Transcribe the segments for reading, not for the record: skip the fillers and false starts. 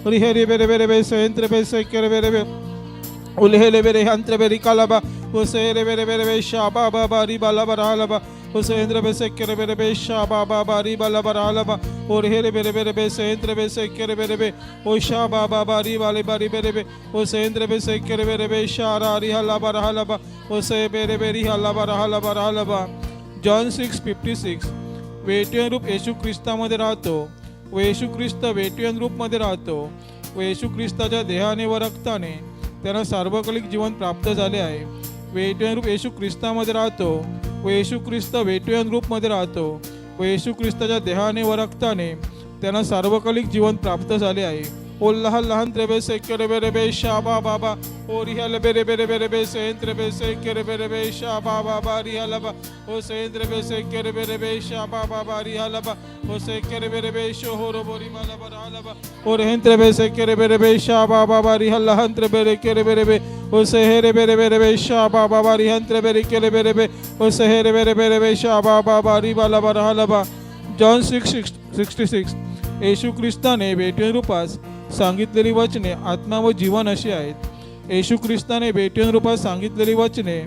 रिहेरी बेरे बेरे बे सेंत्र बे सेकेरे बेरे बे उलहेले बेरे हंत्र बेरी कालाबा उसेरे बेरे बेरे बे शाबा बाबा री बाला बरालबा उसेंद्र बे सेकेरे बेरे बे शाबा बाबा री बाला बरालबा और हेरे बेरे बेरे बे सेंद्र बे सेकेरे बेरे बे ओ शाबा बाबा री वाले बारी बेरे बे ओ सेंद्र बे सेकेरे बेरे बे शारा री हल्ला बरालबा ओ से बेरे बेरी हल्ला बराला बरालबा। जॉन 6:56। वेटियन रूप येशू ख्रिस्तामध्ये राहतो व येशू ख्रिस्त वेटियन रूपमध्ये राहतो व येशू ख्रिस्ताच्या देहाने व रक्ताने त्यांना सार्वकालिक जीवन प्राप्त झाले आहे। वेटियन रूप येशू ख्रिस्तामध्ये राहतो व येशू ख्रिस्त वेटियन रूपमध्ये राहतो व येशू ख्रिस्ताच्या देहाने व रक्ताने त्यांना सार्वकालिक जीवन प्राप्त झाले आहे। ओ लहान लहान त्रेबे से केरे बेरे बे शा बा बाबा ओ रिहल बेरे बेरे बेरे बे सेंद्र बे से केरे बेरे बे शा बा बाबा रिहल बा ओ सेंद्र बे से केरे बेरे बे शा बा बाबा रिहल बा ओ से केरे बेरे बे शो होरो बोरी माला बरा बा ओ रेंद्र बे से केरे बेरे बे शा बा बाबा रिहल हंत्र बेरे केरे बेरे बे ओ से हेरे बेरे बेरे बे शा बा बाबा रिहंत्र बेरे केरे बेरे बे ओ से हेरे बेरे बेरे बे शा बा बाबा री बाला बरा बा। जॉन 6:66। येशू ख्रिस्ताने भेटीन रूपास सांगितलेली वचने आत्मा व जीवन अशी आहेत। येशू ख्रिस्ताने भेटीन रूपात सांगितलेली वचने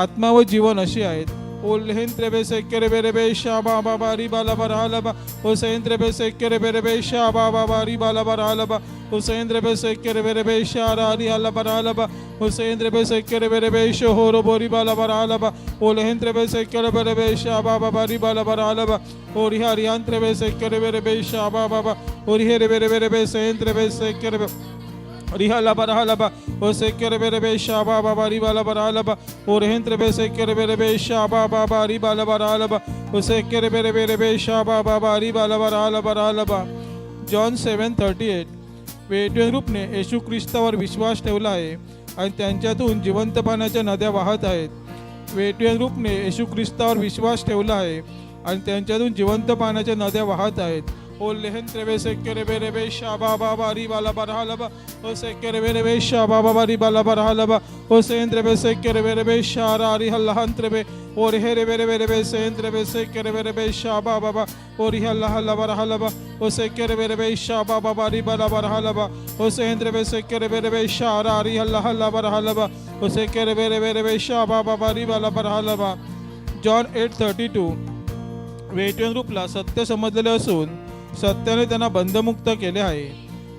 आत्मा व जीवन अशी आहेत। ओ लेहेंद्र बे सेकेरे बेरे बे शा बा बा बा री बाला बरा बा ओ सेंद्र बे सेकेरे बेरे बे शा बा बा बा री बाला बरा बा ओ सेंद्र बे सेकेरे बेरे बे शा रा री हल्ला बरा बा ओ सेंद्र बे सेकेरे बेरे बे शोहोरो बोरी बाला बरा बा ओ लेहेंद्र बे सेकेरे बेरे बे शा बा बा बा री बाला बरा बा ओ रिहा रिहांत्र बे सेकेरे बेरे बे शा बा बा बा ओ रिहेरे बेरे बेरे बे सेंद्र बे सेकेरे बे रिहाला बरहाला बा ओ सेकेरे बेरे बे शा बा बा बा री बाला बरहाला बा ओ रेहेंद्र बे सेकेरे बेरे बे शा बा बा बा री बाला बरहाला बा ओ सेकेरे बेरे बेरे बे शा बा बा बा री बाला बरहाला बरहाला बा। जॉन 7:38। वेटियन रूपने येशू ख्रिस्तावर विश्वास ठेवला आहे आणि त्यांच्यातून जिवंत पाण्याच्या नद्या वाहत आहेत। वेटियन रूपने येशू ख्रिस्तावर विश्वास ठेवला आहे आणि त्यांच्यातून जिवंत पाण्याच्या नद्या वाहत आहेत। ओ लेहन त्रेबे सेकेरे बेरे बे शा बा बा बा री बाला बरहाला बा ओ सेकेरे बेरे बे शा बा बा बा री बाला बरहाला बा ओ सेंद्र बे सेकेरे बेरे बे शा रा री हल्ला हंत्र बे ओ रे हेरे बेरे बेरे बे सेंद्र बे सेकेरे बेरे बे शा बा बा बा ओ री हल्ला हल्ला बरहाला बा ओ सेकेरे बेरे बे शा बा बा बा री बाला बरहाला बा ओ सेंद्र बे सेकेरे बेरे बे शा रा री हल्ला हल्ला बरहाला बा ओ सेकेरे बेरे बेरे बे शा बा बा बा री बाला बरहाला बा। जॉन 8:32। वेटियन रूपला सत्य समजलेले असून सत्याने त्यांना बंधमुक्त केले आहे।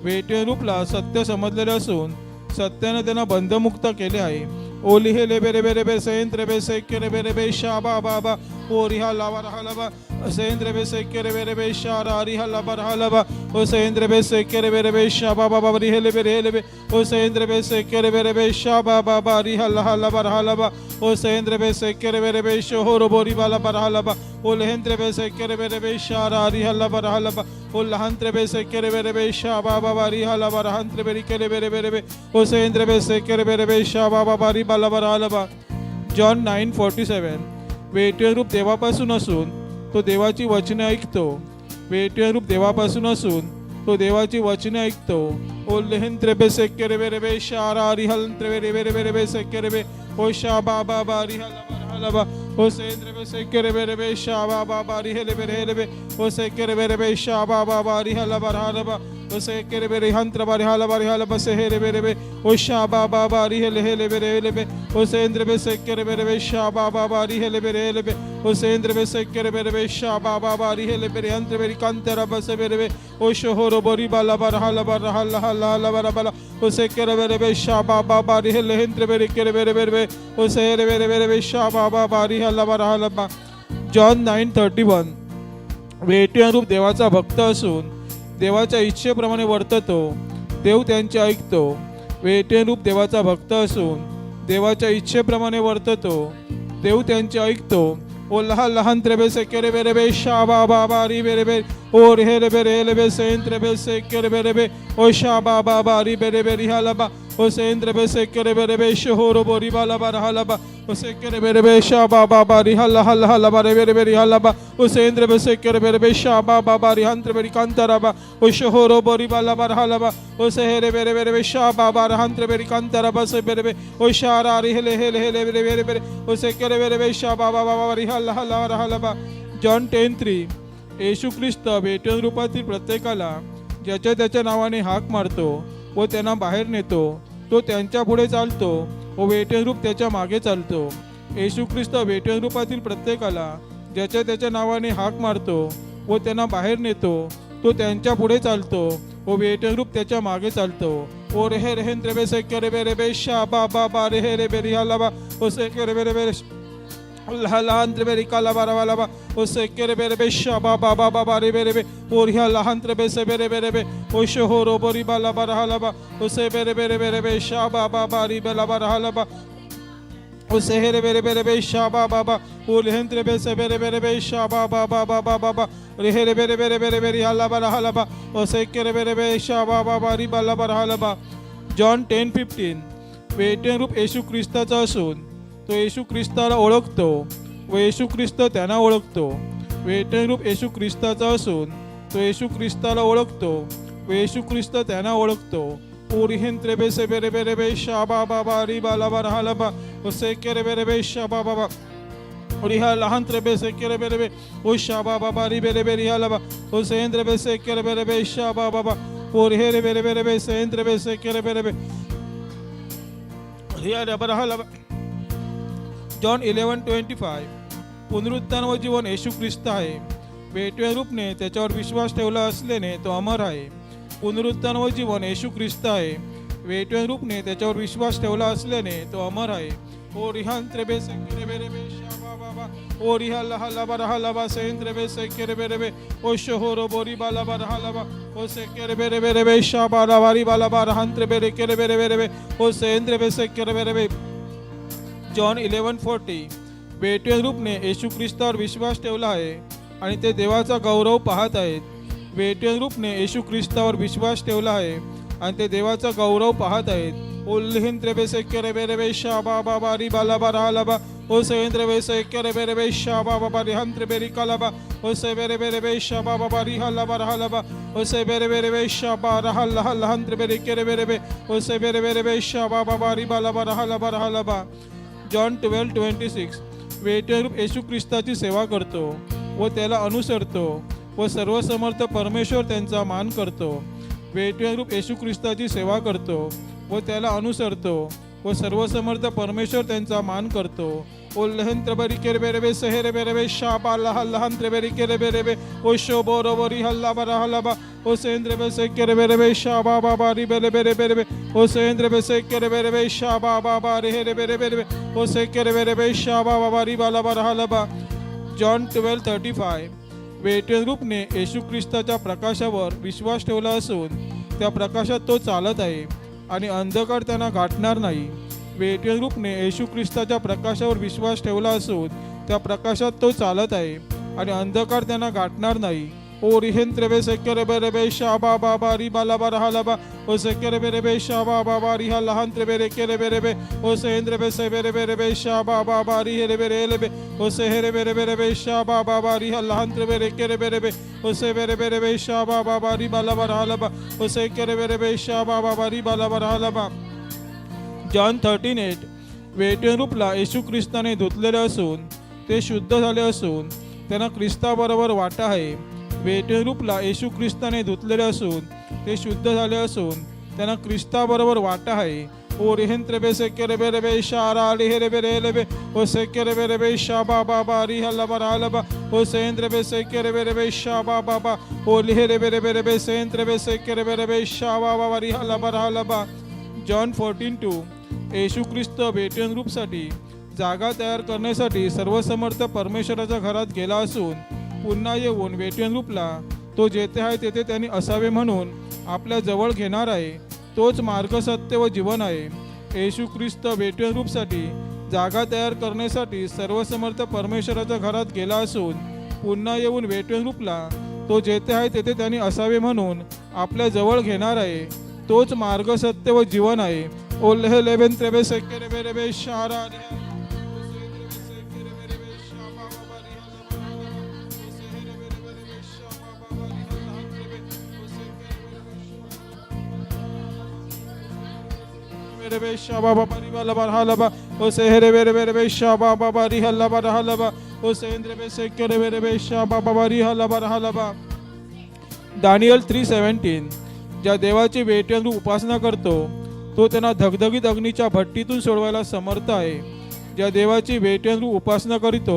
वेटियन रूपला सत्य समजलेले असून सत्याने त्यांना बंधमुक्त केले आहे। ओ लिहे बेरे बेरे बे सेंद्र बे सेकेरे बेरे बे शा बा बा बा ओ रिहा लावा रहा बा सेंद्र बे सेकेरे बेरे बे शा रा रिहा लावा रहा बा ओ सेंद्र बे सेकेरे बेरे बे शा बा बा बा रिहेले बेरे हेले बे ओ सेंद्र बे सेकेरे बेरे बे शा बा बा बा रिहा लहा लबा रहा बा ओ सेंद्र बे सेकेरे बेरे बे शोहोरो बोरी बाला बरहा बा ओ लेहेंद्र बे सेकेरे बेरे बे शा रा रिहा लबा रहा बा ओ लहंत्र बे सेकेरे बेरे बे शा बा बा बा रिहा लबा रहंत्र बेरी केरे बेरे बेरे बे ओ सेंद्र बे सेकेरे बेरे बे शा बा बा बा री बाला बरहा बा। जॉन 9:47। वेटियन रूप देवापासून असून तो देवाची वचने ऐकतो। वेटियन रूप देवापासून असून तो देवाची वचने ऐकतो। ओ लेहेंद्र बे सेकेरे बेरे बे शा रा रिहंत्र बेरे बेरे बेरे बे सेकेरे बे ओ शा बा बा बा रिहा लबा रहा बा ओ सेंद्र बे सेकेरे बेरे बे शा बा बा बा रिहेले बेरे हेले बे ओ सेकेरे बेरे बे शा बा बा बा रिहा लबा रहा बा ओ सेकेरे बेरे हंत्र बा रिहा लबा रिहा लबा से हेरे बेरे बे ओ शा बा बा बा रिहेले हेले बेरे हेले बे ओ सेंद्र बे सेकेरे बेरे बे शा बा बा बा रिहेले बेरे हेले बे ओ सेंद्र बे सेकेरे बेरे बे शा बा बा बा रिहेले बेरे हंत्र बेरी कांतरा बसे बेरे बे ओ शोहोरो बोरी बाला बा रहा लबा रहा लहा ला लबा रबा ला ओ सेकेरे बेरे बे शा बा बा बा रिहेले हंत्र बेरे केरे बेरे बेरे बे ओ सेरे बेरे बेरे बे शा बा बा बा रिहा लबा रहा लबा। जॉन 9:31। वेटियन रूप देवाचा भक्त असून देवाच्या इच्छेप्रमाणे वर्ततो, देव त्यांचे ऐकतो। वेटियन रूप देवाचा भक्त असून देवाच्या इच्छेप्रमाणे वर्ततो, देव त्यांचे ऐकतो। ओ लहान लहान त्रेबे सेकेरे बेरे बे शा बा बा बा री बेरे बे ओ रे हेरे बेरे हेले बे सेंद्र बे सेकेरे बेरे बे ओ शा बा बा बा री बेरे बे रिहा लबा ओ सेंद्र बे सेकेरे बेरे बे शोहोरो बोरी बा लबा रहा लबा ओ सेकेरे बेरे बे शा बा बा बा रिहा लहा लहा लबा रे बेरे बे रिहा लबा ओ सेंद्र बे सेकेरे बेरे बे शा बा बा बा रिहंत्र बेरी कांतरा बा ओ शोहोरो बोरी बा लबा रहा लबा ओ सेहेरे बेरे बेरे बे शा बा बा रहंत्र बेरी कांतरा बा से बेरे बे ओ शा रा रि हेले हेले हेले बेरे बेरे बेरे ओ सेकेरे बेरे बे शा बा बा बा बा रिहा लहा लहा रहा लबा। जॉन 10:3। येशू ख्रिस्त वेटियन रूपातील प्रत्येकाला ज्याच्या त्याच्या नावाने हाक मारतो व त्यांना बाहेर नेतो. तो त्यांच्या पुढे चालतो व वेटेरूप त्याच्या मागे चालतो. येशू ख्रिस्त वेटेरूपातील प्रत्येकाला ज्याच्या त्याच्या नावाने हाक मारतो व त्यांना बाहेर नेतो. तो त्यांच्या पुढे चालतो व वेटेरूप त्याच्या मागे चालतो. ओ रेहे रेहेन त्रेबे से रे रे बे शा बा बा बा रे हे रे बे रिहा बा ओ से के रे बे रे बे लहान त्रेबे रिका ला बा रा बा ओ से के रे बे रे बे शा बा बा बा बा बा रे बे रे बे ओ रिहा लहान त्रेबे से बे रे बे रे बे ओ शो रो बो री बा ला बा रा ला बा ओ से बे रे बे रे बे रे बे शा बा बा बा री बे ला बा रा ला बा ओ से हे रे बे रे बे रे बे शा बा बा बा ओ लेहन त्रे बे से बे रे बे रे बे शा बा बा बा बा बा बा बा रे हे रे बे रे बे रे बे रे बे री हा ला बा रा हा ला बा ओ से के रे बे रे बे शा बा बा बा री बा ला बा रा हा ला बा. जॉन 10:15. वेटेन रूप येशू ख्रिस्ताचा असून तो येशू ख्रिस्ताला ओळखतो व येशू ख्रिस्त त्यांना ओळखतो. वेटेन रूप येशू ख्रिस्ताचा असून तो येशू ख्रिस्ताला ओळखतो व येशू ख्रिस्त त्यांना ओळखतो. ओरिहेन त्रेबे से बेरे बेरे बे शा बा बा बा री बा ला बा रा ला बा ओ से के रे बेरे बे शा बा बा बा रिहा लहान त्रेबे से के रे बेरे बे ओ शा बा बा बा री बेरे बे रिहा ला बा ओ सेंद्र बे से के रे बेरे बे शा बा बा बा ओ रिहे रे बेरे बेरे बे सेंद्र बे से के रे बेरे बे रिहा रे बा रा ला बा. जॉन 11:25. पुनरुत्थान व जीवन येशू ख्रिस्त आहे. वेटवे रूपने त्याच्यावर विश्वास ठेवला असल्याने तो अमर आहे. पुनरुत्थान व जीवन येशू ख्रिस्त आहे. वेटवे रूपने त्याच्यावर विश्वास ठेवला असल्याने तो अमर आहे. ओ रिहान त्रेबे से के रे बे शा बा बा बा ओ रिहा लहा ला बा रहा ला बा सेन त्रेबे से के रे बे रे बे ओ शोहो रो बोरी बा ला बा रहा ला बा ओ से के रे बे रे बे रे बे शा बा ला बा री बा ला बा रहान त्रेबे रे के रे बे रे बे रे बे ओ सेन त्रेबे से के रे बे रे बे. जॉन 11:40. वेटवे रूपने येशू ख्रिस्तावर विश्वास ठेवला आहे आणि ते देवाचा गौरव पाहत आहेत. वेटवे रूपने येशू ख्रिस्तावर विश्वास ठेवला आहे आणि ते देवाचा गौरव पाहत आहेत. ओल्हिन त्रेबे से के रे बे रे बे शा बा बा बा री बा ला बा रा ला बा ओ से त्रेबे से के रे बे रे बे शा बा बा बा री हन त्रेबे री का ला बा ओ से बे रे बे रे बे शा बा बा बा री हा ला बा रा ला बा ओ से बे रे बे रे बे शा बा रा ला हा ला हन त्रेबे री के रे बे रे बे ओ से बे रे बे रे बे शा बा बा बा री बा ला बा रा ला बा रा ला बा. जॉन 12:26. वेटेरूप येशू ख्रिस्ताची सेवा करतो व त्याला अनुसरतो व सर्वसमर्थ परमेश्वर त्यांचा मान करतो. वेटेरूप येशू ख्रिस्ताची सेवा करतो व त्याला अनुसरतो व सर्वसमर्थ परमेश्वर त्यांचा मान करतो. ओ लहन त्रेबरी के रे बे सहेरे बेरे बे शा बा लहा लहन त्रेबरी के रे बे बे ओ शो बो रो बोरी हल्ला बा रहा बा ओ सेंद्र बे से के रे बे रे बे शा बा बा बा री बे रे बे रे बे रे बे ओ सेंद्र बे से के रे बे रे बे शा बा बा बा रे हे रे बे रे बे रे बे ओ से के रे बे रे बे शा बा बा बा री बा ला बा रहा बा. जॉन 12:35. वेटेन रूपने येशू ख्रिस्ताच्या प्रकाशावर विश्वास ठेवला असून त्या प्रकाशात तो चालत आहे आणि अंधकार त्यांना गाठणार नाही. वेटेन रूपने येशू ख्रिस्ताच्या प्रकाशावर विश्वास ठेवला असून त्या प्रकाशात तो चालत आहे आणि अंधकार त्यांना गाठणार नाही. ओ रिहेन त्रेबे से के रे बे रे बे शा बा बा बा री बा ला बा रहा ला बा ओ से के रे बे रे बे शा बा बा बा री हा लहान त्रेबे रे के रे बे रे बे ओ सेंद्र बे से बे रे बे रे बे शा बा बा बा री हे रे बे रे ले बे ओ से हे रे बे रे बे रे बे शा बा बा बा री हा लहान त्रेबे रे के रे बे रे बे ओ से बे रे बे रे बे शा बा बा बा री बा ला बा रहा ला बा ओ से के रे बे रे बे शा बा बा बा री बा ला बा रहा ला बा. जॉन 13:8. वेटेन रूपला येशू ख्रिस्ताने धुतलेले असून ते शुद्ध झाले असून त्यांना ख्रिस्ताबरोबर वाटा आहे. वेटेन रूपला येशू ख्रिस्ताने धुतलेले असून ते शुद्ध झाले असून त्यांना ख्रिस्ताबरोबर वाटा आहे. ओ रेहेन त्रेबे से के रे बे रे बे शा रा रे हे रे बे रे ले बे ओ से के रे बे रे बे शा बा बा बा री हल्ला बा रा ला बा ओ सेंद्र बे से के रे बे रे बे शा बा बा बा ओ लिहे रे बे रे बे रे बे सेंद्र बे से के रे बे रे बे शा बा बा बा री हल्ला बा रा ला बा. जॉन 14:2. येशू ख्रिस्त वेटेन रूपसाठी जागा तयार करण्यासाठी सर्वसमर्थ परमेश्वराच्या घरात गेला असून पुन्हा येऊन वेटेन रूपला तो जेथे आहे तेथे त्यांनी असावे म्हणून आपल्या जवळ घेणार आहे. तोच मार्ग, सत्य व जीवन आहे. येशू ख्रिस्त वेटेन रूपसाठी जागा तयार करण्यासाठी सर्वसमर्थ परमेश्वराच्या घरात गेला असून पुन्हा येऊन वेटेन रूपला तो जेथे आहे तेथे त्यांनी असावे म्हणून आपल्या जवळ घेणार आहे. तोच मार्ग, सत्य व जीवन आहे. ओल्हे लेबेन त्रेबे सेके रे बे रे बे शारा रे रे बे शा बा बा री बा ला बा रा ला बा ओ से हे रे बे रे बे रे बे शा बा बा बा री हा ला बा रा ला बा ओ सेंद्र बे से के रे बे रे बे शा बा बा बा री हा ला बा रा ला बा. दानियल 3:17. ज्या देवाची वेटन उपासना करतो तो त्यांना धगधगीत अग्नीच्या भट्टीतून सोडवायला समर्थ आहे. ज्या देवाची वेटन उपासना करीतो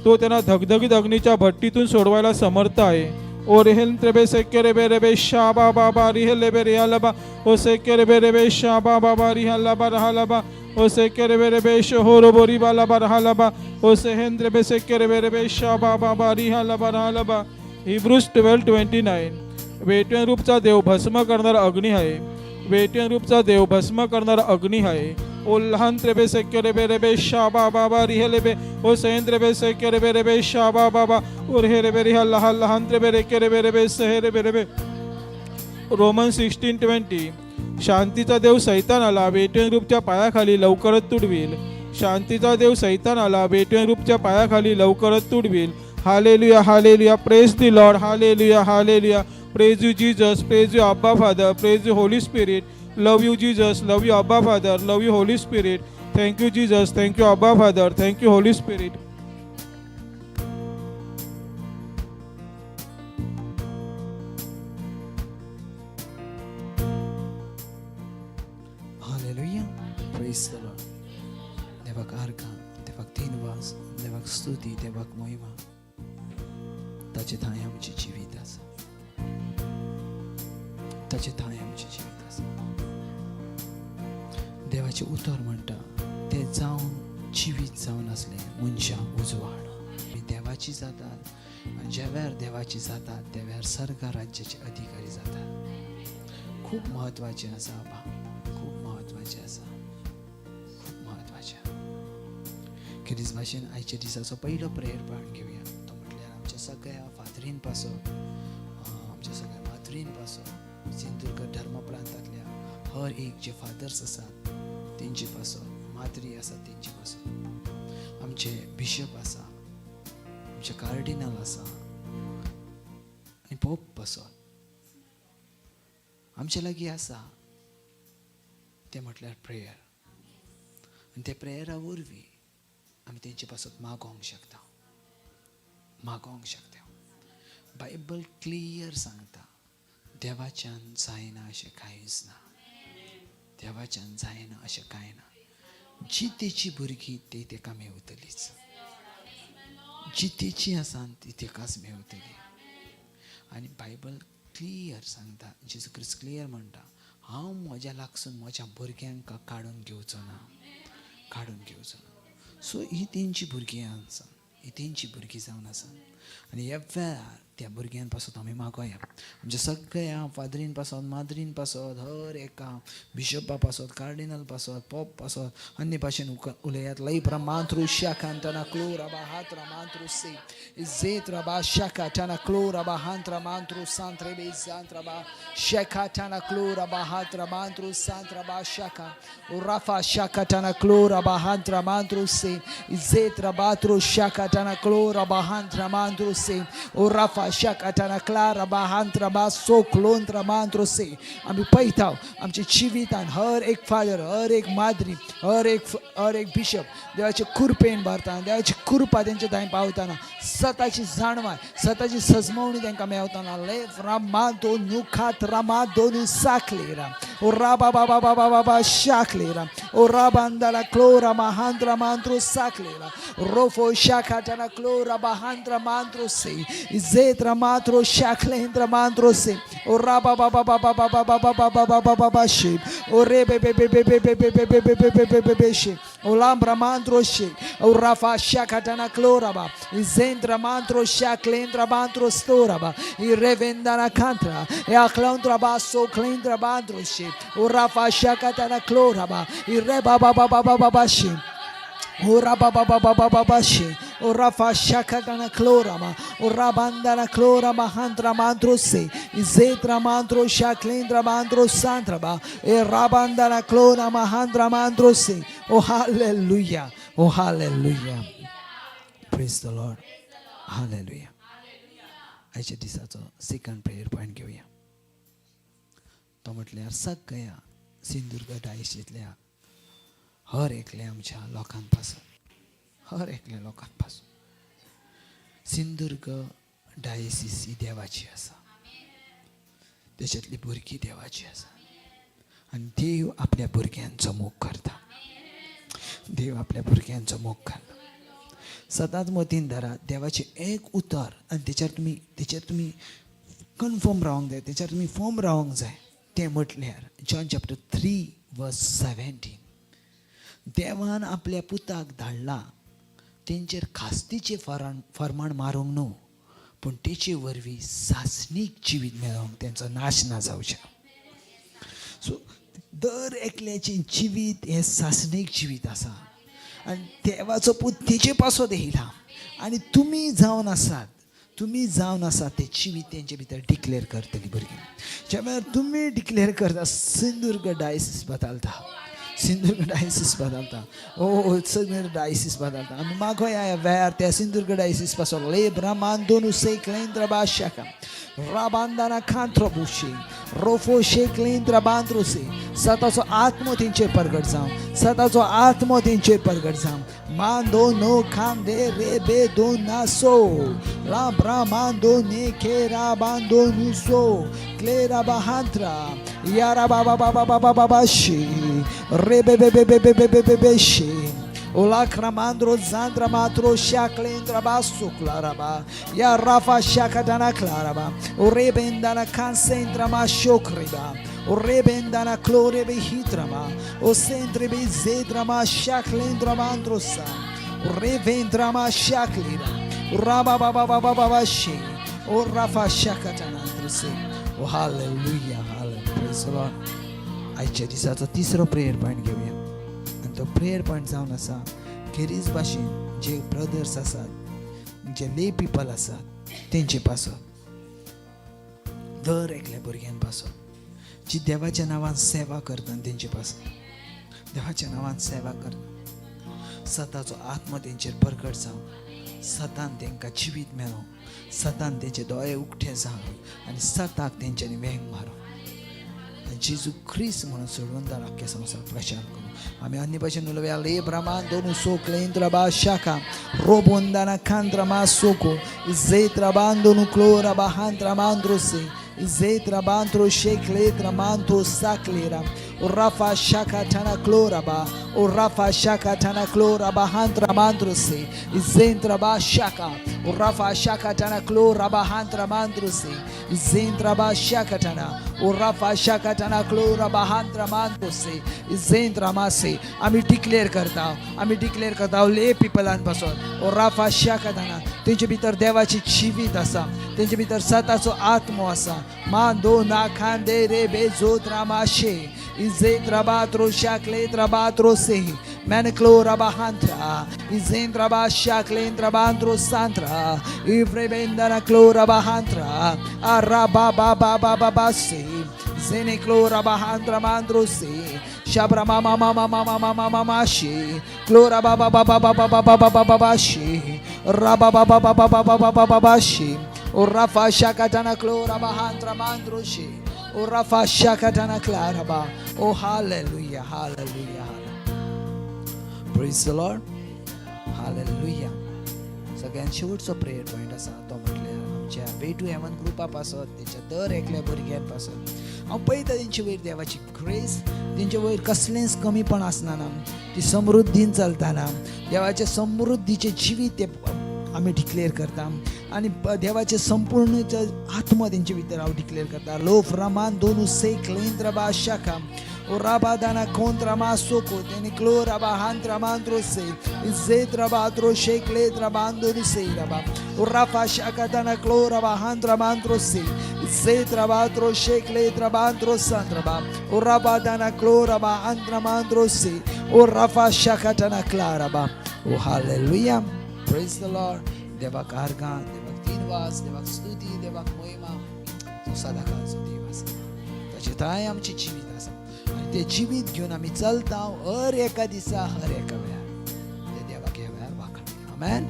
तो त्यांना धगधगीत अग्नीच्या भट्टीतून सोडवायला समर्थ आहे. ओ रेहेल त्रेबे सेके रेबे रेबे शा बा बा बा रिहेल लेबे रिहा लबा ओ सेके रेबे रेबे शा बा बा बा रिहा लबा रहा लबा ओ सेके रेबे रेबे शो रोबो रिबा लबा रहा लबा ओ सेहेंद्र बे सेके रेबे रेबे शा बा बा बा रिहा लबा रहा लबा. हिब्रूज 12:29. वेटन रूपचा देव भस्म करणारा अग्नी आहे. वेटन रूपचा देव भस्म करणारा अग्नी आहे. ओ लहान त्रेबे सेके रेबे रेबे शा बा बा बा रिहे लेबे ओ सेंद्र बे सेके रेबे रेबे शा बा बा बा ओ रे रेबे रिहा लहान लहान त्रेबे रेके रेबे रेबे सहे रेबे रेबे. रोमन 16:20. शांतीचा देव सैतानाला वेटन रूपच्या पायाखाली लवकरच तुडवील. शांतीचा देव सैतानाला वेटन रूपच्या पायाखाली लवकरच तुडवील. Hallelujah, hallelujah. Praise the Lord. Hallelujah, hallelujah. Praise you Jesus. Praise you Abba Father. Praise you Holy Spirit. Love you Jesus. Love you Abba Father. Love you Holy Spirit. Thank you Jesus. Thank you Abba Father. Thank you Holy Spirit. Hallelujah. Praise the Lord. देवाक आर्गां, देवाक दिनवास, देवाक स्तुती, देवाक महिमा. ताचे थांय आमचें जिवीत आसा, ताचे थांय आमचें जिवीत आसा. देवाचें उतर म्हणटा तें जावन जिवीत जावन आसलें मनशाक उजवाड. आमी देवाची जातात आनी ज्या वेळार देवाची जातात त्या वेळार सर्गा राज्याचे अधिकारी जातात. खूब म्हत्वाचें आसा आबा, खूब म्हत्वाचें आसा, खूब म्हत्वाचें. खेरीज भाशेन आयच्या दिसाचो पयलो प्रेयर पॉयंट घेवया. तो म्हटल्यार आमच्या सगळ्या फादरीन पासत, आमच्या सगळ्या माद्रीन पासत, सिंधुदुर्ग धर्म प्रांतांतल्या हर एक जे फादर्स आसात तेंचे पासत, माद्री आसात तेंचे पासत, आमचे बिशप आसा, आमचे कार्डिनल आसा आनी पोप पासत. आमचे लागीं आसा तें म्हटल्यार प्रेयर. आनी ते प्रेयरा वरवीं आमी तेंचे पासत मागोंक शकता, मागोंक शकता. बायबल क्लियर सांगता देवाच्यान जायना अशें कांयच ना, देवाच्यान जायना अशें कांय ना. जी तेची भुरगीं ती तेका मेवतलीच, जी तेची आसा ती तेकाच मेवतली. आनी बायबल क्लियर सांगता, जेजू क्रिस्त क्लियर म्हणटा, हांव म्हज्या लागसून म्हज्या भुरग्यांक काडून घेवचो ना, काडून घेवचो ना. सो ही तेंची भुरगीं आसा, ही तेंची भुरगीं जावन आसा. आनी ह्या वेळार त्या भुरग्यां पासत आमी मागोया. आमच्या सगळ्या फादरीन पासत, माद्रीन पासत, हर एका बिशपा पासत, कार्डिनल पासत, पोप पासत अन्य भाशेन उलयात. लई प्रमांत्रू शाखांतना क्लो रबा हात मांत्रू से इजेत रबा शाखा टाना क्लो रबा हांत्रा मांत्रू सांत्रे बे सांत्रा बा शेखा टाना क्लो रबा हात्रा मांत्रू सांत्रा बा शाखा राफा शाखा टाना क्लो रबा हांत्रा मांत्रू से इजेत रबात्रू शाखा टाना क्लो रबा हांत्रा मांत्रू से ओ राफा शाखा टाना क्ला रबा हांत्रा बा सो क्लोंत्रा मांत्रू से. आमी पळयता आमच्या जिवितान हर एक फादर, हर एक माद्री, हर एक बिशप देवाचे कृपेन भरतना, देवाची कृपा तेंच्या थंय पावतना, सताची जाणवाय, सताची सजमवणी तांकां मेवतना. लेफ रामा दोनु खात रामा दोनु साखले राम ओ राबा बाबा बाबा बाबा शाखले राम ओ राबांदाला क्लो रामा हांत्रा मांत्रो साखले राम रोफो शाखाटाना क्लो राबा हांत्रा मांत्रो से इजेत्रा मात्रो शाखलेंद्र मांत्रो से ओ राबा बाबा बाबा बाबा बाबा बाबा बाबा बाबा शे ओ रे बे बे बे बे बे बे बे बे बे बे बे बे बे बे बे शे ओ लांब्रा मांत्रो शे ओ Rafah शाखाटाना क्लोराबा इजेंद्र मांत्रो शाखलेंद्र मांत्रो स्टोराबा i revendana kantra e aclondra basso clendra bandro she o rafa shakatana cloraba i reba baba baba baba she o raba baba baba baba she o rafa shakatana clorama o rabandana clorama hantra mantro se izetra mantro shaklendra mantro santraba e rabandana clorama handra mantro se. Oh hallelujah, oh hallelujah. Praise the Lord. Hallelujah. आयच्या दिसाचो second prayer point घेवया. तो म्हटल्यार सगळ्या सिंधुदुर्ग डायसींतल्या हर एकल्या आमच्या लोकां पासून, हर एकल्या लोकां पासून. सिंधुदुर्ग डायसीस ही देवाची आसा. तेच्यातली भुरगीं देवाची आसा आनी देव आपल्या भुरग्यांचो मोग करता. देव आपल्या भुरग्यांचो मोग करता. सदांच मतीन धरा, देवाचें एक उतर आनी तेचेर तुमी कन्फर्म रावंक जाय, तेचेर तुमी फर्म रावंक जाय. तें म्हटल्यार जॉन चॅप्टर 3 verse 17. देवान आपल्या पुताक धाडला तेंचेर खास्तीचें फरमाण मारूंक न्हू, पूण तेचे वरवीं सासणीक जिवीत मेळोवंक, तेंचो नाश ना जावचें. सो दर एकल्याचें जिवीत हें सासणीक जिवीत आसा आनी देवाचो पूत तेचे पासत येयला आनी तुमी जावन आसात ते जिवीत तेंचे भितर डिक्लेर करतली भुरगीं. ज्या वेळार तुमी डिक्लेर करता, सिंधुदुर्ग डायसिस बदलता, सिंधुदुर्ग डायसिस बदलता. ओ सिंधुदुर्ग डायसिस बदलता. आमी मागोया ह्या वेळार त्या सिंधुदुर्ग डायसिस पासून. ले ब्रह्मांदोनु सेक्लेंद्र बाशाका राबांदाना खांत्रोबुशी रोफो शेकलेंद्र बांद्रोसे. सताचो आत्मो तेंचेर परगट जावं, सताचो आत्मो तेंचेर परगट जावं. मांदो नो खांदे रे बे दो नासो ला ब्रामांदो ने के रा बांदो नुसो क्लेरा बहांत्रा यारा बाबा बाबा बाबा बाबा शी रे बे बे बे बे बे बे बे बे बे शी Ola kramandro zandra matro shaklendra basso claraba ya rafa shakadana claraba o rebendana cansentra ma shokriba o rebendana clore behitrama o sentre be zedra ma shaklendra mandrosa o revendra ma shaklira o raba baba baba baba she o rafa shakatana androse. O hallelujah, hallelujah, praise the Lord. आयच्या दिसाचो तिसरो prayer point घेवया आनी तो prayer point जावन आसा खेरीज भाशेन जे ब्रदर्स आसात, जे ले पिपल आसात तेंचे पासत, दर एकल्या भुरग्यां पासत जी देवाच्या नांवान सेवा करता तेंचे पासत, देवाच्या नांवान सेवा करता. सताचो आत्मो तेंचेर परगट जावं, सतान तेंकां जिवीत मेळों, सतान तेंचे दोळे उक्ते जावं आनी सताक तेंच्यांनी वेंग मारूं आनी जेजू क्रिस्त म्हणून सोडवणदार अख्ख्या संवसार प्रचार करूं. आमी अन्य भाशेन उलोवया. ले ब्रह्मा दोनु सोकलेंद्र बा शाखा रोबोंदाना खांद्रा मा सोको इजेत्रा बांदोनु क्लोरा बहांद्रा मांद्रोसे इजेत्रा बांद्रो शेकलेत्रा मांतो साकलेरा Rafa shakatana kloraba, O Rafa shakatana kloraba hantra mandrose, Izentra ba shaka, O Rafa shakatana kloraba hantra mandrose, Izentra ba shakatana, O Rafa shakatana kloraba hantra mandrose, Izentra mase. आम्ही डिक्लेअर करता, आम्ही डिक्लेअर करता ले पिपलांपासून. ओ राफा शाकताना, तेंचे भितर देवाची जिवीत आसा, तेंचे भितर सताचो आत्मो आसा. मा दो ना खांदे रे बे जोत रामाशे इजेत rabatro shaklet rabatro se meneklo rabahantra izentra ba shaklendra bandro santra ivrebendana klo rabahantra araba ba ba ba ba ba se zeneklo rabahantra mandro se shabra mama mama mama mama mama she klora ba ba ba ba ba ba ba ba ba ba ba ba she raba ba ba ba ba ba ba ba ba ba ba she o rafa shakatana klo rabahantra mandro she o rafa shakatana klaraba. Oh, hallelujah, hallelujah, hallelujah. Praise the Lord. Hallelujah. सगळ्यात शेवटचो prayer point आसा तो म्हटल्यार आमच्या way to heaven ग्रुपा पासत, तेच्या दर एकल्या भुरग्यां पासत. हांव पळयता तेंचे वयर देवाची ग्रेस, तेंचे वयर कसलेंच कमीपण आसना ना, ती समृद्धीन चलतना. देवाचे समृद्धीचें जिवीत ते आमी डिक्लेअर करता आनी देवाचे संपूर्ण आत्मा तेंचे भितर हांव डिक्लेअर करता. लोफ रमान दोनू सेक लेंद्र बा शाखा O rabadana contra masoko teniclo rabahantra mandro se zetra batro shekle trabando se raba O rafa shakatana clo rabahantra mandro se zetra batro shekle trabandro santraba O rabadana clo rabahantra mandro se O rafa shakatana claraba. O hallelujah, praise the Lord. देवाक आर्गां, देवाक दिनवास, देवाक स्तुती, देवाक महिमा. तो सदाकाळचो देव आसा, ताचे ताय आमचें जिवीत आसा आनी तें जिवीत घेवन आमी चलता हर एका दिसा, हर एका वेळार. ते देवाक ह्या वेळार वाखाणया. आमेन.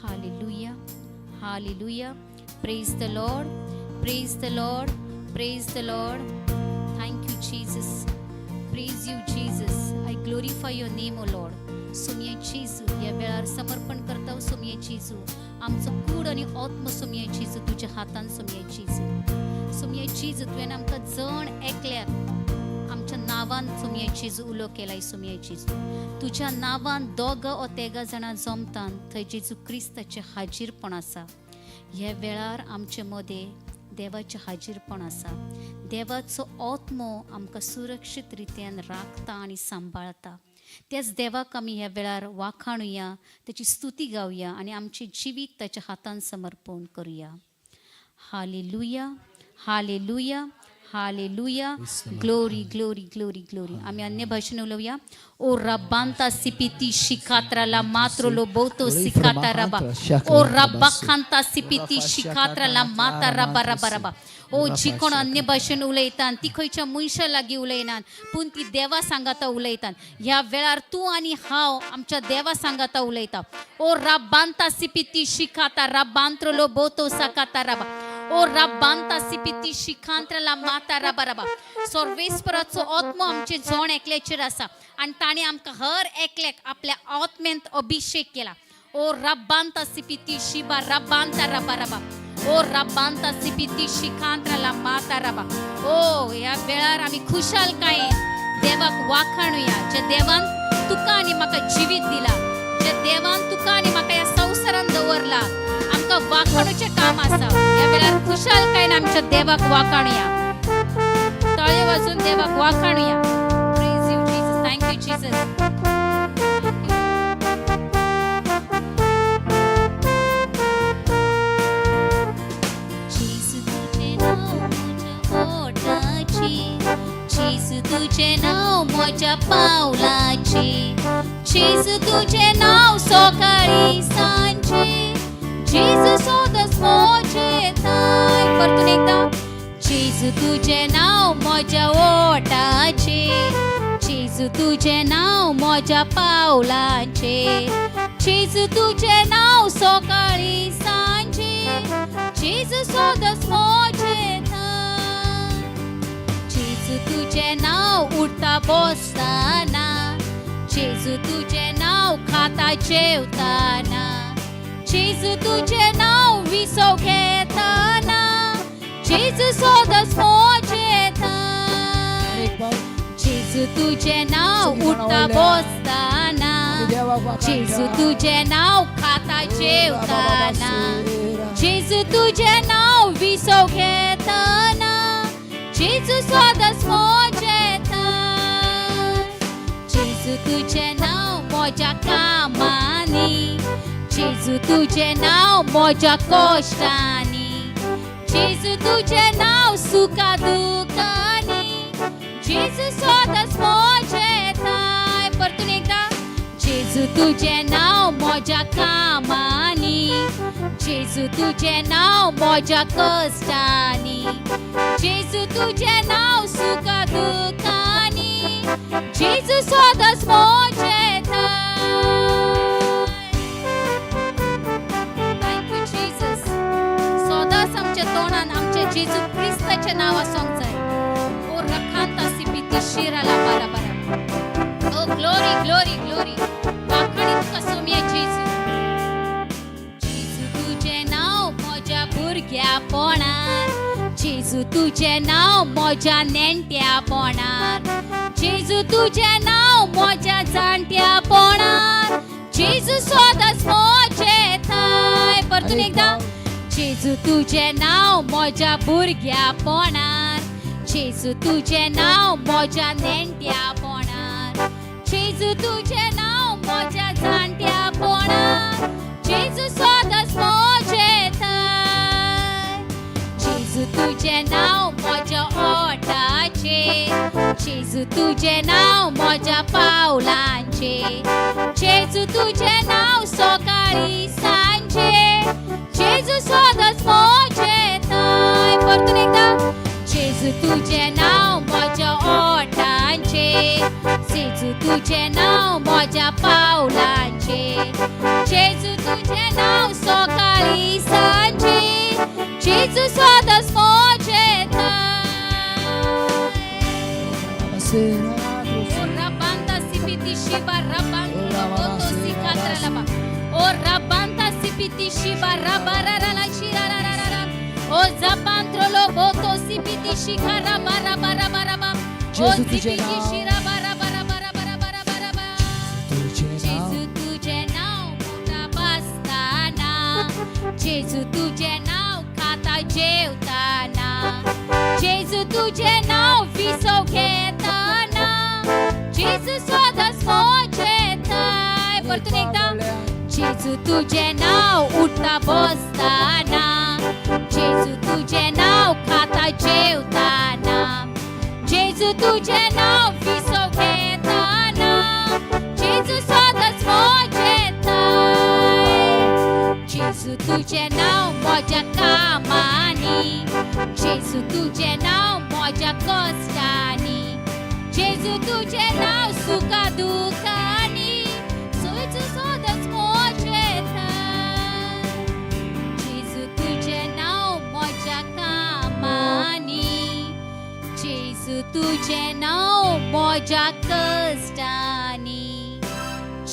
Hallelujah, hallelujah. Praise the Lord, praise the Lord, praise the Lord. Thank you Jesus, praise you Jesus. I glorify your name O Lord. सोमये जेजू, ह्या वेळार समर्पण करता सोमये जेजू. आमचो कूड आनी आत्म सोमये जेजू तुज्या हातान सोमये जेजू. सोमये जेजू, तुवें आमकां जण एकल्याक आमच्या नांवान सोमये जेजू उलो केलाय सोमये जेजू. तुज्या नांवान दोगां ओ तेगां जाणां जमतान थंय जेजू क्रिस्ताचें हाजीरपण आसा. ह्या वेळार आमचे मदें देवाचें हाजीरपण आसा. देवाचो आत्मो आमकां सुरक्षीत रित्यान राखता आनी सांबाळता. त्याच देवाक आमी ह्या वेळार वाखाणुया, तेची स्तुती गावया आनी आमचें जिवीत ताच्या हातान समर्पण करुया. Hallelujah, hallelujah, hallelujah. Glory, glory, glory, glory. आमी अन्य भाशेन उलोवया. ओ रब्बांता सिपिती शिकात्रा ला मात्रो लो बोतो सिकाता रबा. ओ रब्बा खांता सिपिती शिकात्रा ला माता रबा रबा रबा. ओ जी कोण अन्य भाशेन उलयतात ती खंयच्या मनशा लागीं उलयनात, पूण ती देवा सांगाता उलयतात. ह्या वेळार तूं आनी हांव आमच्या देवा सांगाता उलयता. ओ रब्बांता सिपिती शिकाता रब्बांत्रो लो बोतो सकाता रबा. ओ रब्बांता सिपिती शिखांत्र ला माता रबा रबा. सर्वेस्पराचो आत्मो आमचे जण एकल्याचेर आसा आनी ताणें आमकां हर एकल्याक आपल्या आत्म्यांत अभिशेक केला. ओ रब्बांता सिपिती शिबा रब्बांता रबा रबा. ओ रब्बांता सिपिती शिखांत्र ला माता रबा. ओ ह्या वेळार आमी खुशालकायेन देवाक वाखाणुया, ज्या देवान तुका आनी म्हाका जिवीत दिला, ज्या देवान तुका आनी म्हाका ह्या संवसारान दवरला. आमकां वाखाणूचें काम आसा. ह्या वेळार खुशालकायेन आमच्या देवाक वाखाणुया, ताळयो वाजून देवाक वाखाणुया. Praise you Jesus, thank you Jesus. जेजू तुजें नांव म्हज्या ओठाची, जेजू तुजें नांव म्हज्या पावलाची, जेजू तुजें नांव सकाळी सांजे, जेजू सदांच म्हजें थांय. परतून एकदां. जेजू तुजें नांव म्हज्या ओठाचे, जेजू तुजें नांव म्हज्या पावलाचे, जेजू तुजें नांव सकाळी सांजे, जेजू सदांच म्हजें थांय. जेजू तुजें नांव उठता बसतना, जेजू तुजें नांव खाता जेवताना, जेजू तुजें नांव विसव घेताना, जेजू सदांच म्हजें थांय. जेजू तुजें नांव उठता बसतना, जेजू तुजें नांव खाता जेवताना, जेजू तुजें नांव विसव घेताना, जेजू सदांच म्हजें थांय. जेजू तुजें नांव म्हज्या कामांनी, जेजू तुजें नांव म्हज्या कश्टांनी, जेजू तुजें नांव सुखा दुखांनी, जेजू सदांच म्हजें थांय. परतून एकदां. जेजू तुजें नांव म्हज्या कामांनी, जेजू तुजें नांव म्हज्या कश्टांनी, जेजू तुजें नांव सुखा दुखांनी, जेजू सदांच म्हजें थांय. Thank you Jesus. सदांच आमच्या तोंडान आमच्या जेजू क्रिस्ताचें नांव आसूंक जाय. ओ रखांता सिपिती शिराला बारा बारा. ओ ग्लोरी, ग्लोरी, ग्लोरी. वाखाणी तुका सोमये जेजू. जेजू तुजें नांव म्हज्या भुरग्यापणार, जेजू तुजें नांव म्हज्या नेणट्यापणार, जेजू तुजें नांव म्हज्या जाणट्यापणार, जेजू सदांच म्हजें थांय. परतून एकदां. जेजू तुजें नांव म्हज्या भुरग्यापणार, जेजू तुजें नांव म्हज्या नेणट्यापणार, जेजू तुजें नांव म्हज्या जाणट्यापणार, जेजू सदांच म्हजें थांय. जेजू तुजें नांव म्हज्या ओठाचे, जेजू तुजें नांव म्हज्या पावलांचे, जेजू तुजें नांव सकाळी सांजे, जेजू सदांच म्हजें थांय. परतून एकदां. जेजू तुजें नांव म्हज्या ओठांचे, जेजू तुजें नांव म्हज्या पावलांचेर, जेजू तुजें नांव सकाळी सांजे, जेजू सदांच म्हजें थांय. O rabanta sipiti shiba rabantu roboto sikatra laba. O rabanta sipiti shiba rabarara la shira ra ra ra ra. O zapantro loboto sipiti shika raba raba raba raba. O जेजू तुझे sipiti नाव. shira bara bara bara bara bara bara bara. तुझे नाव. जेजू तुझे नाव मोठा बसताना, जेजू तुझे नाव खाता जेवताना, जेजू तुझे नाव विसव घेताना, जेजू सदांच म्हजें थांय. परतून एकदा. जेजू तुझे नाव उठता बसताना, जेजू तुझे नाव खाता जेवताना, जेजू तुझे नाव विसव घेताना, जेजू सदांच म्हजें थांय. जेजू तुझे नाव म्हज्या कामांनी, जेजू तुझे नाव म्हज्या कश्टांनी, जेजू तुझे नाव सुखा दुखांनी, जेजू सदांच म्हजें थांय. जेजू तुझे नाव म्हज्या कामांनी, जेजू तुझे नाव म्हज्या कश्टांनी,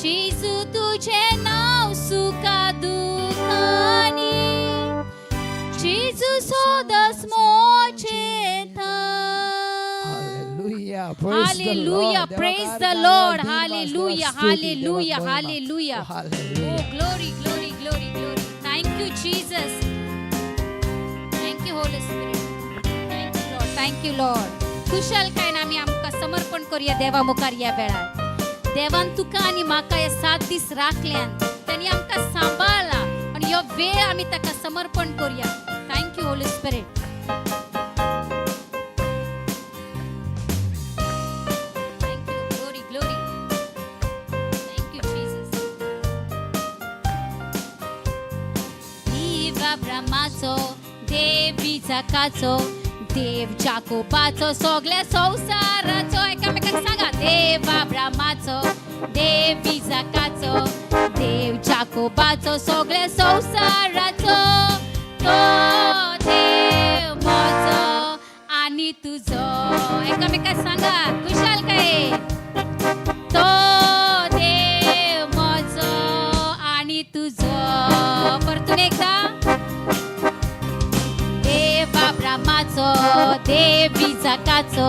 जेजू तुझे नाव सुखा दुखांनी, जेजू सदांच म्हजें थांय. Hallelujah. Praise the Hallelujah. Lord. Praise देवाक the आराधना, Lord. देवाक Hallelujah. स्तुती, Hallelujah. देवाक महिमा. Hallelujah. Oh, hallelujah. Oh, glory, glory, glory, glory. Thank you, Jesus. Thank you, Holy Spirit. Thank you, Lord. Thank you, Lord. खुशालकायेन आमी आमकां समर्पण करुया देवा मुखार ह्या वेळार. देवान तुका आनी म्हाका हे 7 दीस राखल्यान, तांणी आमकां सांबाळ्ळा आनी ह्यो वेळ आमी ताका समर्पण करुया. Thank you, Holy Spirit. Thank you. Glory, glory. Thank you, Jesus. देव अब्रामाचो, देव इजाकाचो, देव जाकोबाचो, सगळ्या संवसाराचो. एकामेकांक सांगा. देव अब्रामाचो, देव इजाकाचो, देव जाकोबाचो, सगळ्या संवसाराचो, तो देव म्हजो आनी तुजो. एकामेकांक सांगा खुशाल काय. तो देव म्हजो आनी तुजो. परतून एकदा. देव अब्रामाचो, देव इजाकाचो,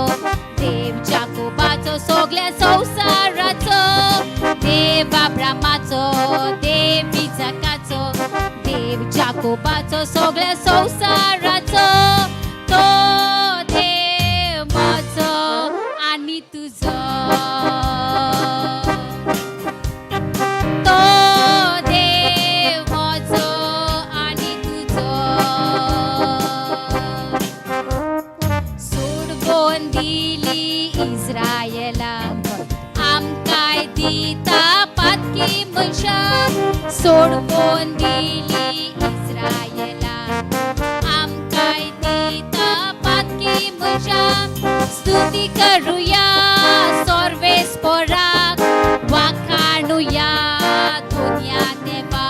देव जाकोबाचो, सगळ्या संवसाराचो, देव अब्रामाचो, देव इजाकाचो, देव जाकोबाचो, सगळ्या संवसाराचो, तो देव म्हजो आनी तुजो. तो देव म्हजो आनी तुजो. सोडवून दिली इस्रायला, आमकांय दिता पातकी मनशां. सोडवून दिली इस्रायला, आमकांय दिता पातकी मनशां. स्तुती करुया सर्वेस्पराक, वाखाणुया दुनिया देवा.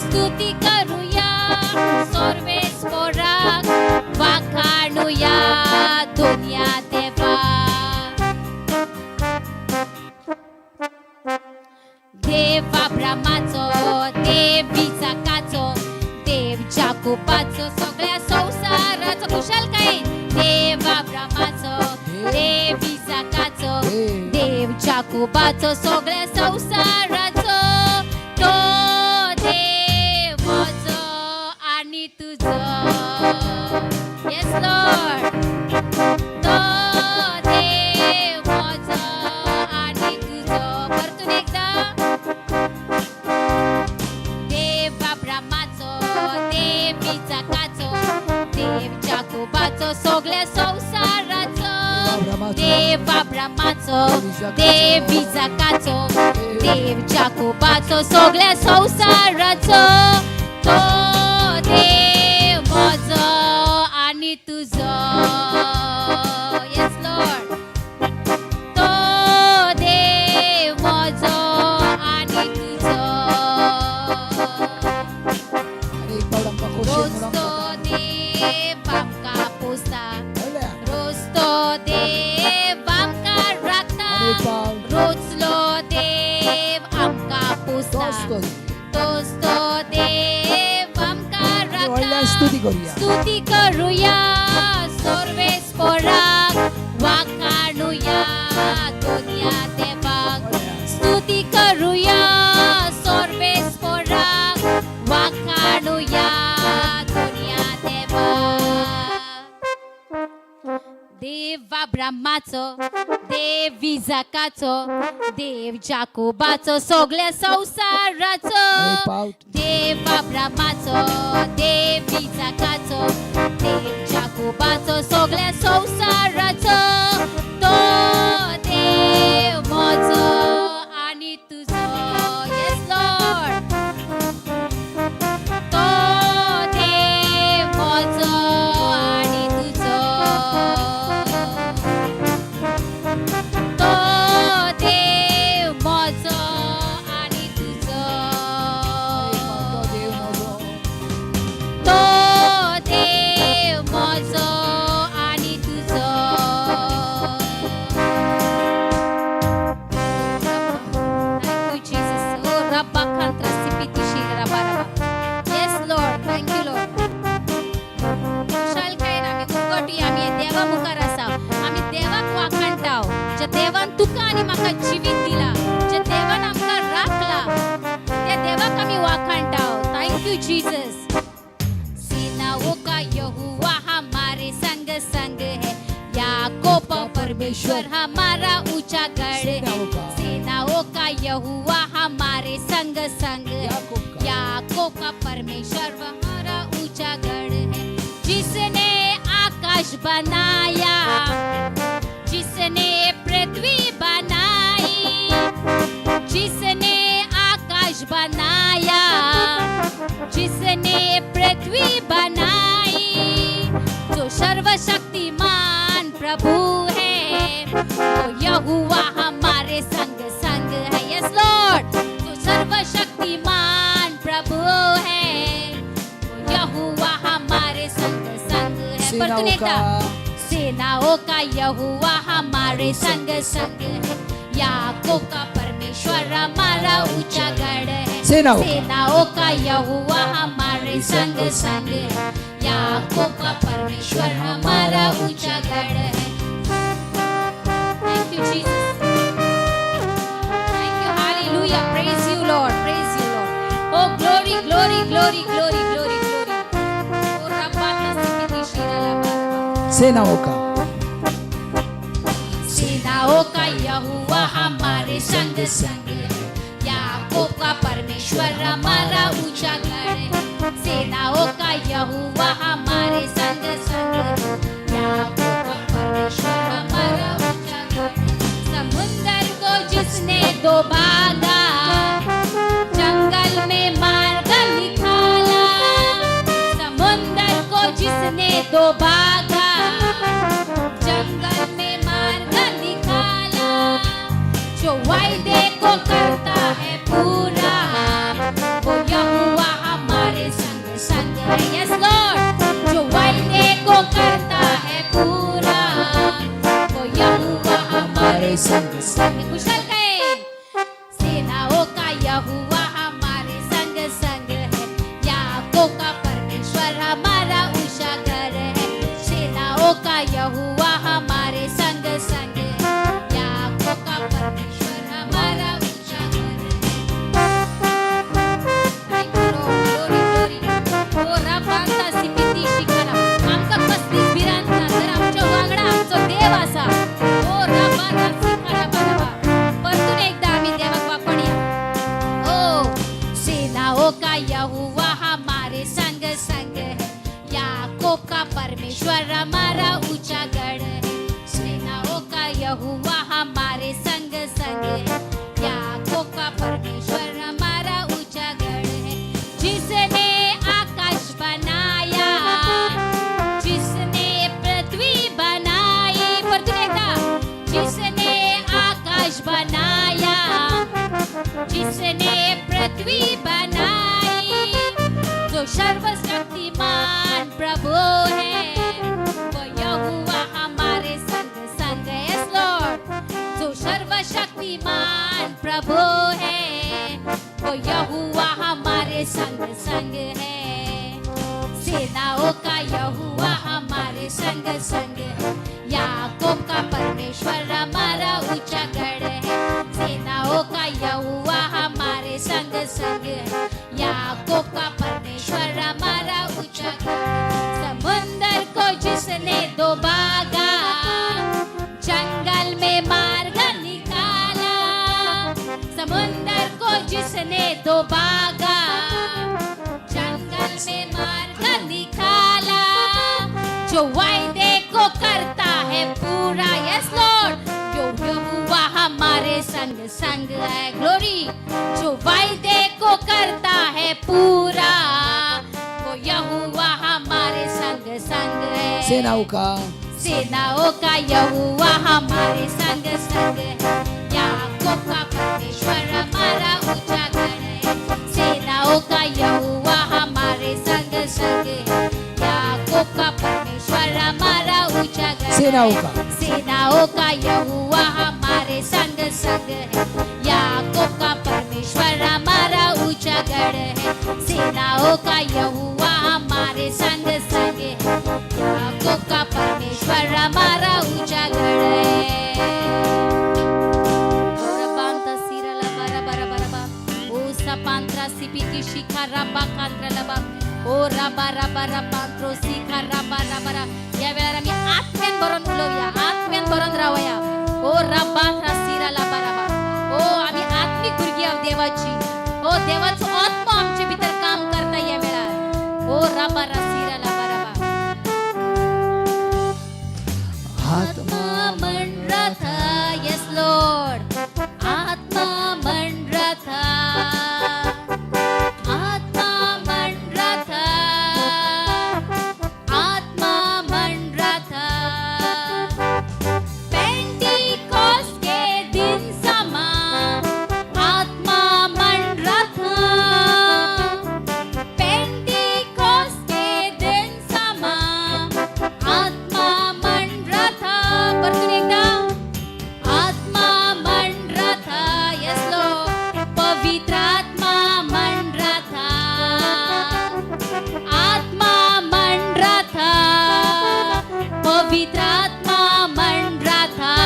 स्तुती करुया सर्वेस्पराक, वाखाणुया दुनिया देवा. देव अब्रामाचो, देव इजाकाचो, देव जाकोबाचो, सगळ्या संवसाराचो. खुशालकायेन. देव अब्रामाचो, देव इजाकाचो, देव जाकोबाचो, सगळ्या संवसाराचो, तो देव म्हजो आनी तुजो. Yes Lord. तो देव म्हजो आनी तुजो. परतून एकदा. देव अब्रामाचो, देव इजाकाचो, देव जाकोबाचो, सगळ्या संवसाराचो, देव अब्रामाचो, देव इजाकाचो, देव जाकोबाचो, सगळ्या संवसाराचो, तो देव म्हजो आनी तुजो. Yes Lord. तो देव देव आमकां पोसता. तोच तो तोच तो देव आमकां व्हडल्यान राखता. स्तुती करुया. स्तुती करुया सर्वेस्पराक, वाखाणुया दोनया देवाक. स्तुती करुया सर्वेस्पराक, वाखाणुया दोनया देवाक. देव अब्रामाचो, देव इजाकाचो, देव जाकोबाचो, सगळ्या संवसाराचो. एक पावट. देव अब्रामाचो, देव इजाकाचो, देव जाकोबाचो, सगळ्या संवसाराचो. तो देव म्हजो आनी तुजो. येस लॉर्ड. तो देव म्हजो आनी तुजो. तो देव म्हजो आनी तुजो. तो देव म्हजो. तो देव म्हजो आनी तुजो. Thank you, Jesus. Oh, Rabba Kantra Sipiti Shira Rabba Rabba. Yes, Lord. Thank you, Lord. खुशालकायेन आमी उरगटुया. आमी देवा मुखार आसा, आमी देवाक वाखाणटाव, ज्या देवान तुका आनी म्हाका जिवीत दिला, ज्या देवान आमकां राखला, त्या देवाक आमी वाखाणटाव. Thank you Jesus. सेनाओं का यहोवा हमारे संग संग है, याकोब परमेश्वर हमारा ऊंचा गढ़ है. सेनाओं का. सेनाओं का यहोवा हमारे संग संग है, याकूब का. याकोब का परमेश्वर हमारा ऊंचा गढ़ है. जिसने आकाश बनाया, जिसने पृथ्वी बनाई, जिसने आकाश बनाया, जिसने पृथ्वी बनाई, जो सर्वशक्तिमान प्रभु है, वो यहोवा हमारे संग संग है. S Lord. जो सर्वशक्तिमान प्रभु है, वो यहोवा हमारे संग संग है. परतून सेनाओं एकदा. का. सेनाओं का यहोवा हमारे संग संग है, याकोब का परमेश्वर हमारा ऊंचा गढ़ है. सेनाओं का. सेनाओं का यहोवा हमारे संग संग है, याकोब का परमेश्वर हमारा ऊंचा गढ़ है. Thank you Jesus. Thank you. Hallelujah. Praise you, Lord. Praise you, Lord. Oh, glory, glory, glory, glory, glory, glory. Oh, Rabba Tasipiti Shira Laba Laba. सेनाओं का. सेनाओं का यहोवा हमारे संग संग है, याकोब का परमेश्वर हमारा ऊंचा गढ़ है. सेनाओं का यहोवा हमारे संग संग है, याकोब का परमेश्वर हमारा ऊंचा गढ़ है. समुंदर को जिसने दो भागा, जंगल में मार्ग निकाला, समुंदर को जिसने दो भागा, जंगल में मार्ग निकाला, जो वायदे को करता है पूरा, वो यहोवा हमारे संग संग है. S Lord. जो वायदे को करता है पूरा, वो यहोवा हमारे संग संग. कुशल गए. सेनाओं का यहोवा हमारे संग संग है, याकोब का परमेश्वर हमारा ऊंचा गढ़ है. सेनाओं का यहोवा हमारे संग संग है, याकोब का परमेश्वर हमारा ऊंचा गढ़ है. Thank you, Lord. Glory, glory. Oh, राबांता सिपिती shikara. आमकां कसलीच भिरांत ना, तर आमच्या वांगडा आमचो देव आसा. ओ राबा शिकारा बाबा. परतून एकदा आमी देवाक वापडया. ओ सेनाओं का यहोवा हमारे संग संग है, याकोब का परमेश्वर हमारा ऊंचा गढ़ है. सेनाओं का यहोवा हमारे संग संग है, याकोब का परमेश्वर हमारा ऊंचा गढ़ है. जिसने आकाश बनाया, जिसने पृथ्वी बनाई. परतून एकदा. जिसने आकाश बनाया, जिसने पृथ्वी बनाई, जो सर्वशक्तिमान प्रभु है, वो यहोवा हमारे संग संग है. Yes, Lord. जो सर्वशक्तिमान प्रभु है. वो यहुआ हमारे संग संग है। सेनाओं का यहुआ हमारे संग संग है। याकूब का परमेश्वर हमारा ऊंचा गढ़ है। सेनाओं का यहुआ हमारे संग संग है। याकूब का परमेश्वर हमारा ऊंचा गढ़ है। समुंदर को जिसने दो भागा, जंगल में मार्ग निकाला। समुंदर को जिसने दो भागा, जंगल में मार्ग निकाला, जो वायदे को करता है पूरा, यस लॉर्ड, जो यहुआ हमारे संग संग है। ग्लोरी। जो वायदे को करता है पूरा, वो यहुआ हमारे संग संग है। सेनाओं का सेनाओं का यहुआ हमारे संग संग है। याकूब का परमेश्वर हमारा ऊंचा गढ़ है। सेनाओं का यहुआ हमारे संग संग है। याकूब का परमेश्वर हमारा ऊंचा गढ़ है। सेनाओं का। सेनाओं का यहुआ हमारे संग संग है। याकूब का परमेश्वर हमारा ऊंचा गढ़ है। सेनाओं का यहुआ हमारे संग संग है। याकूब का परमेश्वर हमारा ऊंचा गढ़ है। रबांता सिरला बरा बरा बरा बा। ओ सपांत्रा सिपिति शिखा रबा कांत्रा लबा। ओ रबा रबा रबांत्रो शिखा रबा रबा रा। या वेळार आमी आत्म्यान भरून उलोवया, आत्म्यान भरून रावया। ओ रबा सिरा लबा रबा। ओ आमी आत्मिक भुरगीं आहोत देवाची। ओ देवाचो आत्मो आमचे भितर काम करता या वेळार। ओ रबा रा सिरा लबा रबा। आत्मा आत्मा म्हण रहा था, यस लॉर्ड, आत्मा म्हण रहा था, आत्मा म्हण रहा था, आत्मा म्हण रहा था, पेंटिकॉस्ट के दिन समा आत्मा म्हण रहा था, पेंटिकॉस्ट के दिन समा आत्मा म्हण रहा था। परतून एकदा, आत्मा म्हण रहा था, यस लॉर्ड, पवित्र आत्मा म्हण रहा था, आत्मा म्हण रहा था, पवित्र आत्मा म्हण रहा था,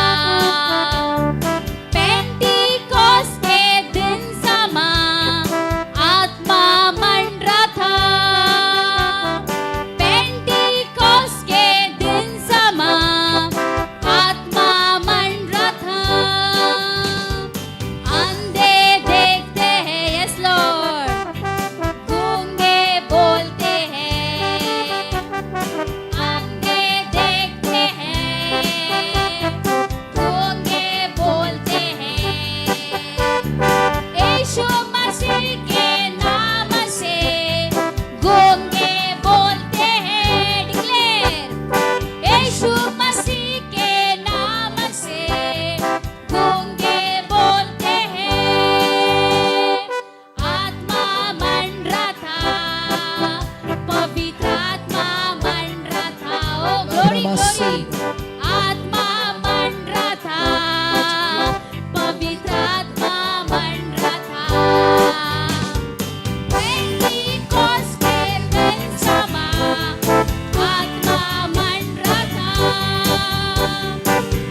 पेंटिकॉस्ट के दिन समा आत्मा म्हण रहा था, पेंटिकॉस्ट के दिन समा आत्मा म्हण रहा था, अंधे देखते हैं, यस लॉर्ड, गूंगे बोलते हैं, अंधे देखते हैं, गूंगे बोलते हैं, यीशु मसीह के नाम से गूंगे बोलते हैं। डिक्लेयर, यीशु मसीह के नाम से गूंगे बोलते हैं। आत्मा म्हण रहा था, पवित्र आत्मा म्हण रहा था। ओ ग्लोरी, ग्लोरी। आत्मा म्हण रहा था, पवित्र आत्मा म्हण रहा था, पेंटिकॉस्ट के दिन समा आत्मा म्हण रहा था,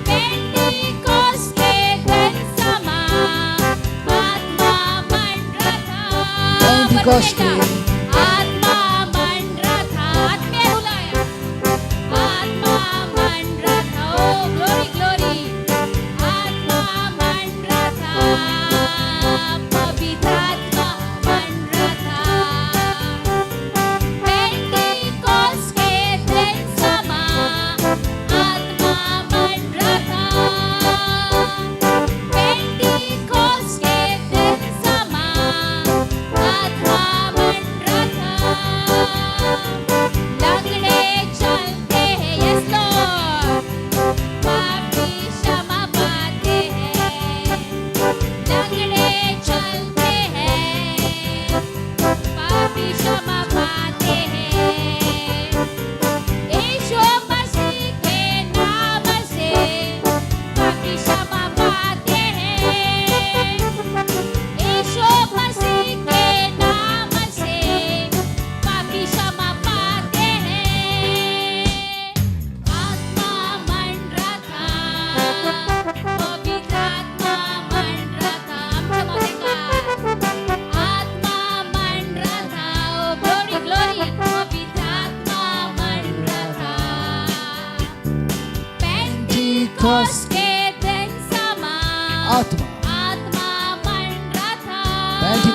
पेंटिकॉस्ट के दिन समा आत्मा म्हण रहा था। पेंटिकॉस्ट के आत्मा म्हण रहा था, आत्म्या बुलाया, आत्मा म्हण रहा था। ओ ग्लोरी, ग्लोरी। आत्मा म्हण रहा था, पवित्र आत्मा म्हण रहा था, पेंटिकॉस्ट के दिन समा आत्मा म्हण रहा था, पेंटिकॉस्ट के दिन समा आत्मा म्हण रहा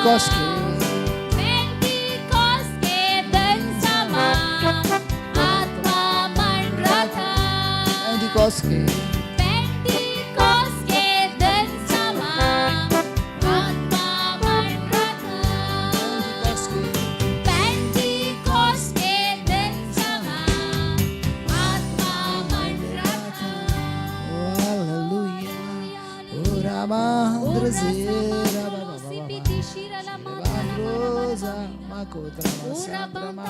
पेंटिकॉस्ट के पेंटिकॉस्ट के दिन समा आत्मा मन रथा। पेंटिकॉस्ट के पेंटिकॉस्ट के दिन समा आत्मा मन रथा। पेंटिकॉस्ट के पेंटिकॉस्ट के दिन समा आत्मा मन रथा। Hallelujah. Oh, Ramandra Zera Baba Baba Rosa Makotra Masandrama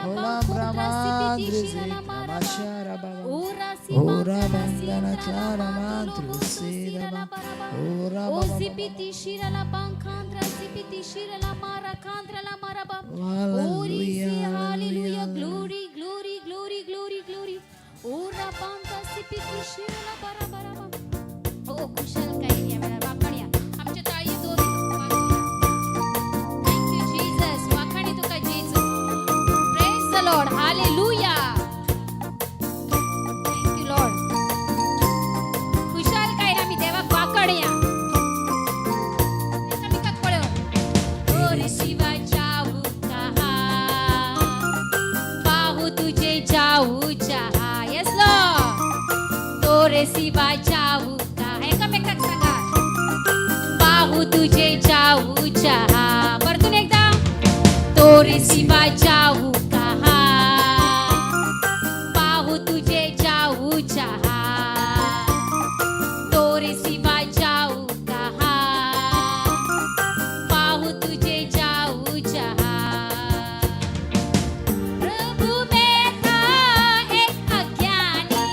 Olam Ramandra Zera Mashara Baba Ora Bandana Chara Mantru Sera Baba Ora O Baba zipiti shira la bankandra zipiti shira la mara kandra la maraba. Hallelujah, Hallelujah, hallelujah. Glory, glory, glory, glory, glory. Ora banta zipiti shira la bara bara ba. ओ कुशल काही वाखाणया आमच्या ताळी दोन. Thank you Jesus. वाखाणी तुका जेजू. Praise the Lord. Hallelujah. Thank you Lord. खुशाल काय आम्ही देवाक वाखाणया एकामेकाक पळोवन. तोरे शिवा जाऊ कहा, पाहू तुझे जाऊ चहा. येस लॉर्ड. तोरे शिवा जाऊ का. एकामेकाक सांगा, पाहू तुझे जाऊ चहा. परतून एकदा. तोरे शिवा जाऊ कहा, पाहू तुझे जाऊ चहा. तोरे शिवा जाऊ कहा, पाहू तुझे जाऊ चहा. प्रभु मैं था एक अज्ञानी,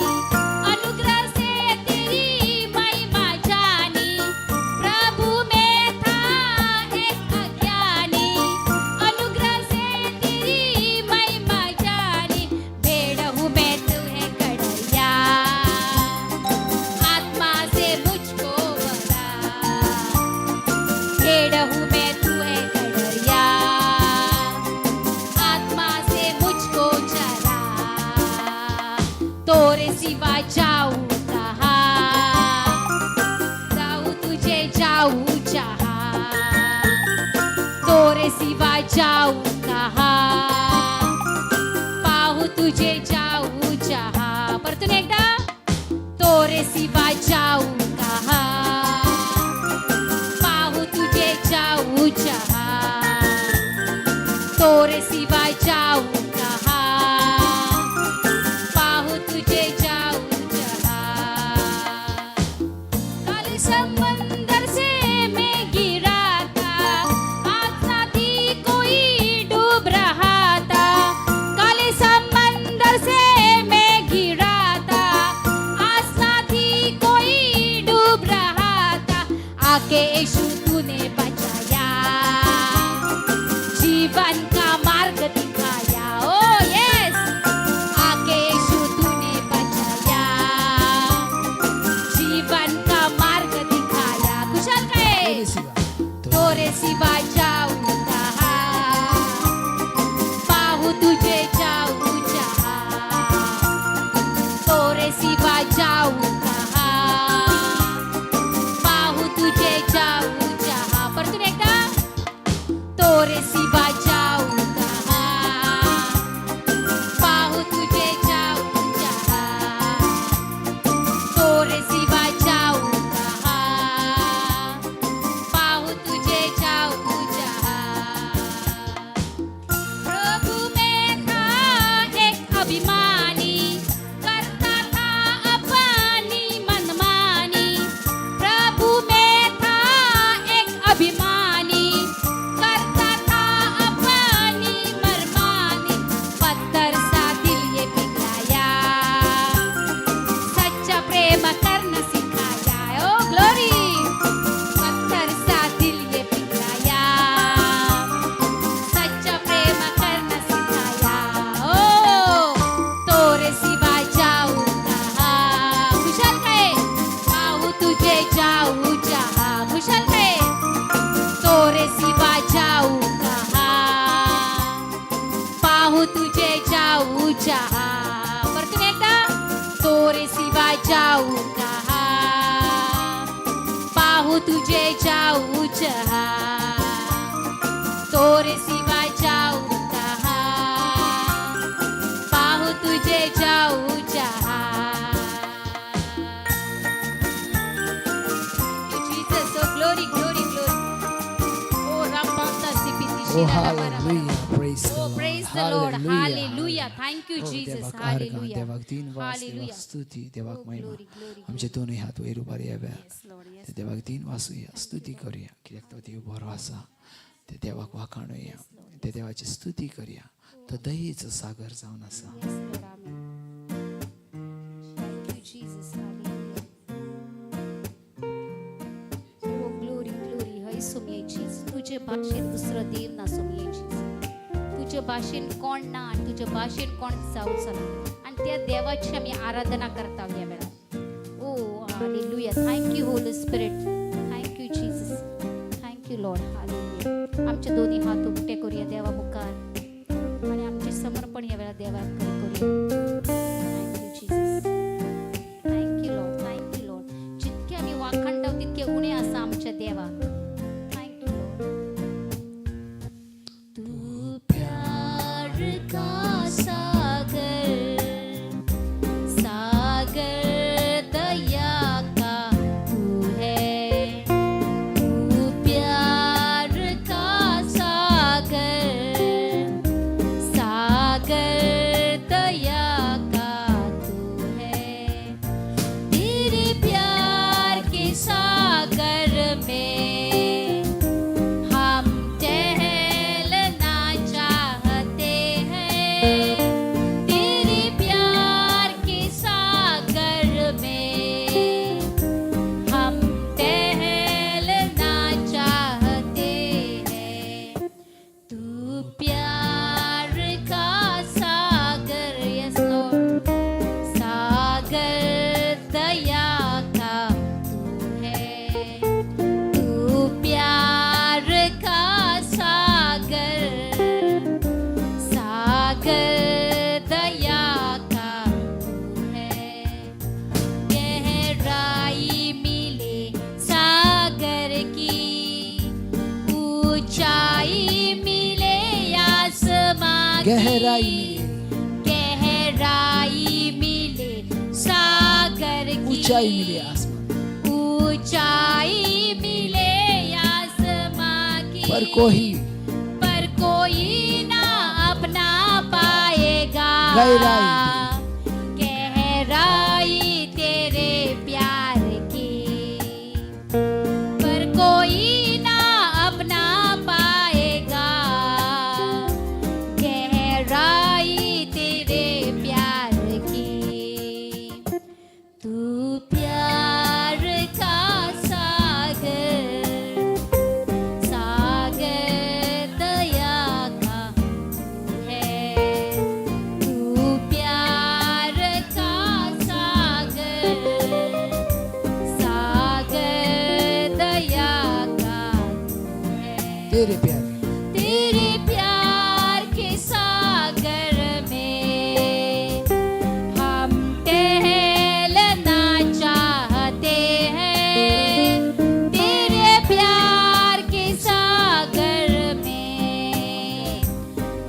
अनुग्रह से तेरी महिमा जानी. प्रभु मैं था एक अज्ञानी, अनुग्रह से तेरी महिमा जानी. भेड़ हूँ मैं, तू है गड़रिया, आत्मा से मुझको भरा. भेड़ हूँ मैं, तू है गड़रिया, आत्मा से मुझको चरा. तोरे सिवा जाऊ कहा, जाऊ तुझे जाऊ चहा. तोरे सिवा जाऊ कहा, पाहू तुझे जाऊ चहा. परतून एकदा. तोरे सिवा जाऊ कहा, पाहू तुझे जाऊ चहा. तोरे सिवा जाऊ कहा, पाहू तुझे जाऊ चहा. काले समंदर से मैं गिरा था, आस थी कोई डूब रहा था. काले समंदर से मैं गिरा था, आस थी कोई डूब रहा था. आके यीशु तूने बचाया, जीवन का मार्ग दिखाया. ओ यस. आके यीशु तूने बचाया, जीवन का मार्ग दिखाया. कुशल काय. तोरे सिवा तोरे सिवा जाऊ कहा, पाहू तुझे जाऊ चहा. तोरे सिवा जाऊ कहा, पाहू तुझे जाऊ चहा. परतून एकदा. तोरे सिवा जाऊ कहा, पाहू तुझे जाऊ चहा. तोरे सिवा जाऊ कहा, पाहू तुझे जाऊ चहा. प्रभु मैं था एक अभिमानी, करता था अपनी मनमानी. प्रभु मैं था एक अभिमानी, करता था अपनी मनमानी. पत्थर सा दिल ये पिघलाया, सच्चा प्रेम करना सिखाया. ओ ग्लोरी. पत्थर सा दिल ये पिघलाया, सच्चा प्रेम करना सिखाया. ओ तोरे सिवा जाऊ कहा. खुशाल काय. पाहू तुझे जाऊ चहा. खुशाल काय. तोरे सिवा जाऊ कहा, पाहू तुझे जाऊ चहा. परतून एकदा. तोरे सिवा जाऊ कहा, पाहू तुझे जाऊ चहा. तेरे सिवा जाऊं कहाँ, पाहू तुझे जाऊं जहाँ. Thank you, Jesus. Oh, glory, glory, glory. Oh, Rampanta Sipiti Oh, hallelujah. Praise the Oh, Lord. praise the Lord. Hallelujah. Thank you, Oh, Jesus. देवाक आर्गां, Hallelujah. देवाक दिनवास, देवाक Hallelujah. स्तुती, देवाक Oh, महिमा. glory, glory. आमचे दोनूय हात वयर उबारया वेळार. Yes, Lord. Yes. ते देवाक दिनवासूया, स्तुती करूया, कित्याक तो देव बरो आसा. ते देवाक वाखाणुया, ते देवाची स्तुती करूया. तो दयेचो सागर जावन आसा. Yes, Lord. Amen. Thank you, Jesus. Hallelujah. Oh, glory, glory. हय सोमये जीस, तुजे भाशेन दुसरो देव ना. सोमये जीस, तुजे भाशेन कोण ना आनी तुजे भाशेन कोण जावचो ना. आनी त्या देवाची आमी आराधना करता ह्या वेळार. ओ hallelujah. Thank you, Holy Spirit. Thank you, Jesus. Thank you, Lord. Hallelujah. आमचे दोन्ही हात उकटे करूया देवा मुखार आणि आमचे समर्पण ह्या वेळार देवाक करूया. Thank you, Jesus. Thank you, Lord. Thank you, Lord. जितके आमी वाखाणटाव तितके उणे आसा आमच्या देवाक. Thank you, Lord. तू प्यार का सागर, सागर दया का तू है. तू प्यार का सागर, सागर दया का तू है. तेरे प्यार के सागर में हम टहलना चाहते हैं. तेरे प्यार के सागर में हम टहलना चाहते हैं. तू प्यार का सागर, यस लॉर्ड, सागर दया का तू है. तू प्यार का सागर, सागर दया का तू है. गहराई मिले सागर की, ऊंचाई मिले आसमां की. गहराई मिले. गहराई मिले सागर की, ऊंचाई मिले आसमान. ऊंचाई मिले आसमां की, पर कोई पर कोई ना अपना पाएगा गहराई. गहराई तेरे प्यार की, पर कोई ना अपना पाएगा गहराई तेरे प्यार की. तू प्यार का सागर, सागर दया का है. तू प्यार का सागर, सागर दया का है. तेरे प्यार तेरे प्यार के सागर में हम टहलना चाहते हैं. तेरे प्यार के सागर में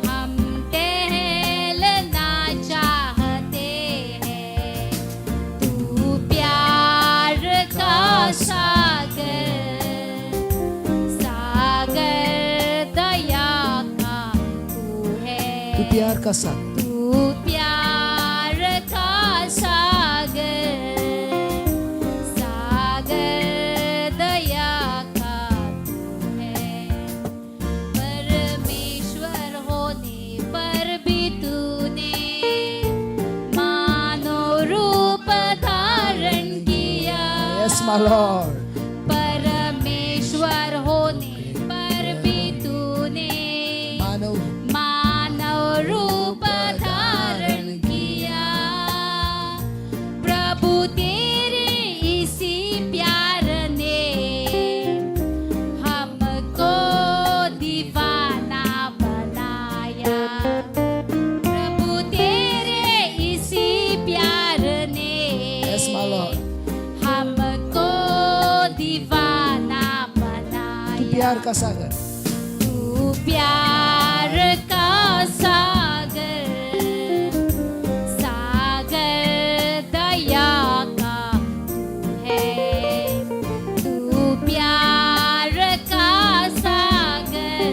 हम टहलना चाहते हैं. तू प्यार का सागर, सागर दया का तू है. तू प्यार का सागर. तू प्यार का सागर, सागर दया का तू है. परमेश्वर होने पर भी तूने मानव रूप धारण किया. Yes, my Lord. परमेश्वर होने पर भी तूने मानव मानव रूप धारण किया. प्रभु, तेरे इसी प्यार ने हमको दीवाना बनाया. प्रभु, तेरे इसी प्यार ने Yes, my Lord. हमको दीवाना तू बनाया. प्यार का सागर. तू प्यार का सागर, सागर दया का तू है। तू प्यार का सागर,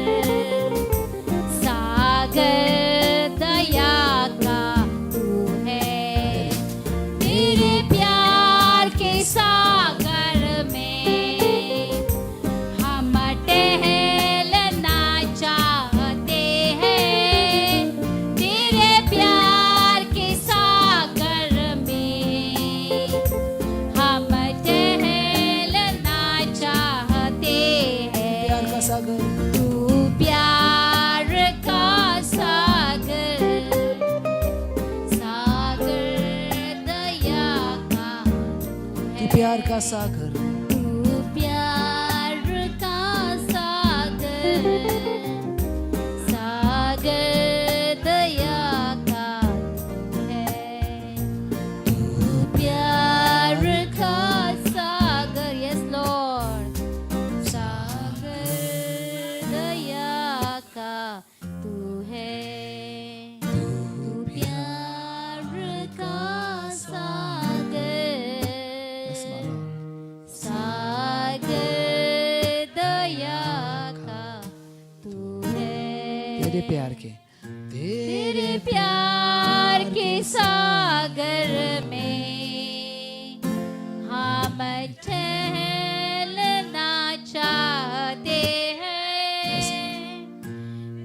सागर दया का तू है। तेरे प्यार के सागर में हम टहलना चाहते हैं। तेरे प्यार के सागर में हम टहलना चाहते प्यार का हैं। सागर, तू प्यार का सागर, सागर दया का तू प्यार का सागर, तू प्यार का सागर, सागर दया का तू है। तू प्यार का सागर, यस लॉर्ड, सागर दया का तू है। तू प्यार का सागर, Yes, my Lord. सागर दया का तू है। तेरे प्यार के, तेरे प्यार के सागर में हम टहलना चाहते हैं।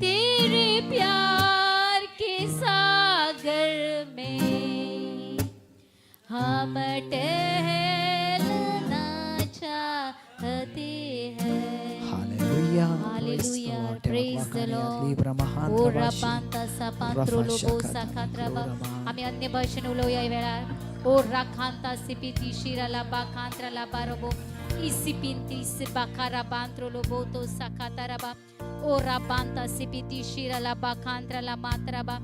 तेरे प्यार के सागर में हम टहलना चाहते हैं। Hallelujah. Praise the Hallelujah. Lord. Praise the Lord. Libra O रापांता सापांत्रो Lobo साखात्राबा. आम्ही अन्य भाषेने उलवूया या वेळार. ओ राखांता सिपिती शिराला बा खांत्राला बारोबो इसिपिंती सिबाखारा बांत्रो लोबो तो साखाताराबा. ओ राबांता सिपिती शिराला बा खांत्राला मात्राबा.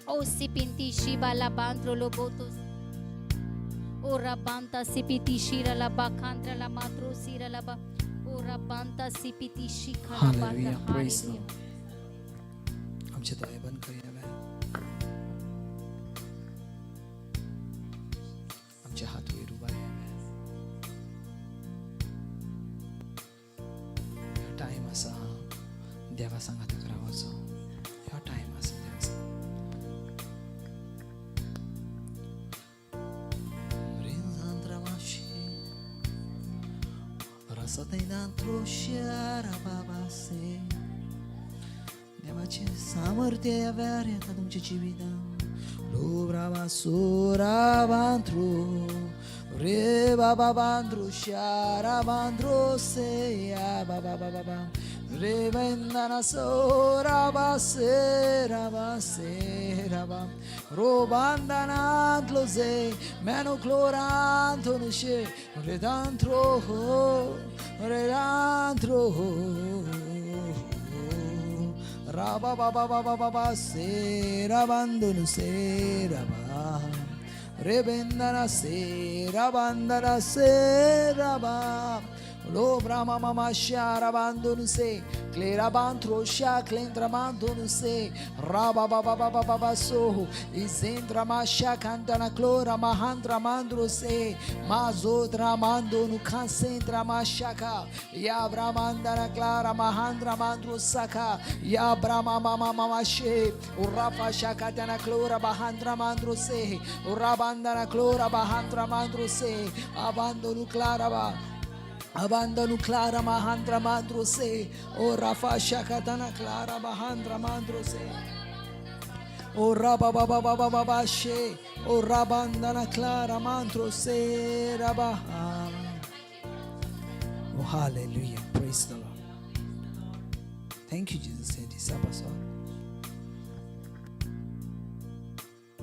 ओ सिपिंती शिबाला बांत्रो लोबो तो ओ राबांता सिपिती शिराला बा खांत्राला मात्रो सिराला बा. ओ राबांता सिपिती शिखाला Hallelujah. बांत्रा. Praise the Hallelujah. Lord. आमचे दोळे बंद करूया वेळ. आमचे हात वयर उबारया वेळ. ह्यो टायम आसा देवा सांगाताक रावचो. ह्यो टायम आसा देवा सांगाताक. Rinzandramashi, Rasatenantro देवाचें सामर्थ्य ह्या वेळार येता तुमच्या जिवितान. Lubrama surabantru, re baba bandru sharabandru se ya baba baba ba, re vendana soraba se raba se raba, robandana se meno cloranto nushe, redantro redantro. Raba ba ba ba ba ba ba se rabandunu se raba rebendana se rabandana se raba lo brahma mama sharabandunu se clerabantro sha clendramandunu se raba ba ba ba ba ba ba so izendra masha cantana clora mahandra mandro se mazodra mandonu concentra mashaka ya brahmandana clara mahandra mandro saka ya brahma mama mama she urafa shakatana clora bahandra mandro se urabandana clora bahandra mandro se abandonu clara ba Abandonu clara mahandra mandro se o rafa shakatana clara mahandra mandro se o raba baba baba baba she o rabandana clara mandro se raba. Oh, hallelujah. Praise the Lord. Thank you, Jesus. हे दिसा पासो,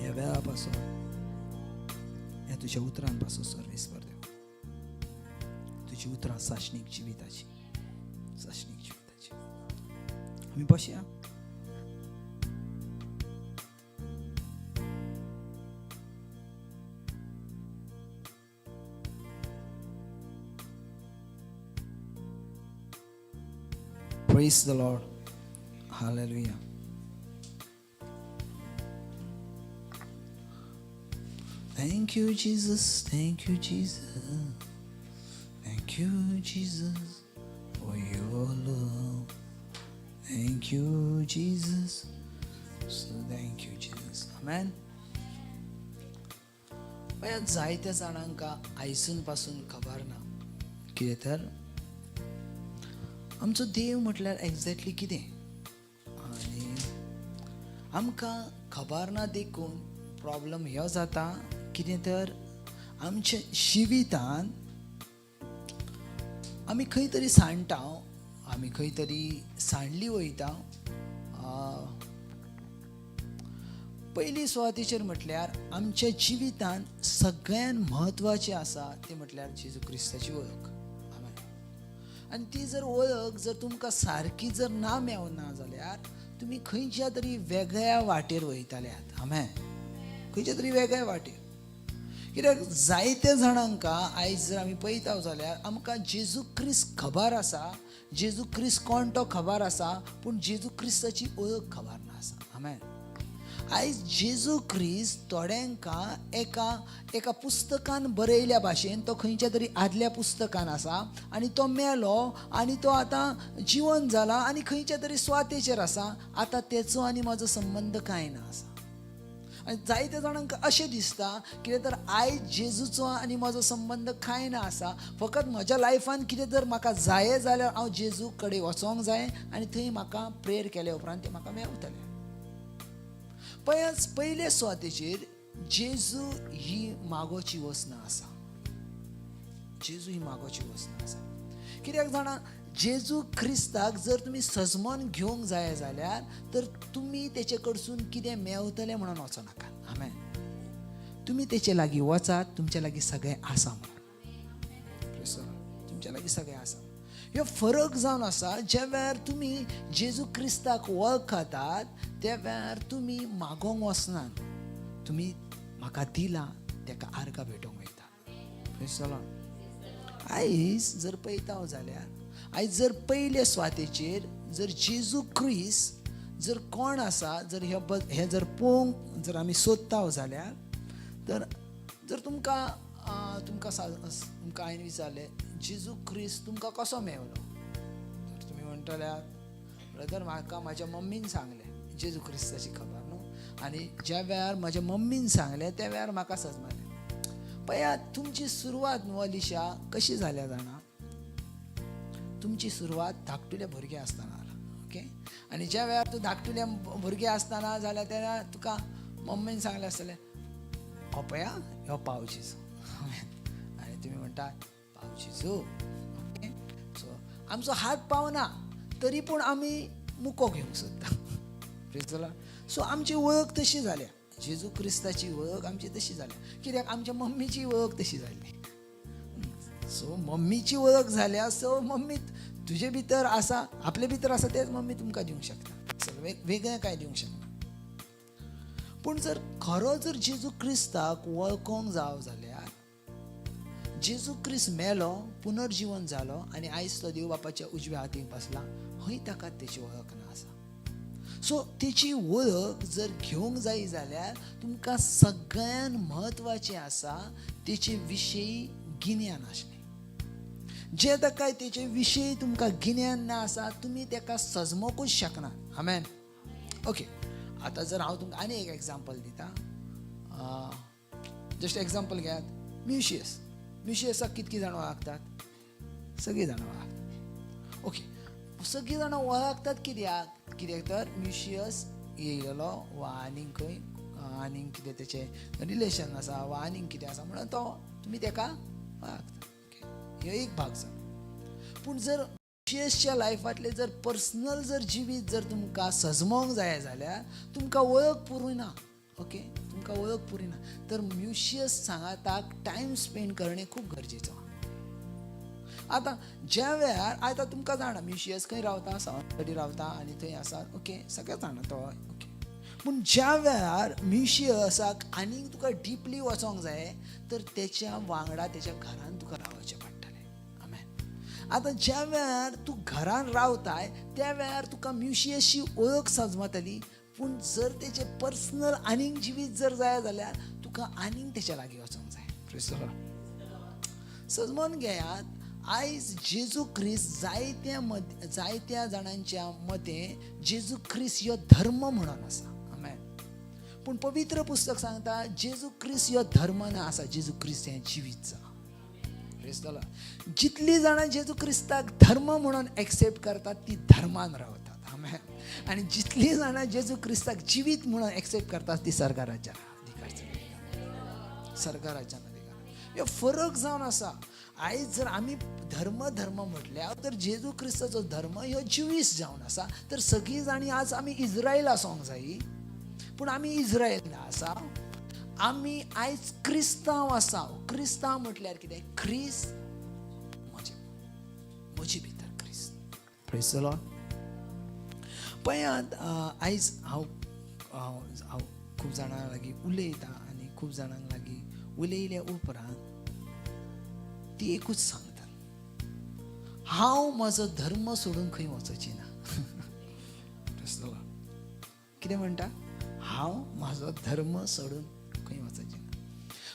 ह्या वेळा पासो, ह्या तुज्या उतरान पासो service कर देव. तुजी उतरां साशणीक जिविताची, साशणीक जिविताची. आमी बसया. Praise the Lord. Hallelujah. Thank you Jesus, thank you Jesus, thank you Jesus for your love. Thank you Jesus, so thank you Jesus. Amen. पळयात, जायत्या जाणांक आयसून पासून खबर ना कितें तर आमचो देव म्हटल्यार एग्जॅक्टली कितें, आनी आमकां खबर ना देखून प्रॉब्लम ह्यो जाता कितें तर आमच्या जिवितान आमी खंय तरी सांडटा, आमी खंय तरी सांडली वयता. पयली सुवातेचेर म्हटल्यार आमच्या जिवितान सगळ्यान म्हत्वाचें आसा तें म्हटल्यार जेजू क्रिस्ताची वळख. आमेन. आनी ती जर वळख जर तुमकां सारकी जर ना मेवना जाल्यार तुमी खंयच्या तरी वेगळ्या वाटेर वयताल्यात. आमेन. खंयच्या तरी वेगळ्या वाटेर. कित्याक जायत्या जाणांक आयज जर आमी पळयता जाल्यार आमकां जेजू क्रिस्त खबर आसा, जेजू क्रिस्त कोण तो खबर आसा, पूण जेजू क्रिस्ताची वळख खबर ना आसा. आमेन. आयज जेजू क्रिस्त थोड्यांकां एका एका पुस्तकान बरयल्या भाशेन तो खंयच्या तरी आदल्या पुस्तकान आसा आनी तो मेलो आनी तो आतां जिवन जाला आनी खंयच्या तरी सुवातेचेर आसा. आतां तेचो आनी म्हाजो संबंद कांय ना आसा. आनी जायत्या जाणांक अशें दिसता कितें तर आयज जेजूचो आनी म्हजो संबंद कांय ना आसा, फकत म्हज्या लायफान कितें तर म्हाका जाय जाल्यार हांव जेजू कडेन वचोंक जाय आनी थंय म्हाका प्रेयर केल्या उपरांत तें म्हाका मेवतलें. पळयात, पयले सुवातेचेर जेजू ही मागोची वसना आसा. जेजू ही मागोची वसना आसा. कित्याक जाणा, जेजू क्रिस्ताक जर तुमी सजमन घेवंक जाय जाल्यार तर तुमी तेचे कडसून कितें मेवतलें म्हणून वचोनाका. आमेन. तुमी तेचे लागीं वचात, तुमच्या लागीं सगळें आसा म्हणून. तुमच्या लागीं सगळें आसा. ह्यो फरक जावन आसा, ज्या वेळार तुमी जेजू क्रिस्ताक वळखतात त्या वेळार तुमी मागोंक वचनात, तुमी म्हाका दिला तेका आर्गां भेटोवंक वयता. आयज जर पळयता जाल्यार आयज जर पयले सुवातेचेर जर जेजू क्रिस्त जर कोण आसा जर हे जर पळोवंक जर आमी सोदता जाल्यार तर जर तुमकां तुमकां तुमकां हांवें विचारलें जेजू क्रिस्त तुमकां कसो मेवलो, तर तुमी म्हणटल्या ब्रदर म्हाका म्हाज्या मम्मीन सांगलें जेजू क्रिस्ताची खबर न्हू, आनी ज्या वेळार म्हाज्या मम्मीन सांगलें त्या वेळार म्हाका सजमालें. पळयात, तुमची सुरवात न्हू अलिशा कशी जाल्या जाणा, तुमची सुरवात धाकटुले भुरगे आसतना जाला. ओके, आनी ज्या वेळार तूं धाकटुले भुरगे आसतना जाल्यार तेन्ना तुका मम्मीन सांगलें आसतलें हो पळया हो पाव जेजू, आनी तुमी म्हणटात पाव जेजू. ओके, सो आमचो हात पावना तरी पूण आमी मुको घेवंक सोदता. सो आमची वळख तशी जाल्या, जेजू क्रिस्ताची वळख आमची तशी जाल्या, कित्याक आमच्या मम्मीची वळख तशी जाल्ली. सो मम्मीची वळख जाल्या, सो मम्मी तुजे भितर आसा, आपले भितर आसा तेच मम्मी तुमकां दिवंक शकता, वेगळें कांय दिवंक शकना. पूण जर खरो जर जेजू क्रिस्ताक वळखोंक जाव जाल्यार जेजू क्रिस्त मेलो, पुनर्जिवन जालो आनी आयज तो देव बापाच्या उजव्या हातीक बसला, हय ताका तेची वळख ना आसा. सो तेची वळख जर घेवंक जाय जाल्यार तुमकां सगळ्यान म्हत्वाचें आसा तेचे विशयी गिन्यान आसलें. जे ताका तेचे विशयी तुमकां गिन्यान ना आसा तुमी ताका सजमोकूच शकना. आमेन. ओके, आतां जर हांव तुमकां आनी एक एग्जाम्पल दिता, जस्ट एग्जाम्पल घेयात, म्युशियस. म्युशियसाक कितकी जाणां वळखतात? सगळीं जाणां वळखतात. ओके, सगळीं जाणां वळखतात कित्याक? कित्याक तर म्युशियस येयलेलो वा आनीक खंय आनीक कितें तेचें रिलेशन आसा वा आनीक कितें आसा म्हणून तो तुमी तेका वळखता. ओके, ह्यो एक भाग जालो. पूण जर म्युशियसच्या लायफांतलें जर पर्सनल जर जिवीत जर तुमकां सजमोंक जाय जाल्यार तुमकां वळख पुरूय ना. ओके, तुमकां वळख पुरी ना तर म्युशियस सांगाताक टायम स्पेंड करणे खूब गरजेचो. आतां ज्या वेळार आतां तुमकां जाणा म्युशियस खंय रावता, सावंतवाडी रावता आनी थंय आसा. ओके, सगळें जाणा तो. ओके, पूण ज्या वेळार म्युशियसाक आनीक तुका डिपली वचोंक जाय तर तेच्या वांगडा तेच्या घरान तुका रावचें पडटलें. आमेन. आतां ज्या वेळार तूं घरान रावताय त्या वेळार तुका म्युशियसची ओळख सजमतली, पूण जर तेचें पर्सनल आनीक जिवीत जर जाय जाल्यार तुका आनीक तेच्या लागीं वचोंक जाय. सजमोन घेयात, आयज जेजू क्रिस्त जायत्या जाणांच्या मतें जेजू क्रिस्त ह्यो धर्म म्हणून आसा. आमेन. पूण पवित्र पुस्तक सांगता जेजू क्रिस्त ह्यो धर्म ना आसा, जेजू क्रिस्त हें जिवीत जा. जितली जाणां जेजू क्रिस्ताक धर्म म्हणून एक्सेप्ट करतात ती धर्मान रावतात. आमेन. आनी जितली जाणां जेजू क्रिस्ताक जिवीत म्हणून एक्सेप्ट करतात ती सर्गा राज्यान अधिकार चलयतात, सर्गा राज्यान अधिकार. ह्यो फरक जावन आसा. आयज जर आमी धर्म धर्म म्हटल्यार तर जेजू क्रिस्ताचो धर्म ह्यो जिवीस जावन आसा. तर सगळीं जाणी आज आमी इज्रायल आसोंक जायी, पूण आमी इज्रायल ना आसा, आमी आयज क्रिस्तांव आसा. क्रिस्तांव म्हटल्यार कितें? क्रिस्त म्हजे भितर क्रिस्त. Praise the Lord. पळयात, आयज हांव हांव खूब जाणां लागीं उलयतां आनी खूब जाणां लागीं उलयल्या उपरांत ती एकूच सांगतात, हांव म्हजो धर्म सोडून खंय वचची ना. कितें म्हणटा? हांव म्हजो धर्म सोडून खंय वचची ना.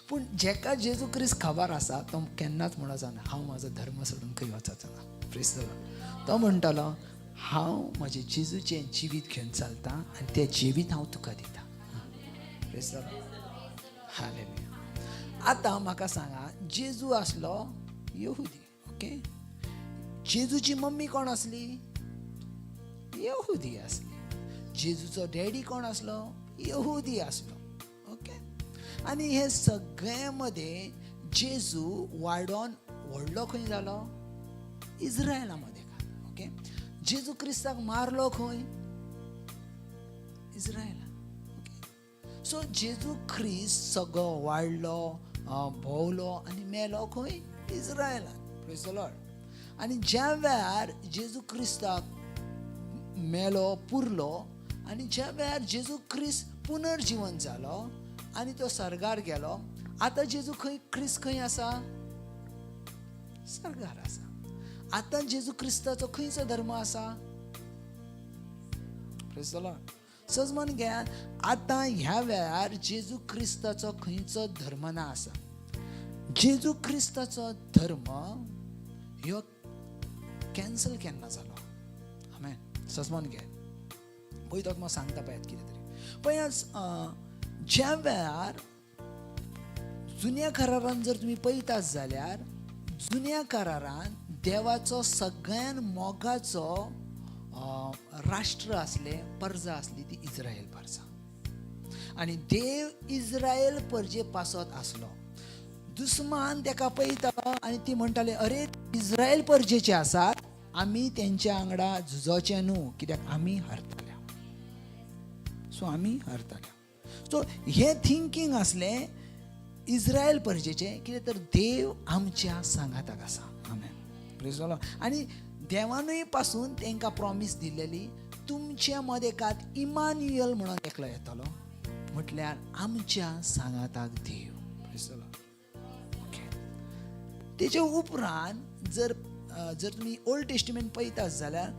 पूण जेका जेजू क्रिस्त खबर आसा तो केन्नाच म्हणचो ना हांव म्हजो धर्म सोडून खंय वचचो ना. Praise the Lord. तो म्हणटलो हांव म्हजें जेजूचें जिवीत घेवन चलता आनी तें जिवीत हांव तुका दिता. Praise the Lord. हालेलुया. आतां म्हाका सांगा, जेजू आसलो यहुदी, ओके? जेजूची मम्मी कोण आसली? यहुदी आसली. जेजूचो डॅडी कोण आसलो? यहुदी आसलो, ओके? आनी हे सगळे मदें जेजू वाडोन व्हडलो खंय जालो? इज्रायला मदें, ओके? जेजू क्रिस्ताक मारलो खंय? इज्रायला, ओके? सो जेजू क्रिस्त सगळो वाडलो, भोंवलो आनी मेलो खंय? इज्रायलान. Praise the Lord. आनी ज्या वेळार जेजू क्रिस्ताक मेलो, पुरलो आनी ज्या वेळार जेजू क्रिस्त पुनर्जिवन जालो आनी तो सर्गार गेलो, आतां जेजू खंय, क्रिस्त खंय आसा? सर्गार आसा. आतां जेजू क्रिस्ताचो खंयचो धर्म आसा? Praise the Lord. सजमन घेयात, आतां ह्या वेळार जेजू क्रिस्ताचो खंयचो धर्म ना आसा. जेजू क्रिस्ताचो धर्म ह्यो कॅन्सल केन्ना जालो? आमेन. सजमन घेयात, पळय तो म्हाका सांगता पळयात कितें तरी. पळयात, ज्या वेळार जुन्या करारान जर तुमी पळयतात जाल्यार जुन्या करारान देवाचो सगळ्यान मोगाचो राष्ट्र आसलें, परजा आसली ती इज्रायल परजा. आनी देव इज्रायल परजे पासत आसलो. दुस्मान तेका पळयता आनी ती म्हणटाले, अरे इज्रायल परजेचे आसात, आमी तेंच्या वांगडा झुजोचें न्हू, कित्याक आमी हरतल्या. सो आमी हरतल्या. सो हें थिंकींग आसलें इज्रायल परजेचें, कितें तर देव आमच्या सांगाताक आसा. आमेन. Praise the Lord. आनी देवानूय पासून तांकां प्रॉमीस दिल्लेली, तुमच्या मदें एकाद इमान्युयल म्हणून एकलो येतलो, म्हटल्यार आमच्या सांगाताक देव. Praise the Lord. Okay. तेजे उपरांत जर जर तुमी ओल्ड टेस्टिमेंट पळयतात जाल्यार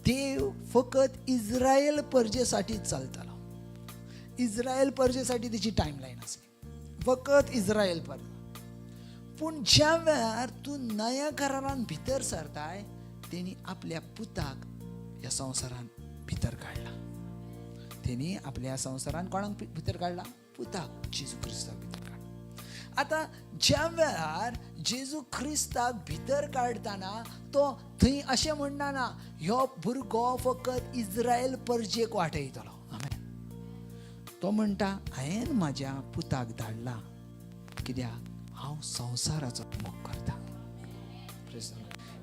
देव फकत इज्रायल परजेसाठीच चलतालो. इज्रायल परजेसाठी तेची टायम लायन आसली, फकत इज्रायल परजा. पूण ज्या वेळार तूं नव्या करारान भितर सरताय, तेणी आपल्या पुताक ह्या संवसारान भितर काडला. तेणी आपल्या संवसारान कोणाक भितर काडला? पुताक, जेजू क्रिस्ताक भितर काडला. आतां ज्या वेळार जेजू क्रिस्ताक भितर काडटना तो थंय अशें म्हणना ना ह्यो भुरगो फकत इज्रायल परजेक वाटयतलो. आमेन. तो म्हणटा, हांवें म्हाज्या पुताक धाडला कित्याक हांव संवसाराचो मोग करता.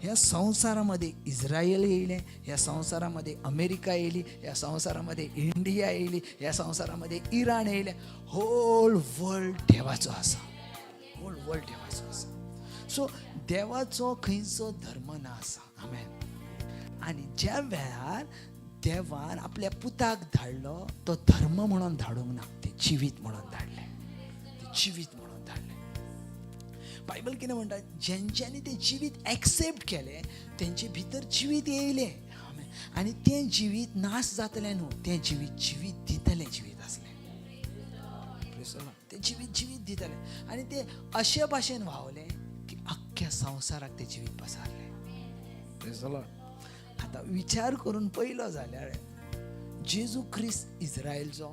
ह्या संवसारामध्ये इस्रायल येयलें, ह्या संवसारामध्ये अमेरिका येयली, ह्या संवसारामध्ये इंडिया येयली, ह्या संवसारामध्ये इराण येयलें. होल वर्ल्ड देवाचो आसा, होल वर्ल्ड देवाचो आसा. सो देवाचो खंयचो धर्म ना आसा. आमेन. आनी ज्या वेळार देवान आपल्या पुताक धाडलो, तो धर्म म्हणून धाडूंक ना, ते जिवीत म्हणून धाडलें, ते जिवीत म्हणून धाडलें. बायबल कितें म्हणटा, जेंच्यांनी तें जिवीत एक्सेप्ट केलें तेंचे भितर जिवीत येयलें. आनी तें जिवीत नाश जातलें न्हू, तें जिवीत जिवीत दितलें जिवीत आसलें. तें जिवीत जिवीत दितलें आनी तें अशे भाशेन व्हांवलें की अख्ख्या संवसाराक तें जिवीत पसारलें. आतां विचार करून पयलो जाल्यार जेजू क्रिस्त इस्रायलचो,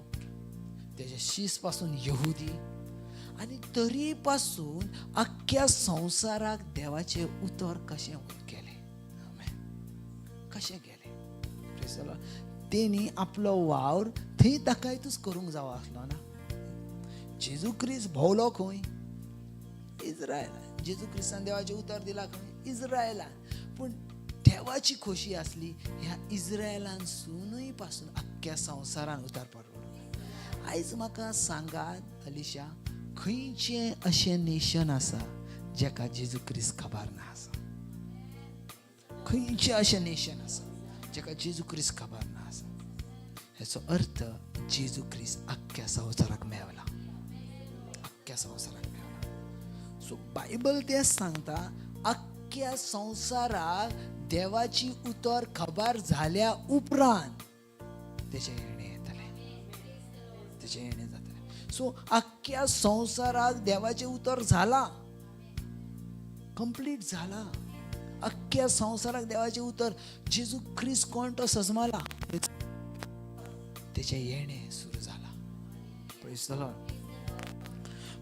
तेजे शीस पासून यहुदी, आनी तरी पासून अख्ख्या संवसाराक देवाचें उतर कशें गेलें, कशें गेलें. तेणी आपलो वावर थंय ताकायतूच करूंक जावो आसलो ना. जेजू क्रिस्त भोंवलो खंय? इस्रायलान. जेजू क्रिस्तान देवाचें उतर दिलां खंय? इस्रायलान. पूण देवाची खोशी आसली ह्या इस्रायलानसुनूय पासून अख्ख्या संवसारान उतार परवडलो. आयज म्हाका सांगात अलिशा, खंयचें अशें नेशन आसा जेका जेजू क्रिस्त खबर ना आसा? खंयचें अशें नेशन आसा जेका जेजू क्रिस्त खबर ना आसा? हेचो अर्थ जेजू क्रिस्त अख्ख्या संवसाराक मेवला, अख्ख्या संवसाराक मेवला. सो बायबल तें सांगता, अख्ख्या संवसाराक देवाची उतर खबर झाल्या उपरांत तेचें येणें येतलें, तेचें येणें जातलें. सो अख्ख्या संवसाराक देवाचें उतर झालां, कंप्लीट झालां. अख्ख्या संवसाराक देवाचें उतर जेजू क्रिस्त कोण तो सजमाला, तेचें येणें सुरू जालां. पळयतलो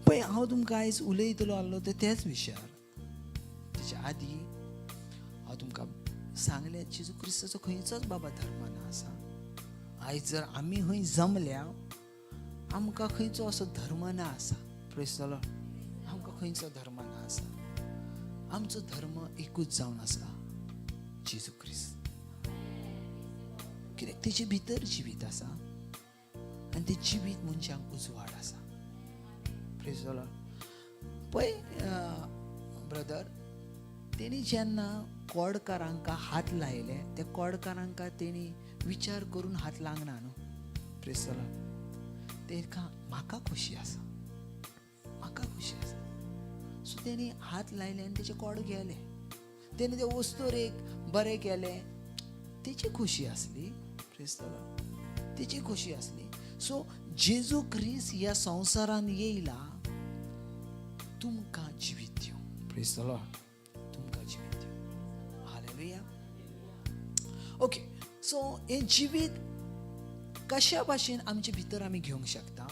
पळय हांव तुमकां आयज उलयतलो आसलो ते तेच विशयार. तेच्या आदीं हांव तुमकां सांगलें जेजू क्रिस्ताचो खंयचोच बाबा धर्म ना आसा. आयज जर आमी खंय जमल्या आमकां खंयचो असो धर्म ना आसा. पळयतलो आमकां खंयचो धर्म ना आसा. आमचो धर्म एकूच जावन आसा, जेजू क्रिस्त. कित्याक तेजे भितर जिवीत आसा आनी तें जिवीत मनशांक उजवाड आसा. प्रेज the Lord. पळय ब्रदर, तेणी जेन्ना कोडकारांक हात लायले त्या कोडकारांक तेणी विचार करून हात लागना न्हू. Praise the Lord. तेका म्हाका खोशी आसा, म्हाका खोशी आसा. सो तेणी हात लायले आनी तेचे कोड गेले. तेणी ते वस्तूर एक बरें केलें, तेची खोशी आसली. Praise the Lord. तेची खोशी आसली. सो जेजू क्रिस्त ह्या संवसारान येयला तुमकां जिवीत दिवंक. Praise the Lord. तुमकां जिवीत दिवंक. हालेलुया. ओके, सो हें जिवीत कशा भाशेन आमचे भितर आमी घेवंक शकता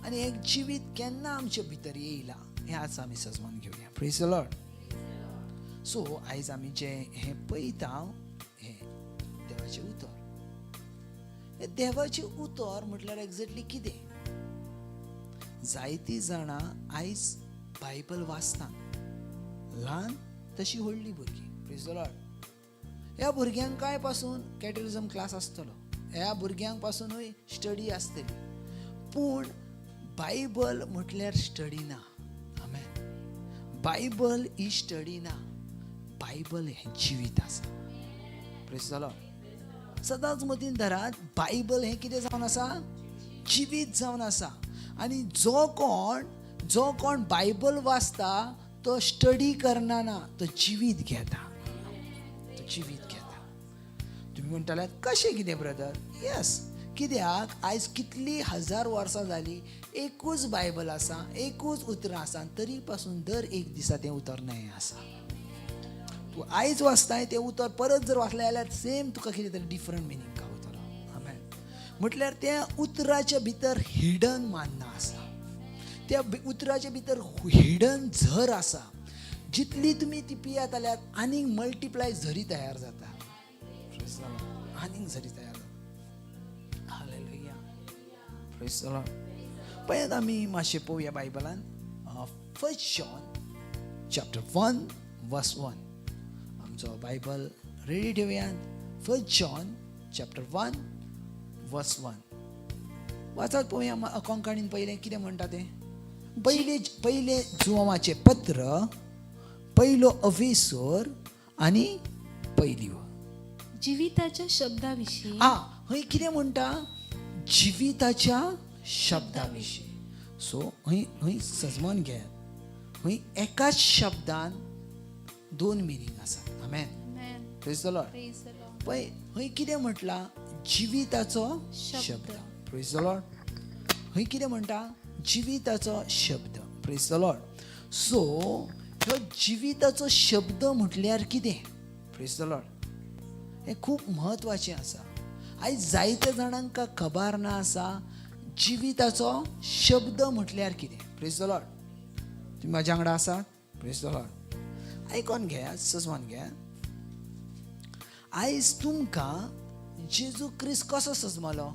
आनी हें जिवीत केन्ना आमचे भितर येयला हें आज आमी सजमान घेवया. Praise the Lord. सो आयज आमी जें हें पळयता हें देवाचें उतर. हें देवाचें उतर म्हटल्यार एग्जॅक्टली कितें? जायतीं जाणां आयज बायबल वाचता, ल्हान तशी व्हडलीं भुरगीं. Praise the Lord. ह्या भुरग्यांकाय पासून कॅटेरिजम क्लास आसतलो, ह्या भुरग्यांक पासुनूय स्टडी आसतली. पूण बायबल म्हटल्यार स्टडी ना. आमेन. बायबल ही स्टडी ना, बायबल हें जिवीत आसा. Praise the Lord. सदांच मतीन धरात, बायबल हें कितें जावन आसा? जिवीत जावन आसा. आनी जो कोण बायबल वाचता तो स्टडी करना ना, तो जिवीत घेता, तो जिवीत घेता. तुमी म्हणटाले कशें कितें ब्रदर? येस, कित्याक आयज कितली हजार वर्सां जालीं एकूच बायबल आसा, एकूच उतरां आसा, तरी पासून दर एक दिसा तें उतर नयें आसा. तूं आयज वाचताय तें उतर परत जर वाचलें जाल्यार सेम तुका कितें तरी डिफरंट मिनींग गावतलो. आमेन. म्हटल्यार त्या उतराच्या भितर हिडन मान्ना आसा, त्या उतराच्या भितर हिडन झर आसा. जितली तुमी ती पियात जाल्यार आनीक मल्टिप्लाय झरी तयार जाता, आनीक झरी तयार जाता. हालेलुया. Praise the Lord. पळयात आमी मातशें पळोवया बायबलान 1 John chapter 1 verse 1. आमचो बायबल रेडी ठेवयात. 1 John chapter 1 verse 1 वाचात पळोवया. कोंकणीन पयलें कितें म्हणटा तें. पयले पयले जुवाचे पत्र, पयलो अवेसर आनी पयली. जिविताच्या शब्दाविशीं. आ हय कितें म्हणटा? जिविताच्या शब्दा विशीं. सो हय हय सजमान घेयात. हूंय एकाच शब्दान दोन मिनींग आसा. आमेन. Amen. Praise the Lord. Praise the Lord. पळय हंय कितें म्हटलां? जिविताचो शब्द. शब्द. Praise the Lord. हंय कितें म्हणटा? जिविताचो शब्द. Praise the Lord. सो ह्यो जिविताचो शब्द म्हटल्यार कितें? प्रेज the Lord. हें खूब म्हत्वाचें आसा. आयज जायत्या जाणांक खबर ना आसा जिविताचो शब्द म्हटल्यार कितें. Praise the Lord. तुमी म्हाज्या वांगडा आसात? Praise the Lord. आयकोन घेयात, सजवान घेयात. आयज तुमकां जेजू क्रिस्त कसो सजमालो?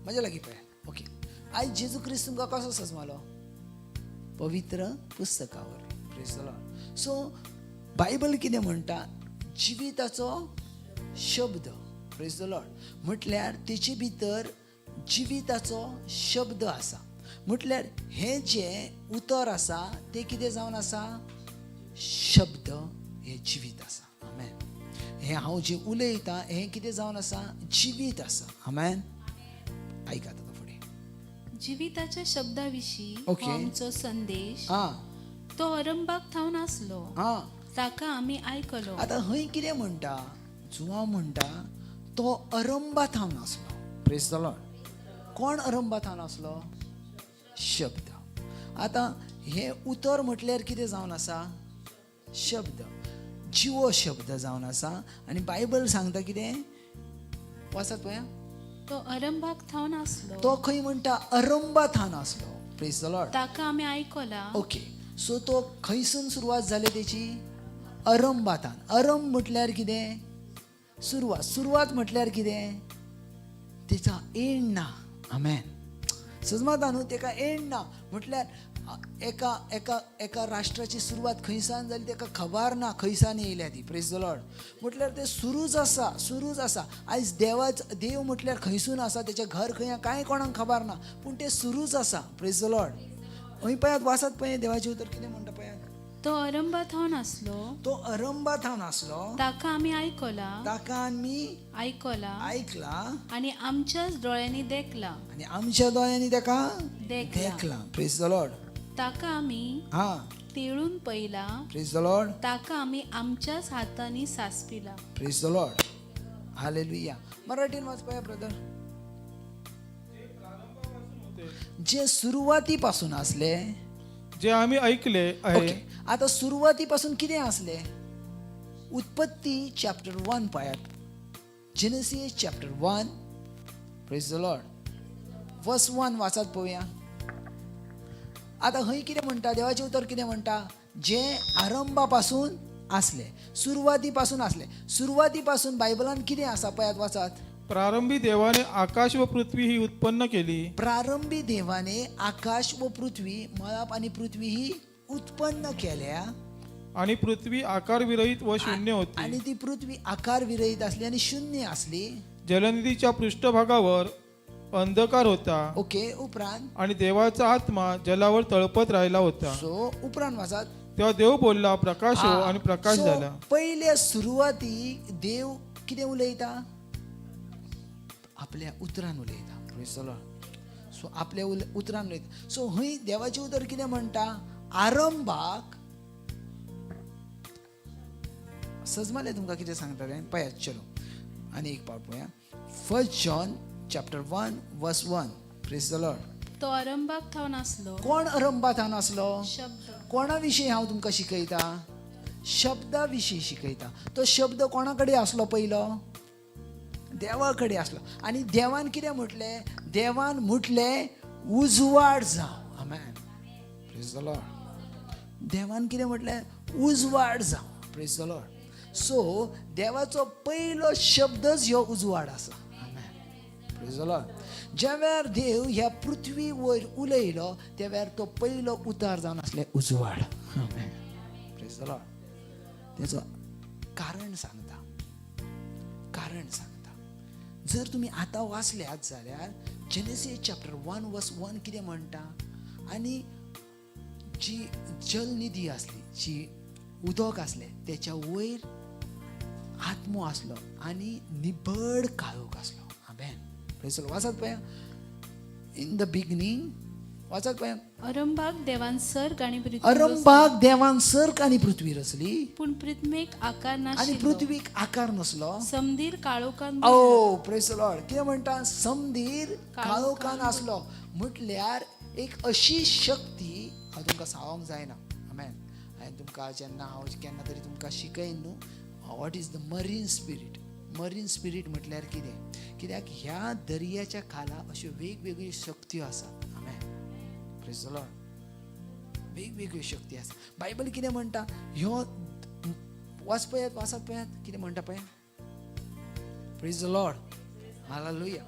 म्हज्या लागीं पळयात. ओके, आयज जेजू क्रिस्त तुमकां कसो सजमालो? पवित्र पुस्तका वरवीं. Praise the Lord. So Bible कितें म्हणटा? जिविताचो शब्द. Praise the Lord. म्हटल्यार तेचे भितर जिविताचो शब्द आसा. म्हटल्यार हें जें उतर आसा तें कितें जावन आसा? शब्द. हें जिवीत आसा. आमेन. हें हांव जें उलयतां हें कितें जावन आसा? जिवीत आसा. आमेन. आयकात आतां फुडें. जिविताच्या शब्दाविशीं हो ओके. आमचो संदेश आं तो अरंभाक थावन आसलो, आं ताका आमी आयकलो. आतां हंय कितें म्हणटा? जुवांव म्हणटा तो अरंबा थावन आसलो. Praise the Lord. कोण अरंबा थावन आसलो? शब्द. आतां हें उतर म्हटल्यार कितें जावन आसा? शब्द, जिवो शब्द जावन आसा. आनी बायबल सांगता कितें? वाचात पळया. तो अरंभाक थावन आसलो, तो खंय म्हणटा? अरंबा थावन आसलो. Praise the Lord. ताका आमी आयकला. ओके, सो तो खंयसून सुरवात जाली तेची? अरंभातान. अरंभ म्हटल्यार कितें? सुरवात. सुरवात म्हटल्यार कितें? तेचा एंड ना. आमेन. सजमाता न्हू? तेका एंड ना. म्हटल्यार एका एका एका राष्ट्राची सुरवात खंयसान जाली तेका खबर ना, खंयसान येयल्या ती. Praise the Lord. म्हटल्यार तें सुरूच आसा, सुरूच आसा. आयज देवाच देव म्हटल्यार खंयसून आसा, तेचें घर खंय आहा, कांय कोणाक खबर ना, पूण तें सुरूच आसा. Praise the Lord. हंय पळयात, वाचात पळय, देवाचें उतर कितें म्हणटा पळयात. तो अरंभा थावन आसलो, तो अरंभा थावन आसलो, ताका आमी आयकला, ताका आमी आयकला आयकला आनी आमच्याच दोळ्यांनी देखला, आनी आमच्या दोळ्यांनी ताका देखला. देखला. Praise the Lord. ताका आमी हा तेळून पळयला, Praise the Lord. ताका आमी आमच्याच हातांनी सांसपिला. Praise the Lord. Hallelujah. मराठीन वाच पळया ब्रदर. जे सुरुवातीपासून असले, जे आम्ही ऐकले आहे. ओके, आता सुरुवातीपासून कितें असले? उत्पत्ती चॅप्टर 1 पळयात. Genesis chapter 1. Praise the Lord. Verse 1 वाचात पळोवया. आतां हंय कितें म्हणटा? देवाचें उतर कितें म्हणटा? जे आरंभापासून आसले, सुरवातीपासून आसले. सुरवातीपासून बायबलान कितें आसा पळयात, वाचात. प्रारंभी देवाने आकाश व पृथ्वी ही उत्पन्न केली. प्रारंभी देवाने आकाश व पृथ्वी, मळब आणि पृथ्वी ही उत्पन्न केल्या. आणि पृथ्वी आकारविरहित व शून्य होती. आणि ती पृथ्वी आकार विरहित असली आणि शून्य असली. जलनिधीच्या पृष्ठभागावर अंधकार होता. ओके, उपरांत? आणि देवाचा आत्मा जलावर तळपत राहिला होता. सो उपरांत वाचात. तेव्हा देव बोलला, प्रकाश हो, आणि प्रकाश सो, झाला. पयले सुरवातीक देव कितें उलयता? आपल्या उतरान उलयता. Praise the Lord. सो आपल्या उतरान उलयता. सो हंय देवाचें उतर कितें म्हणटा? आरंभाक. सजमालें तुमकां कितें सांगता तें? पळयात, चलो आनी एक पावट पळया. First John chapter 1 verse 1. Praise the Lord. तो अरंभाक थावन आसलो. कोण अरंभातान आसलो? शब्द. कोणा विशीं हांव तुमकां शिकयता? शब्दा विशीं शिकयता. तो शब्द कोणा कडेन आसलो पयलो? देवा कडेन आसलो. आनी देवान कितें म्हटलें? देवान म्हटलें उजवाड जावं. आमेन. Praise the Lord. देवान कितें म्हटलें? उजवाड जावं. Praise the Lord. सो देवाचो पयलो शब्दच ह्यो उजवाड आसा. आमेन. Praise the Lord. ज्या वेळार देव ह्या पृथ्वी वयर उलयलो त्या वेळार तो पयलो उतार जावन आसले उजवाड. आमेन. Praise the Lord. तेचो कारण सांगता, कारण सांगता. जर तुमी आतां वाचल्यात जाल्यार Genesis chapter 1 verse 1 कितें म्हणटा? आनी जी जलनिधी आसली, जी उदक आसलें, तेच्या वयर आत्मो आसलो आनी निबड काळोख आसलो. आमेन. Praise the Lord. वाचात पळया. In the beginning वाचात पळय. अरंभाक देवान सर्ग आनी पृथ्वी अरंभाक देवान सर्ग आनी पृथ्वी रचली, पूण पृथ्वीक आकार आनी नाशिल्लो. पृथ्वीक आकार नसलो. समधीर काळोखान ओ, प्रेस लॉर्ड. कितें म्हणटा? समधीर काळोखान आसलो. म्हटल्यार एक अशी शक्ती हांव तुमकां सांगोंक जायना. आमेन. हांवें तुमकां जेन्ना हांव केन्ना तरी तुमकां शिकयन न्हू, what is the marine spirit. Marine spirit म्हटल्यार कितें? कित्याक ह्या दर्याच्या खाला अश्यो वेगवेगळ्यो शक्त्यो आसात. आमेन. Praise the Lord. वेगवेगळ्यो शक्ती आसा. बायबल कितें म्हणटा? ह्यो वाच पळयात, वाचात पळयात, कितें म्हणटा पळयात. Praise the Lord. Hallelujah.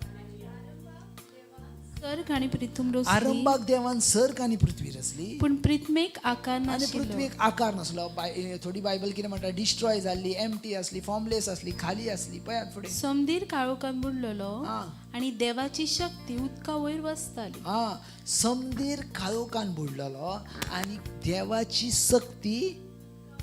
सर्ग आनी पृथ्वी रचली, आरंभाक देवान सर्ग आनी पृथ्वी रचली, पूण पृथ्वीक आकार आनी नाशिल्लो. पृथ्वीक आकार नासलो. थोडी बायबल कितें म्हणटा? डिस्ट्रॉय जाल्ली, एमटी आसली, फॉर्मलेस आसली, खाली आसली. पळयात फुडें. समधीर काळोखान बुडलेलो आनी देवाची शक्ती उदका वयर वसताली. हा, समदीर काळोखान बुडलेलो आनी देवाची शक्ती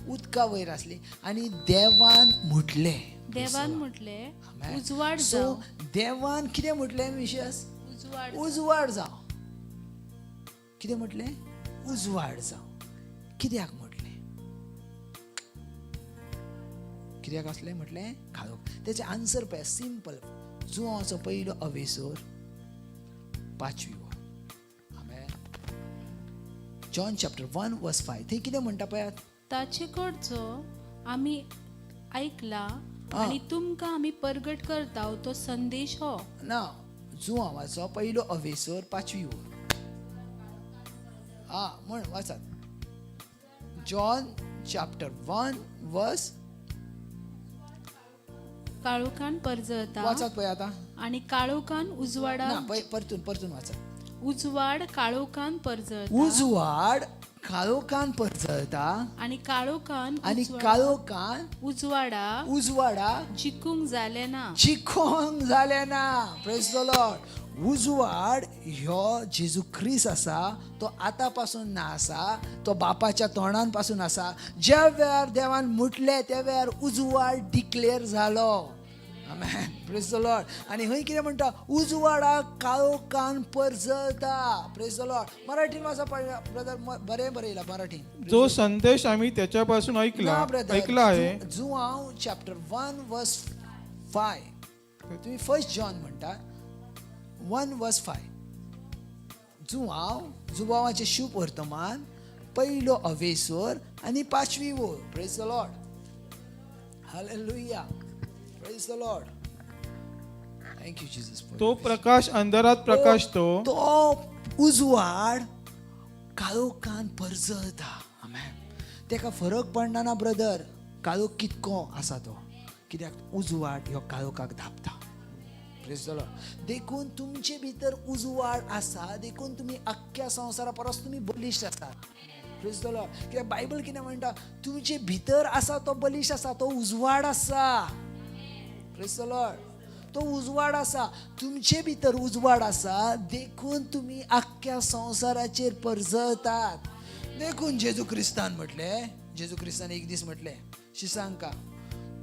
उदका वयर आसली आनी देवान म्हटलें. देवान म्हटलें, उजवाड सो जावं. देवान कितें म्हटलें विशेष? उजवाड. उजवाड जावं. कितें म्हटलें? उजवाड जावं. कित्याक म्हटलें? कित्याक आसलें म्हटलें काळोख? तेचें आन्सर पळय, सिंपल. जुवाचो पयलो अवेसोर, पांचवी वर. आमेन. John chapter 1 verse 5. थंय कितें म्हणटा पळयात. ताचे कडचो आमी आयकला आनी तुमकां आमी परगट करता तो संदेश हो. ना, जुवांवाचो पयलो अवेसोर, पांचवी वर. हा, म्हण वाचात. जॉन चॅप्टर 1 वर्स काळोखान परजळता वाचात पळय आतां. आनी काळोखान उजवाडा ना, पळय, परतून परतून वाचात. उजवाड काळोखान परजळता उजवाड काळोखान परजळता आनी काळोखान आनी काळोखान उजवाडा उजवाडा जिखूंक जालें ना. जिखोंक जालें ना. Praise the Lord. उजवाड ह्यो जेजू क्रिस्त आसा. तो आतां पासून ना आसा, तो बापाच्या तोंडान पासून आसा. ज्या वेळार देवान म्हटलें त्या वेळार उजवाड डिक्लेर जालो. Praise the Lord. आनी हय कितें म्हणटा? उजवाडा काळोखान परजळता. Praise the Lord. मराठीन वाचा ब्रदर. बरें बरयलां मराठीन. जो संदेश आम्ही त्याच्यापासून ऐकला ना ब्रदर. ऐकला आहे. जुआव चॅप्टर 1 वर्स 5. तुम्ही फर्स्ट जॉन म्हणटा, 1 वर्स 5. जुआव, जुवावाचें शुभ वर्तमान, पयलो अवेसोर आनी पांचवी ओळ. Praise the Lord. Hallelujah. Praise the Lord. Thank you, Jesus. तो प्रकाश अंधारात प्रकाशतो. तो उजवाड काळोखान परजळता. आमेन. तेका फरक पडना ना ब्रदर, काळोख कितको आसा तो, कित्याक उजवाड ह्यो काळोखाक धांपता. Praise the Lord. देखून तुमचे भितर उजवाड आसा, देखून तुमी अख्ख्या संवसारा परस तुमी बलिश्ट आसात. Praise the Lord. कित्याक बायबल कितें म्हणटा? तुमचे भितर आसा तो बलिश्ट आसा, तो उजवाड आसा. Praise the Lord. तो उजवाड आसा, तुमचे भितर उजवाड आसा, देखून तुमी आख्ख्या संवसाराचेर परजळतात. देखून जेजू क्रिस्तान म्हटलें, जेजू क्रिस्तान एक दीस म्हटलें शिसांका,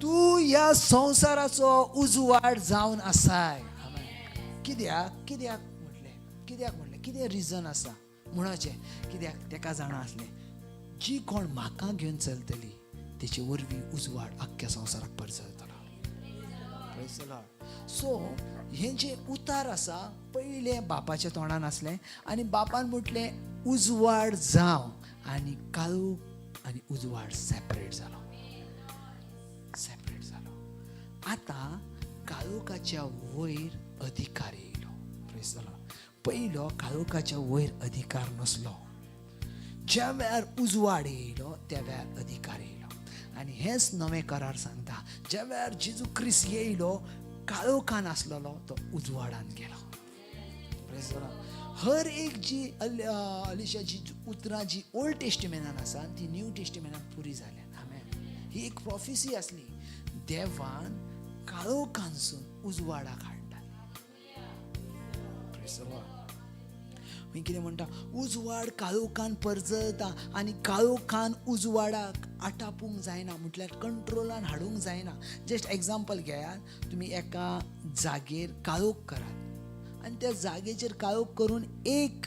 तूं ह्या संवसाराचो उजवाड जावन आसाय. आमेन. कित्याक? कित्याक म्हटलें? कित्याक म्हटलें? कितें रिजन आसा म्हणचें? कित्याक तेका जाणा आसलें, जी कोण म्हाका घेवन चलतली तेचे वरवीं उजवाड आख्ख्या संवसाराक परजळतलो. Praise the Lord. सो हें जें उतार आसा, पयलें बापाच्या तोंडान आसलें आनी बापान म्हटलें उजवाड जावं आनी काळोख आनी उजवाड सेपरेट जालो, सेपरेट जालो. आतां काळोखाच्या वयर अधिकार येयलो. Praise the Lord. पयलो काळोखाच्या वयर अधिकार नासलो. ज्या वेळार उजवाड येयलो त्या वेळार अधिकार येयलो. आनी हेच नवें करार सांगता, ज्या वेळार जेजू क्रिस्त येयलो, काळोखान आसलेलो तो उजवाडान गेलो. Praise the Lord. हर एक जी अलिशा, जी उतरां जी ओल्ड टेस्टिमेंटान आसा ती न्यू टेस्टिमेंटान पुरी जाल्या. आमेन. ही एक प्रोफेसी आसली. देवान काळोखानसून उजवाडाक हाडटा. Praise the Lord. मी कितें म्हणटा? उजवाड काळोखान परजळता आनी काळोखान उजवाडाक आटापूंक जायना, म्हटल्यार कंट्रोलान हाडूंक जायना. जस्ट एग्जाम्पल घेयात, तुमी एका जागेर काळोख करात आनी त्या जागेचेर काळोख करून एक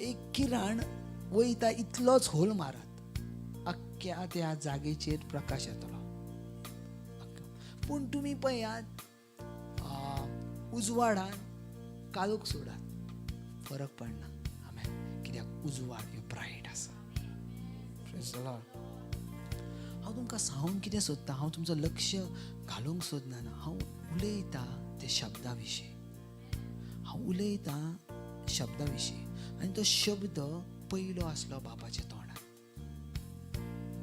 एक किरण वयता इतलोच होल मारात, अख्ख्या त्या जागेचेर प्रकाश येतलो. पूण तुमी पळयात उजवाडान काळोख सोडात, फरक पडना. आमेन. कित्याक उजवाड ह्यो ब्रायट आसा. Praise the Lord. हांव तुमकां सांगूंक कितें सोदता, हांव तुमचो लक्ष घालूंक सोदना ना. हांव उलयतां ते शब्दा विशीं, हांव उलयतां शब्दा विशीं. आनी तो शब्द पयलो आसलो बापाच्या तोंडान,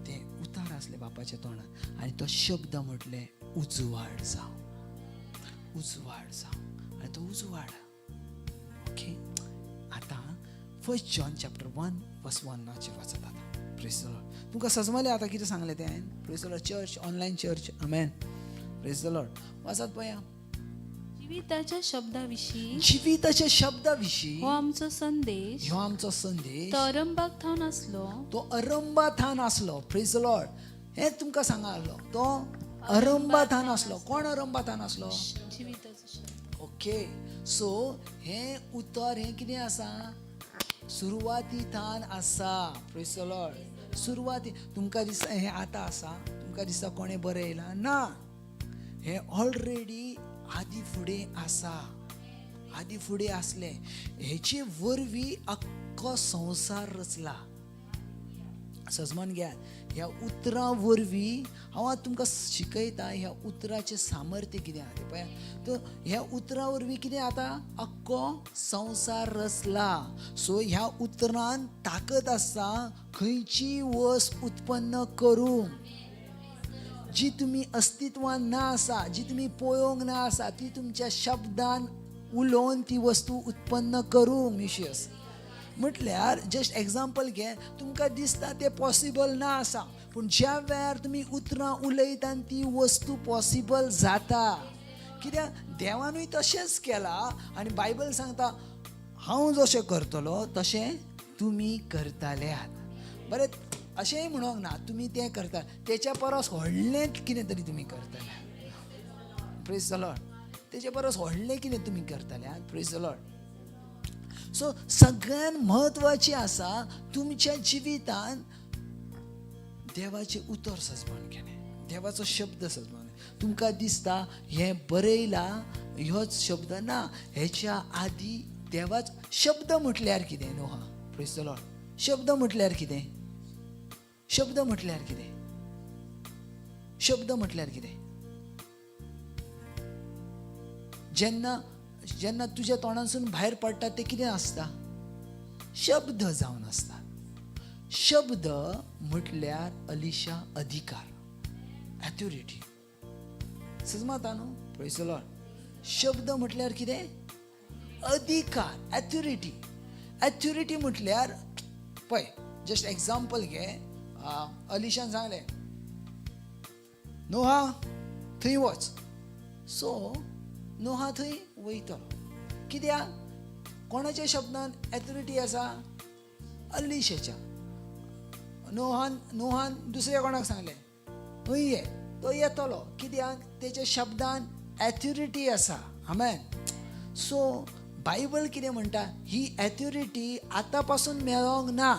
तें उतार आसलें बापाच्या तोंडान. आनी तो शब्द म्हटलें उजवाड जावं, उजवाड जावं. आनी तो उजवाड. ओके, आतां 1 John chapter 1 verse 1 वाचत आतां. Praise the Lord. तुमकां सजमलें आतां कितें सांगलें तें हांवें? Praise the Lord. Church, online church, amen. Praise the Lord. वाचात पळया. जिविताच्या शब्दा विशीं, जिविताच्या शब्दा विशीं हो आमचो संदेश, ह्यो आमचो संदेश, तो अरंभाक थावन आसलो, तो अरंबा थान आसलो. Praise the Lord. हें तुमकां सांगा आसलो, तो अरंबा थान आसलो. कोण अरंबा थान आसलो? जिविताचो शब्द. ओके, सो हें उतर हें कितें आसा? सुरवाती थान आसा. Praise the Lord. सुरवाती तुमकां दिसता हें आतां आसा, तुमकां दिसता कोणें बरयलां ना, हें ऑलरेडी आदी फुडें आसा, आदी फुडें आसलें. हेचे वरवीं आख्खो संवसार रचला. सजमान घेयात, ह्या उतरां वरवीं हांव आतां तुमकां शिकयता ह्या उतराचें सामर्थ्य कितें आहा तें. पळया, तर ह्या उतरां वरवीं कितें आतां आख्खो संवसार रचला. सो ह्या उतरान ताकद आसा खंयची वस्त उत्पन्न करूंक, जी तुमी अस्तित्वान ना आसा, जी तुमी पळोवंक ना आसा, ती तुमच्या शब्दान उलोवन ती वस्तू उत्पन्न करूंक. मिशियस म्हटल्यार जस्ट एग्जाम्पल घे, तुमकां दिसता तें पॉसिबल ना आसा, पूण ज्या वेळार तुमी उतरां उलयता ती वस्तू पॉसिबल जाता. कित्याक देवानूय तशेंच केलां आनी बायबल सांगता हांव जशें करतलो तशें तुमी करताल्यात. बरें, अशेंय म्हणोंक ना तुमी तें करता, तेच्या परस व्हडलें कितें तरी तुमी करतले. Praise the Lord. तेच्या परस व्हडलें कितें तुमी करतले. Praise the Lord. सो सगळ्यान म्हत्वाचें आसा तुमच्या जिवितान देवाचें उतर सजमान केलें, देवाचो शब्द सजमान. तुमकां दिसता हें बरयलां ह्योच शब्द ना, हेच्या आदी देवाच शब्द म्हटल्यार कितें न्हू? हा, Praise the Lord. शब्द म्हटल्यार कितें? शब्द म्हटल्यार कितें? शब्द म्हटल्यार कितें? जेन्ना जेन्ना तुज्या तोंडांसून भायर पडटा तें कितें आसता? शब्द जावन आसता. शब्द म्हटल्यार अलिशा अधिकार, ऑथॉरिटी. सजमाता न्हू? Praise the Lord. शब्द म्हटल्यार कितें? अधिकार, ऑथॉरिटी. ऑथॉरिटी म्हटल्यार पळय, जस्ट एग्जाम्पल घे, अलिशान सांगलें नोहा थंय वच. सो नोहा थंय वयतलो. कित्याक? कोणाच्या शब्दान ऑथॉरिटी आसा? अलिशाच्या. नोहान दुसऱ्या कोणाक सांगलें हय ये, तो येतलो. कित्याक? तेच्या शब्दान ऑथॉरिटी आसा. आमेन. सो बायबल कितें म्हणटा? ही ऑथॉरिटी आतां पासून मेळोंक ना.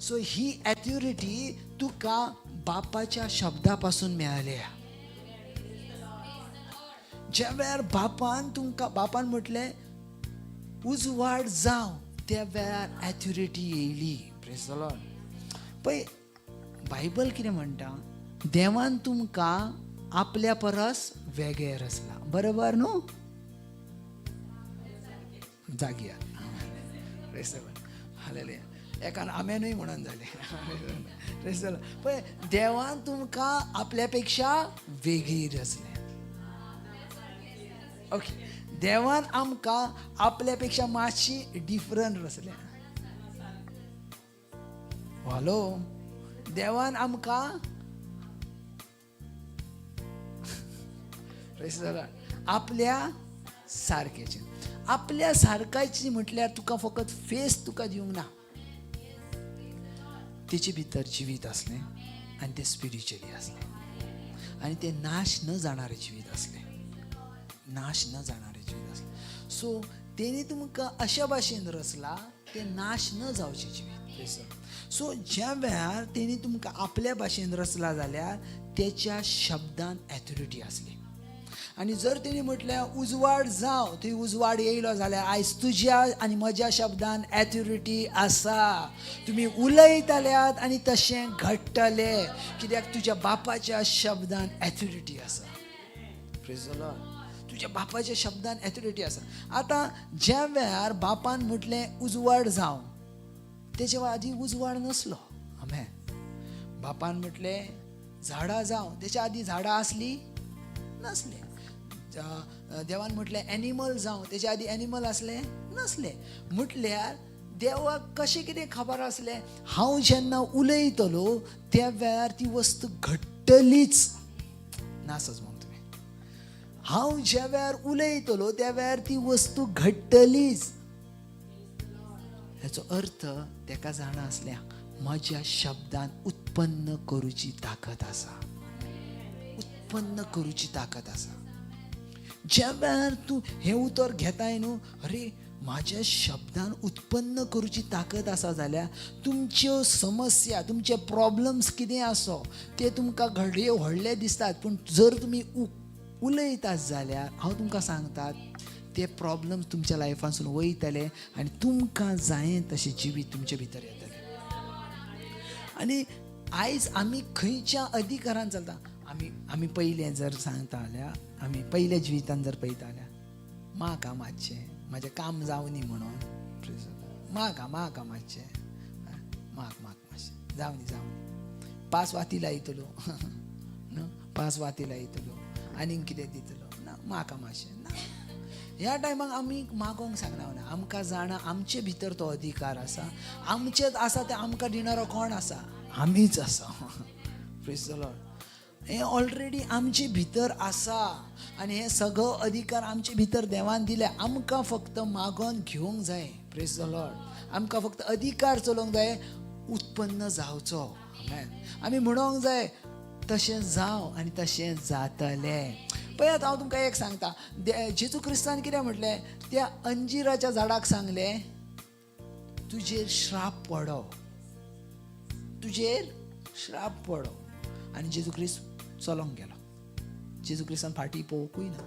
सो ही ऑथॉरिटी तुका बापाच्या शब्दा पासून मेळ्ळ्या. ज्या वेळार बापान तुमकां, बापान म्हटलें उजवाड जावं, त्या वेळार ऑथॉरिटी येयली. Praise the Lord. पळय बायबल कितें म्हणटा? देवान तुमकां आपल्या परस वेगळें रचलां. बरोबर न्हू? जागी. Praise the Lord. Hallelujah. एकान आमेनूय म्हणून जालें. Praise the Lord. पळय देवान तुमकां आपल्या पेक्षा वेगळी रचलें. ओके, देवान आमकां आपल्या पेक्षा मातशी डिफरंट रचल्या. हॅलो, देवान आमकां आपल्या सारकेचे, आपल्या सारकाची म्हटल्यार तुका फकत फेस तुका दिवंक ना, तेचे भितर जिवीत आसलें आनी तें स्पिरिच्युअली आसलें आनी तें नाश न जाणारें जिवीत आसलें, नाश न जाणारें जिवीत आसलें. सो तेणी तुमकां अशा भाशेन रचला तें नाश न जावचें जिवीत. सो ज्या वेळार तेणी तुमकां आपल्या भाशेन रचला जाल्यार तेच्या शब्दान एथॉरिटी आसली. आनी जर तेणी म्हटलें उजवाड जावं, थंय उजवाड येयलो जाल्यार आयज तुज्या आनी म्हज्या शब्दान एथॉरिटी आसा. तुमी उलयतल्यात आनी तशें घडटलें, कित्याक तुज्या बापाच्या शब्दान एथॉरिटी आसा. Praise the Lord. तुज्या बापाच्या शब्दान एथॉरिटी आसा. आतां ज्या वेळार बापान म्हटलें उजवाड जावं, तेच्या आदीं उजवाड नासलो. आमेन. बापान म्हटलें झाडां जावं, तेच्या आदीं झाडां आसली नासले. देवान म्हटलें एनिमल जावं, तेच्या आदीं एनिमल आसले नासले. म्हटल्यार देवाक कशें कितें खबर आसलें, हांव जेन्ना उलयतलो त्या वेळार ती वस्तू घडटलीच. नासच मग तुमी, हांव ज्या वेळार उलयतलो त्या वेळार ती वस्तू घडटलीच. हेचो अर्थ तेका जाणा आसल्या म्हज्या शब्दान उत्पन्न करूची ताकद आसा, उत्पन्न करूची ताकद आसा. ज्या वेळार तूं हें उतर घेताय न्हू, अरे म्हाज्या शब्दान उत्पन्न करूची ताकद आसा जाल्यार तुमच्यो समस्या, तुमचे प्रॉब्लम्स कितें आसो ते तुमकां घडये व्हडले दिसतात, पूण जर तुमी उलयतात जाल्यार हांव तुमकां सांगतात ते प्रॉब्लम्स तुमच्या लायफांसून वयतले आनी तुमकां जायें तशें जिवीत तुमचे भितर येतलें. आनी आयज आमी खंयच्या अधिकारान चलता, आमी आमी पयलें जर सांगता जाल्यार, आमी पयल्या जिवितान जर पळयता जाल्यार म्हाका मातशें म्हाजें काम जावनी म्हणून म्हाका म्हाका मातशें म्हाक म्हाक मातशें जावनी जावनी, पांच वाती लायतलो न्हू, पांच वाती लायतलो, आनीक कितें दितलो ना, म्हाका मातशें ना. ह्या टायमाक आमी मागोंक सांगना ना, आमकां जाणा आमचे भितर तो अधिकार आसा, आमचेच आसा तें आमकां दिणारो कोण आसा, आमीच आसा. Praise the Lord. हें ऑलरेडी आमचे भितर आसा आनी हे सगळो अधिकार आमचे भितर देवान दिले. आमकां फक्त मागोन घेवंक जाय. Praise the Lord. आमकां फक्त अधिकार चलोवंक जाय, उत्पन्न जावचो. आमेन. आमी म्हणोंक जाय तशें जावं आनी तशें जातलें. पळयात हांव तुमकां एक सांगता, जेजू क्रिस्तान कितें म्हटलें, त्या अंजिराच्या झाडाक सांगलें तुजेर श्राप पडो, तुजेर श्राप पडो. आनी जेजू क्रिस्त चलोंक गेलो. जेजू क्रिस्तान फाटीं पळोवंकूय ना.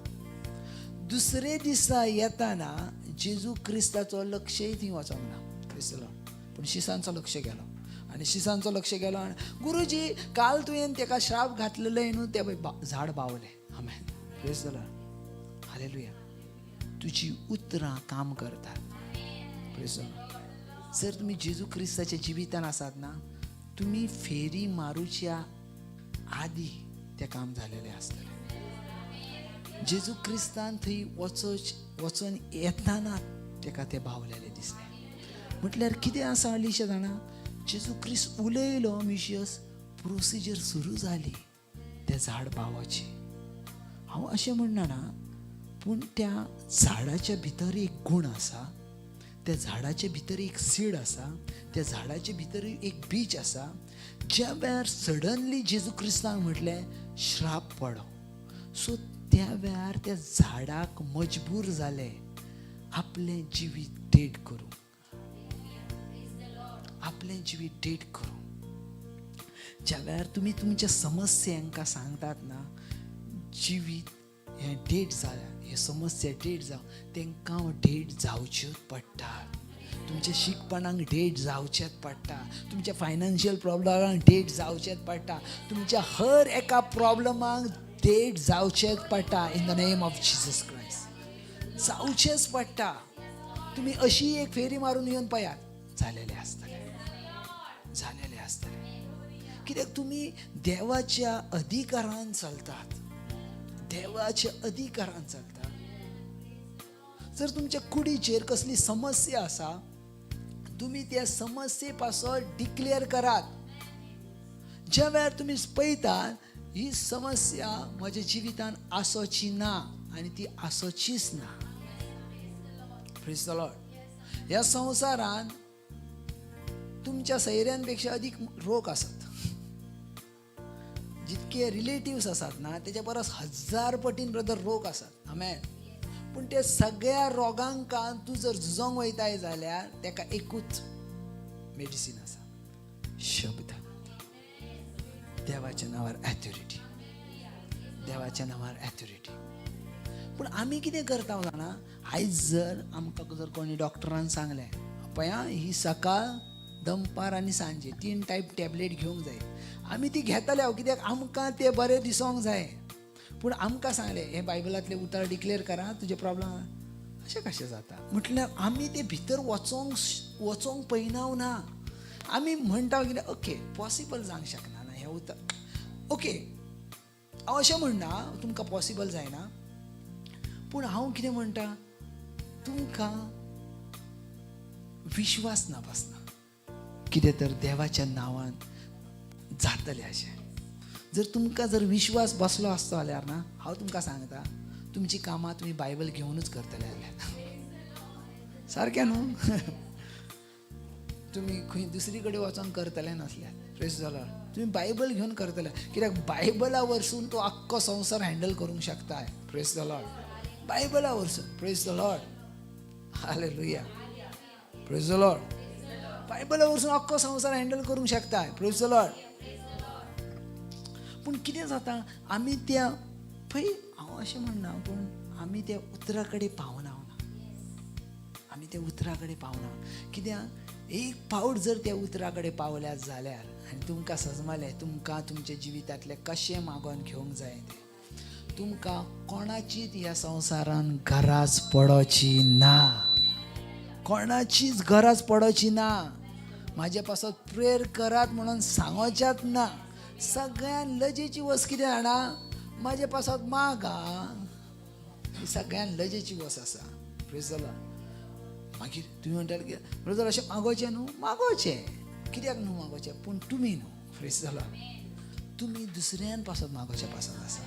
दुसरे दिसा येताना जेजू क्रिस्ताचो लक्षय थंय वचोंक ना. क्रिस्त पूण शिसांचो लक्ष गेलो आनी शिसांचो लक्ष गेलो आनी गुरुजी काल तुवें तेका श्राप घातलेलो न्हू, ते पळय झाड बावलें. आमेन. Praise the Lord. Hallelujah. तुजी उतरां काम करतात. Praise the Lord. जर तुमी जेजू क्रिस्ताच्या जिवितान आसात ना, तुमी फेरी मारूच्या आदी तें काम जालेलें आसतलें. जेजू क्रिस्तान थंय वचोन येताना तेका तें बावलेलें दिसलें. म्हटल्यार कितें आसा अलिशा जाणा, जेजू क्रिस्त उलयलो, मिशियस प्रोसिजर सुरू जाली त्या झाड बावाची. हांव अशें म्हणना ना, पूण त्या झाडाच्या भितर एक गूण आसा, त्या झाडाच्या भितर एक सीड आसा, त्या झाडाच्या भितर एक बीज आसा. ज्या वेळार सडनली जेजू क्रिस्तांक म्हटलें श्राप पडो, सो त्या वेळार त्या झाडाक मजबूर जालें आपलें जिवीत डेड करूंक, आपलें जिवीत डेड करूंक. ज्या वेळार तुमी तुमच्या समस्यांका सांगतात ना, जिवीत हें डेड जाल्या, हे समस्या डेड जावं, तांकां डेड जावच्योच पडटात. तुमच्या शिकपणाक डेट जावचेंच पडटा, तुमच्या फायनान्शियल प्रॉब्लमाक डेट जावचेंच पडटा, तुमच्या हर एका प्रॉब्लमाक डेट जावचेंच पडटा. In the name of Jesus Christ जावचेंच पडटा. तुमी अशी एक फेरी मारून येवन पळयात, जालेलें आसतलें, जालेलें आसतलें. कित्याक तुमी देवाच्या अधिकारान चलतात, देवाच्या अधिकारान चलतात. जर तुमच्या कुडीचेर कसली समस्या आसा, तुमी त्या समस्ये पासत डिक्लेअर करात. ज्या वेळार तुमी पळयतात ही समस्या म्हज्या जिवितान आसोची ना आनी ती आसोचीच ना. Praise the Lord. ह्या संवसारान तुमच्या सैऱ्यांपेक्षा अदीक रोग आसात. जितके रिलेटिव्स आसात ना, तेच्या परस 1000 पटीन ब्रदर रोग आसात. आमेन. पूण ते सगळ्या रोगांकान तूं जर झुजोंक वयताय जाल्यार तेका एकूच मेडिसीन आसा, शब्द. देवाच्या नांवार ॲथॉरिटी, देवाच्या नांवार ॲथॉरिटी. पूण आमी कितें करता जाणा, आयज जर आमकां जर कोणी डॉक्टरान सांगलें पळया ही सकाळ, दनपार आनी सांजे 3 टायप टॅबलेट घेवंक जाय, आमी ती घेतले कित्याक आमकां तें बरें दिसोंक जाय. पूण आमकां सांगलें हें बायबलांतलें उतर डिक्लेर करा, तुजें प्रॉब्लम अशें कशें जाता? म्हटल्यार आमी तें भितर वचोंक वचोंक पळयना ना. आमी म्हणटा कितें ओके पॉसिबल जावंक शकना ना हें उतर, ओके हांव अशें म्हणना तुमकां पॉसिबल जायना, पूण हांव कितें म्हणटा तुमकां विश्वास ना बसना कितें तर देवाच्या नांवान जातलें अशें. जर तुमकां जर विश्वास बसलो आसतो जाल्यार ना, हांव तुमकां सांगता तुमची कामां तुमी बायबल घेवनूच करतले जाल्यार सारकें न्हू. तुमी खंय दुसरी कडेन वचोन करतले नासल्यार प्रेस जाल्यार तुमी बायबल घेवन करतले, कित्याक बायबला वरसून तो आख्खो संवसार हँडल करूंक शकता. प्रेस the Lord, बायबला वरसून. Praise the Lord, hallelujah, praise the Lord. बायबला वरसून आख्खो संवसार हँडल करूंक शकता. Praise the Lord. पूण कितें जाता आमी त्या पळय हांव अशें म्हणना, पूण आमी त्या उतरा कडेन पावना, आमी त्या उतरा कडेन पावना. कित्याक एक पावट जर त्या उतरा कडेन पावल्यात जाल्यार आनी तुमकां सजमालें तुमकां तुमच्या जिवितांतलें कशें मागोवन घेवंक जाय तें, तुमकां कोणाचीच ह्या संवसारान गरज पडोची ना, कोणाचीच गरज पडोची ना. म्हाजे पासत प्रेयर करात म्हणून सांगोच्यात ना. सगळ्यान लजेची वस कितें जाणा, म्हाजे पासत मागा, ही सगळ्यान लजेची वस आसा. प्रेज the Lord. मागीर तुमी म्हणटाले की ब्रदर अशें मागोवचें न्हू, मागोवचें कित्याक न्हू मागोवचें, पूण तुमी न्हू. प्रेज the Lord. तुमी दुसऱ्यान पासत मागोवचे पासत आसा.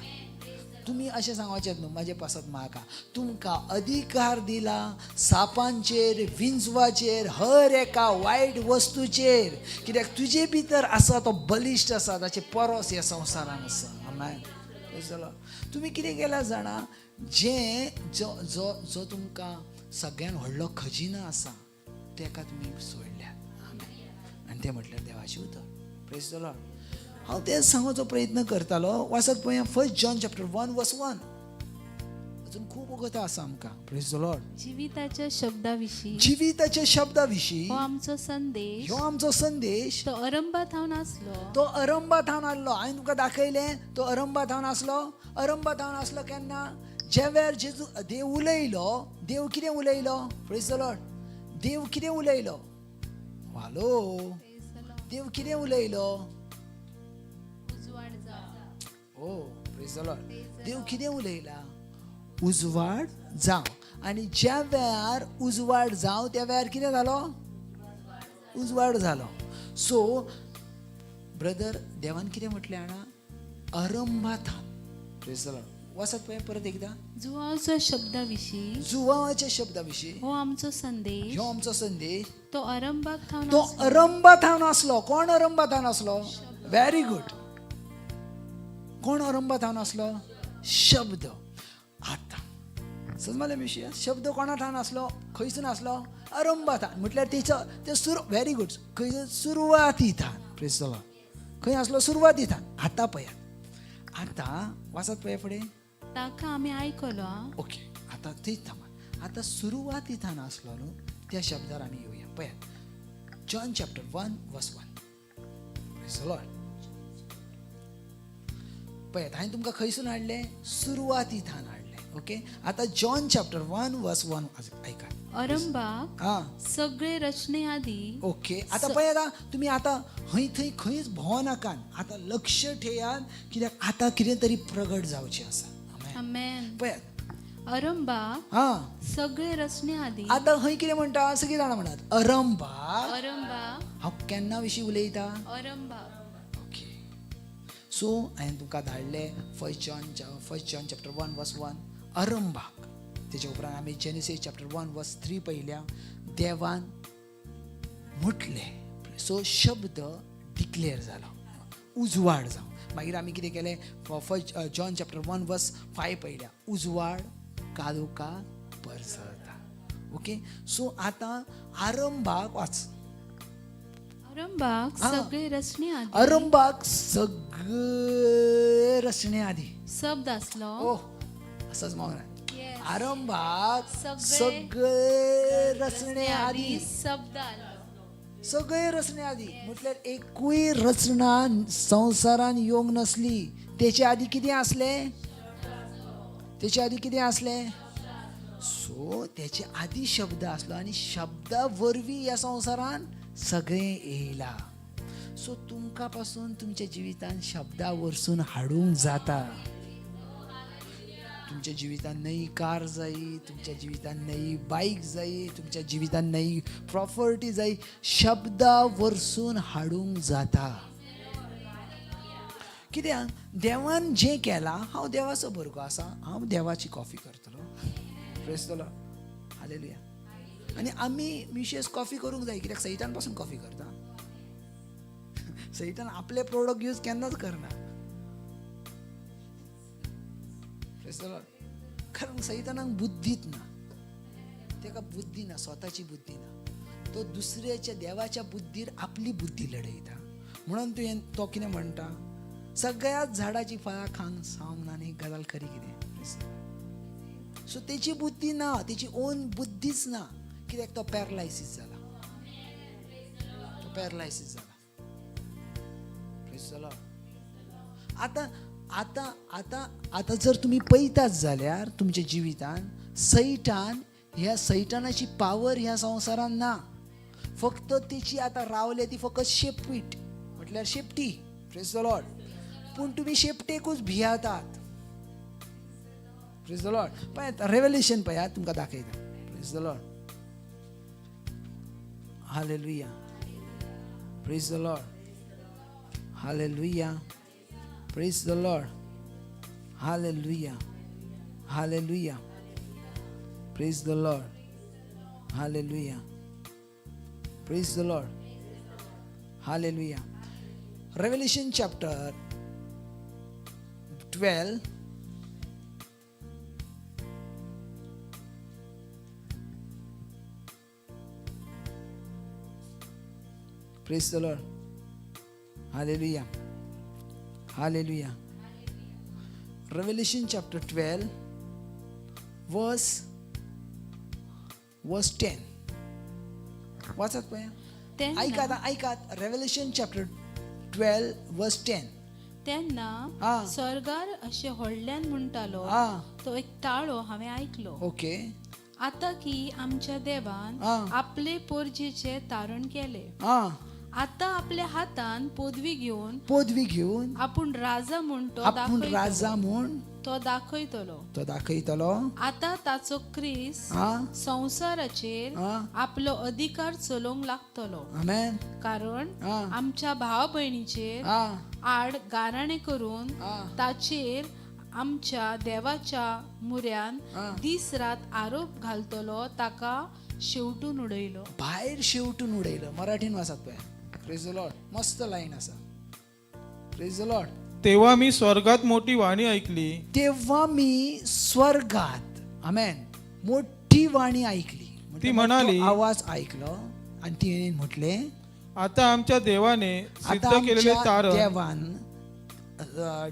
तुमी अशें सांगोचें न्हू म्हाजे पासत मागा. तुमकां अधिकार दिला सापांचेर, विंचवाचेर, हर एका वायट वस्तूचेर, कित्याक तुजे भितर आसा तो बलिश्ट आसा, ताचे परस ह्या संवसारान आसा. आमेन. प्रेज the Lord. तुमी कितें केलां जाणा, जें जो जो जो तुमकां सगळ्यान व्हडलो खजिना आसा तेका तुमी सोडल्यात. आमेन. आनी तें म्हटल्यार देवाचें उतर. Praise the Lord. हांव तें सांगपाचो प्रयत्न करतालो. वाचत पळया 1 John chapter 1 verse 1. अजून खूब वगत आसा आमकां. Praise the Lord. जिविताच्या शब्दा विशीं, जिविताच्या शब्दा विशीं हो आमचो संदेश, ह्यो आमचो संदेश, तो अरंबा थावन आसलो, तो अरंबा थावन आसलो. हांवें तुमकां दाखयलें तो अरंबा थावन आसलो. अरंबा थावन आसलो केन्ना? ज्या वेळार जेजू देव उलयलो, देव कितें उलयलो? Praise the Lord. देव कितें उलयलो? हालो, देव कितें उलयलो? उजवाड जाव. ओ प्रेज the Lord. देव कितें उलयला? उजवाड जाव. आनी ज्या वेळार उजवाड जाव त्या वेळार कितें जालो? उजवाड जालो. सो ब्रदर देवान कितें म्हटलें जाणा? अरंबा थावन. Praise the Lord. वाचत पळय परत एकदां. जुवाच्या शब्दा विशीं, जुवाच्या शब्दा विशीं हो आमचो संदेश, ह्यो आमचो संदेश, तो अरंबाक थावन तो अरंबा थावन आसलो. कोण अरंबा थावन आसलो? Very good. कोण अरंबा थावन आसलो? शब्द. आतां समजलें विशय? शब्द कोणा थावन आसलो? खंयसून आसलो? अरंबा थावन. म्हटल्यार तेचो ते सुर, व्हेरी गुड, खंय? सुरवाती थावन. Praise the Lord. खंय आसलो? सुरवाती थावन. आतां पळयात, आतां वाचत पळया फुडें. ताका आमी आयकलो. ओके, आतां थंयच थांबा. आतां सुरवाती थावन आसलो न्हू त्या शब्दार आमी येवया. पळयात John chapter 1 verse 1. Praise the Lord. पळयात हांवें तुमकां खंयसून हाडलें? सुरवाती थावन हाडलें. ओके, आतां जॉन चॅप्टर 1 वर्स 1 आयकात. अरंबाक आं सगळे रचने आदी. ओके, आतां पळयात तुमी आतां हय थंय खंयच भोंवनाकात, आतां लक्ष ठेयात कित्याक आतां कितें तरी प्रगट जावचें आसा. आमेन. पळयात. अरंबाक हां सगळे रचने आदी. आतां हय कितें म्हणटा? सगळीं जाणां म्हणटात अरंबाक. अरंबाक. हांव केन्ना विशीं उलयता? अरंबाक. ओके, सो हांवें तुमकां धाडलें 1 John chapter 1 verse 1 अरंबाक. तेच्या उपरांत आमी जेनेसीस चॅप्टर 1 वर्स 3 पळयल्या. देवान म्हटलें, सो शब्द डिक्लेर जालो, उजवाड जावं. मागीर आमी कितें केलें? 1 John chapter 1 verse 5 पळयल्या, उजवाड कालोका परजळता. ओके, सो आतां आरंभाक वाच. आरंभाक सगळे रचणे आदी आरंभाक सगळे रचणे आदी शब्द आसलो. ओ, असंच मग. Yes. आरंभाक सगळे सगळे रचणे आदी शब्द आलो. सगळे रचणे आदी म्हटल्यार एकूय रचना संवसारान येवंक नसली. तेचे आदी कितें आसलें? तेचे आदी कितें आसलें? सो तेचे आदी शब्द आसलो आनी शब्दा वरवीं ह्या संवसारान सगळें येयलां. सो तुमकां पासून तुमच्या जिवितान शब्दा वरसून हाडूंक जाता. तुमच्या जिवितान नवी कार जायी, तुमच्या जिवितान नवी बायक जायी, तुमच्या जिवितान नवी प्रॉपर्टी जायी, शब्दा वरसून हाडूंक जाता. कित्याक देवान जें केलां, हांव देवाचो भुरगो आसा, हांव देवाची कॉफी करतलो. प्रेसतलो, हालेलुया. आनी आमी मिशेस कॉफी करूंक जाय, कित्याक सैतान पासून कॉफी करता. सैतान आपले प्रोडक्ट यूज केन्नाच करना. कारण सैतानाक बुद्धीच ना, ताका बुद्धी ना, स्वताची बुद्धी ना. तो दुसऱ्याच्या देवाच्या बुद्धीर आपली बुद्धी लडयता. म्हणून तुवें तो कितें म्हणटा, सगळ्याच झाडाची फळां खावंक सांगूंक ना. आनी गजाल खरी कितें? सो तेची बुद्धी ना, तेची ओन बुद्धीच ना, कित्याक तो पॅरलायसीस जाला, तो पॅरलायसीस जाला. आतां आतां आतां आतां जर तुमी पळयतात जाल्यार तुमच्या जिवितान सैटान, ह्या सैटानाची पावर ह्या संवसारान ना. फक्त तेची आतां रावल्या ती फकत शेपवीट, म्हटल्यार शेपटी. प्रेज the Lord. पूण तुमी शेपटेकूच भियातात. प्रेज the Lord. पळयात रेवल्युशन, पळयात, तुमकां दाखयता. Praise the Lord. Hallelujah. Praise the Lord. Hallelujah. Praise the Lord. Hallelujah. Hallelujah. Praise the Lord. Hallelujah. Praise the Lord. Hallelujah. Revelation chapter 12. Praise the Lord. Hallelujah. Hallelujah. Revelation chapter 12, verse 10. वाचात पळया. तेन्ना ऐकात, ऐकात. Revelation chapter 12 verse 10. तेन्ना हा. स्वर्गार अशें व्हडल्यान म्हणटालो हा. तो एक ताळो हांवें आयकलो. ओके. आतां की आमच्या देवान हा. आपले पोरजेचे तारण केले. हा. आतां आपल्या हातान पदवी घेवन पदवी घेवन आपूण राजा म्हूण तो आपूण दाखयतलो. राजा म्हूण तो दाखयतलो. तो दाखयतलो. आतां ताचो क्रिस हा. संवसाराचेर हा. आपलो अधिकार चलोवंक लागतलो, आमेन. कारण हा. आमच्या भाव भयणीचेर हा. आड गाराणें करून हा. ताचेर आमच्या देवाच्या मुऱ्यान हा. दीस रात आरोप घालतलो ताका शेवटून उडयलो. भायर शेवटून उडयलो. मराठीन वाचात पळय. प्रेज the Lord. मस्त लाईन आसा. Praise the Lord. तेव्हा मी स्वर्गात मोठी वाणी ऐकली. तेव्हा मी स्वर्गात, आमेन, मोठी वाणी ऐकली. ती म्हणाली, मोठो आवाज ऐकलो आणि तिने म्हटले, आता आमच्या देवाने सिद्ध आता केलेले आमच्या तारण, देवान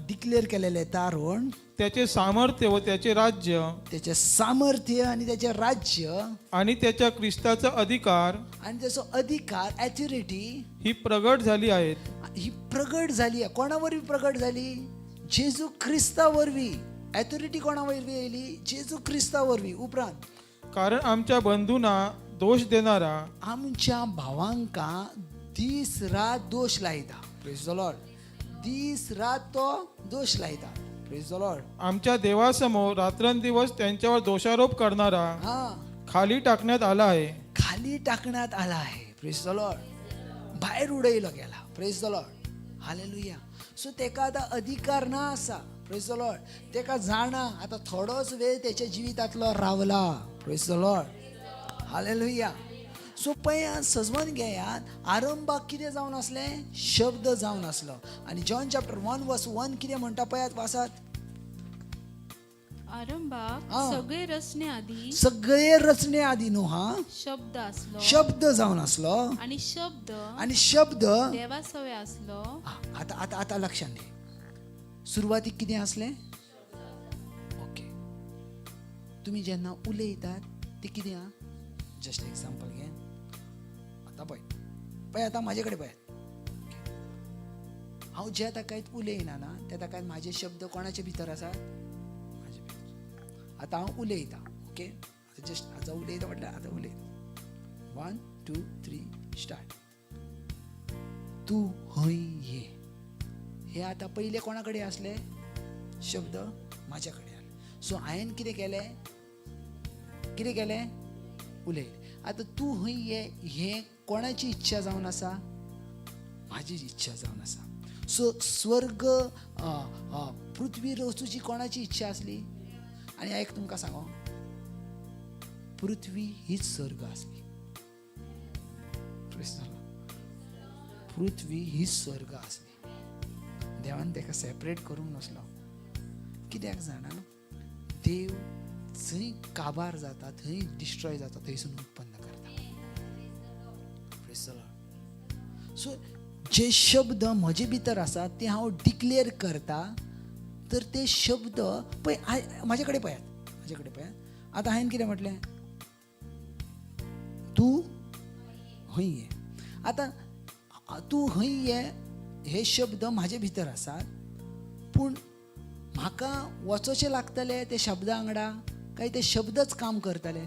डिक्लेअर केलेले तारण, त्याचे सामर्थ्य व त्याचे राज्य, त्याचे सामर्थ्य आणि त्याचे राज्य, आणि त्याच्या ख्रिस्ताचा अधिकार आणि त्याचो अधिकार, ॲथॉरिटी, ही प्रगट झाली आहेत. ही प्रगट झाली आहे. कोणा वरवीं प्रगट झाली? जेजू ख्रिस्ता वरवीं. ॲथॉरिटी कोणा वरवीं येयली? जेजू ख्रिस्ता वरवीं. उपरांत कारण आमच्या बंधूंना दोष देणारा आमच्या भावांका दीस रात दोश लायता. प्रेज the Lord. दीस रात तो दोश लायता. Praise the Lord. आमच्या देवासमोर रात्रंदिवस त्यांच्यावर दोषारोप करणारा हा. खाली टाकण्यात आला आहे. खाली टाकण्यात आला आहे. प्रेज the Lord. भायर उडयलो गेला. Praise the Lord. Hallelujah. So तेका आतां अधिकार ना आसा. प्रेज the Lord. तेका जाणा आतां थोडोच वेळ तेच्या जिवितांतलो रावला. Praise the Lord. Hallelujah. So पळयात, सजवन घेयात, आरंभाक कितें जावन आसलें? शब्द जावन आसलो. आनी John chapter 1 verse 1 कितें म्हणटा पळयात, वाचात. आरंभाक आ. सगळे रचणे आदी सगळे रचणे आदी न्हू हा शब्द आसलो शब्द जावन आसलो आणि शब्द आनी शब्द देवा सवे आसलो. आ, आतां आतां आतां लक्षात दी, सुरवातीक कितें आसलें? ओके, तुमी जेन्ना उलयतात ते कितें आहा? जस्ट एग्जाम्पल घे. आतां पळय पळय, आतां म्हाजे कडेन पळयात. हांव ज्या ताकायत उलयना ना त्या ताकायत म्हाजे शब्द कोणाचे भितर आसात? म्हाजे भितर. आतां हांव उलयतां. ओके, आतां जस्ट आतां उलयता म्हटल्यार आतां उलयता. 1 2 3 स्टार्ट. तूं हय ये. हे आतां पयले कोणा कडेन आसले शब्द? म्हाज्या कडेन आसले. सो हांवें कितें केलें? कितें केलें? उलयलें. आतां तूं हय ये हें कोणाची इच्छा जावन आसा? म्हाजी इच्छा जावन आसा. सो स्वर्ग पृथ्वी रचूची कोणाची इच्छा आसली? आनी एक तुमकां सांगो, पृथ्वी हीच स्वर्ग आसली. पृथ्वी ही स्वर्ग आसली. देवान ताका सेपरेट करूंक नासलो. कित्याक जाणा? देव जंय काबार जाता थंय डिस्ट्रॉय जाता, थंयसून उत्पन्न करता. सो जे शब्द म्हजे भितर आसा ते हांव डिक्लेर करता, तर ते शब्द पळय म्हाजे कडेन पळयात, म्हाजे कडेन पळयात. आतां हांवें कितें म्हटलें? तूं हय ये. आतां तूं हय ये हे शब्द म्हाजे भितर आसात, पूण म्हाका वचोचें लागतलें ते शब्दा वांगडा काय ते शब्दच काम करतले?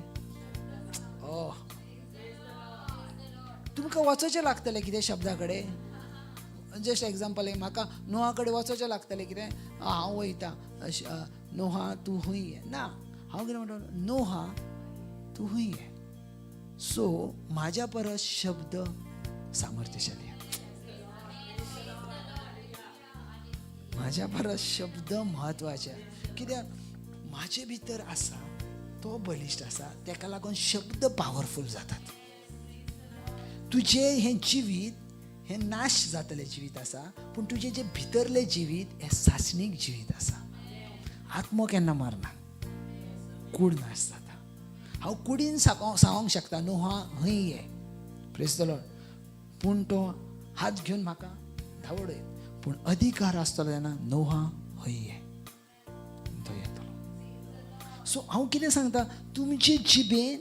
ओ तुमकां वचोचें लागतलें कितें शब्दा कडेन? जस्ट एग्जाम्पल, म्हाका नोहा कडेन वचोचें लागतलें कितें? हांव वयता, नोहा तूं हय ये. ना, हांव कितें म्हणटा? नोहा तूं हय ये. सो म्हाज्या परस शब्द सामर्थ्यशाली. म्हाज्या परस शब्द म्हत्वाचे. कित्याक म्हाजे भितर आसा तो बलिश्ट आसा, तेका लागून शब्द पावरफूल जातात. तुजें हें जिवीत हें नाश जातलें जिवीत आसा, पूण तुजें जें भितरलें जिवीत हें सासणीक जिवीत आसा. आत्मो केन्ना मरना, कूड नाश जाता. हांव कुडीन सांगूंक शकता नोहा हय ये, प्रेज the Lord, पूण तो हात घेवन म्हाका धांवडयत, पूण अधिकार आसतलो तेन्ना नोहा हय ये, तो येतलो. सो हांव कितें सांगता, तुमचे जिबेन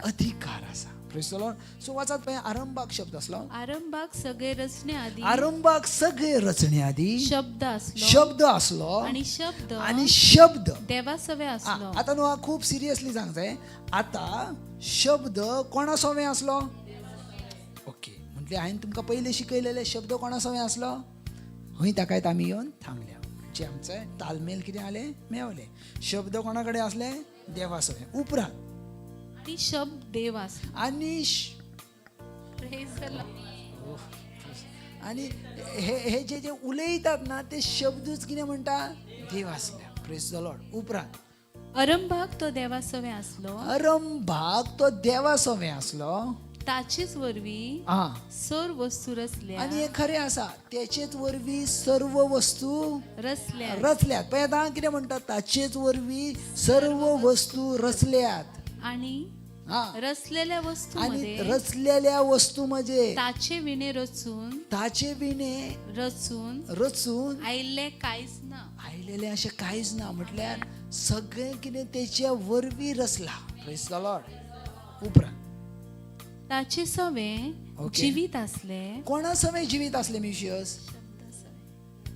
अधिकार आसा. Praise the Lord. सो वाचात पळय, आरंभाक शब्द आसलो. आरंभाक सगळे रचणे आदी आरंभाक सगळे रचणे आदी शब्द आसलो. शब्द आसलो आणि शब्द आणि शब्द देवा सवे आसलो. आतां न्हू खूब सिरियसली सांगता. आतां शब्द कोणा सवे आसलो? ओके, म्हटलें हांवें तुमकां पयलीं शिकयलेले शब्द कोणा सवे आसलो? हय ताकायत आमी येवन थांबल्या. म्हणजे आमचें तालमेल कितें आलें? मेवलें. शब्द कोणा कडेन आसले? देवा सवे. उपरांत आणि शब्द देव आसलो. आनी आनी हे हे जे जे उलयतात ना ते शब्दूच कितें म्हणटा? देव आसले. Praise the Lord. उपरांत अरंभाक तो देवा सवे आसलो. अरंभाक तो देवा सवे आसलो. ताचेच वरवीं सर्व वस्तू रचल्या. आनी हें खरें आसा, तेचेच वरवीं सर्व वस्तू रचल्या रचल्यात. पळय आतां कितें म्हणटा? ताचेच वरवीं सर्व वस्तू रचल्यात. आणि रचलेल्या वस्तू आणि रचलेल्या वस्तू म्हणजे ताचे विणे रचून, ताचे विणे रचून रचून आयिल्लें कांयच ना. आयलेलें अशें कांयच ना. म्हटल्यार सगळें कितें तेच्या वरवीं रचलां. Praise the Lord. उपरांत ताचे सवे जिवीत आसले. कोणा सवे जिवीत आसले म्युशियस?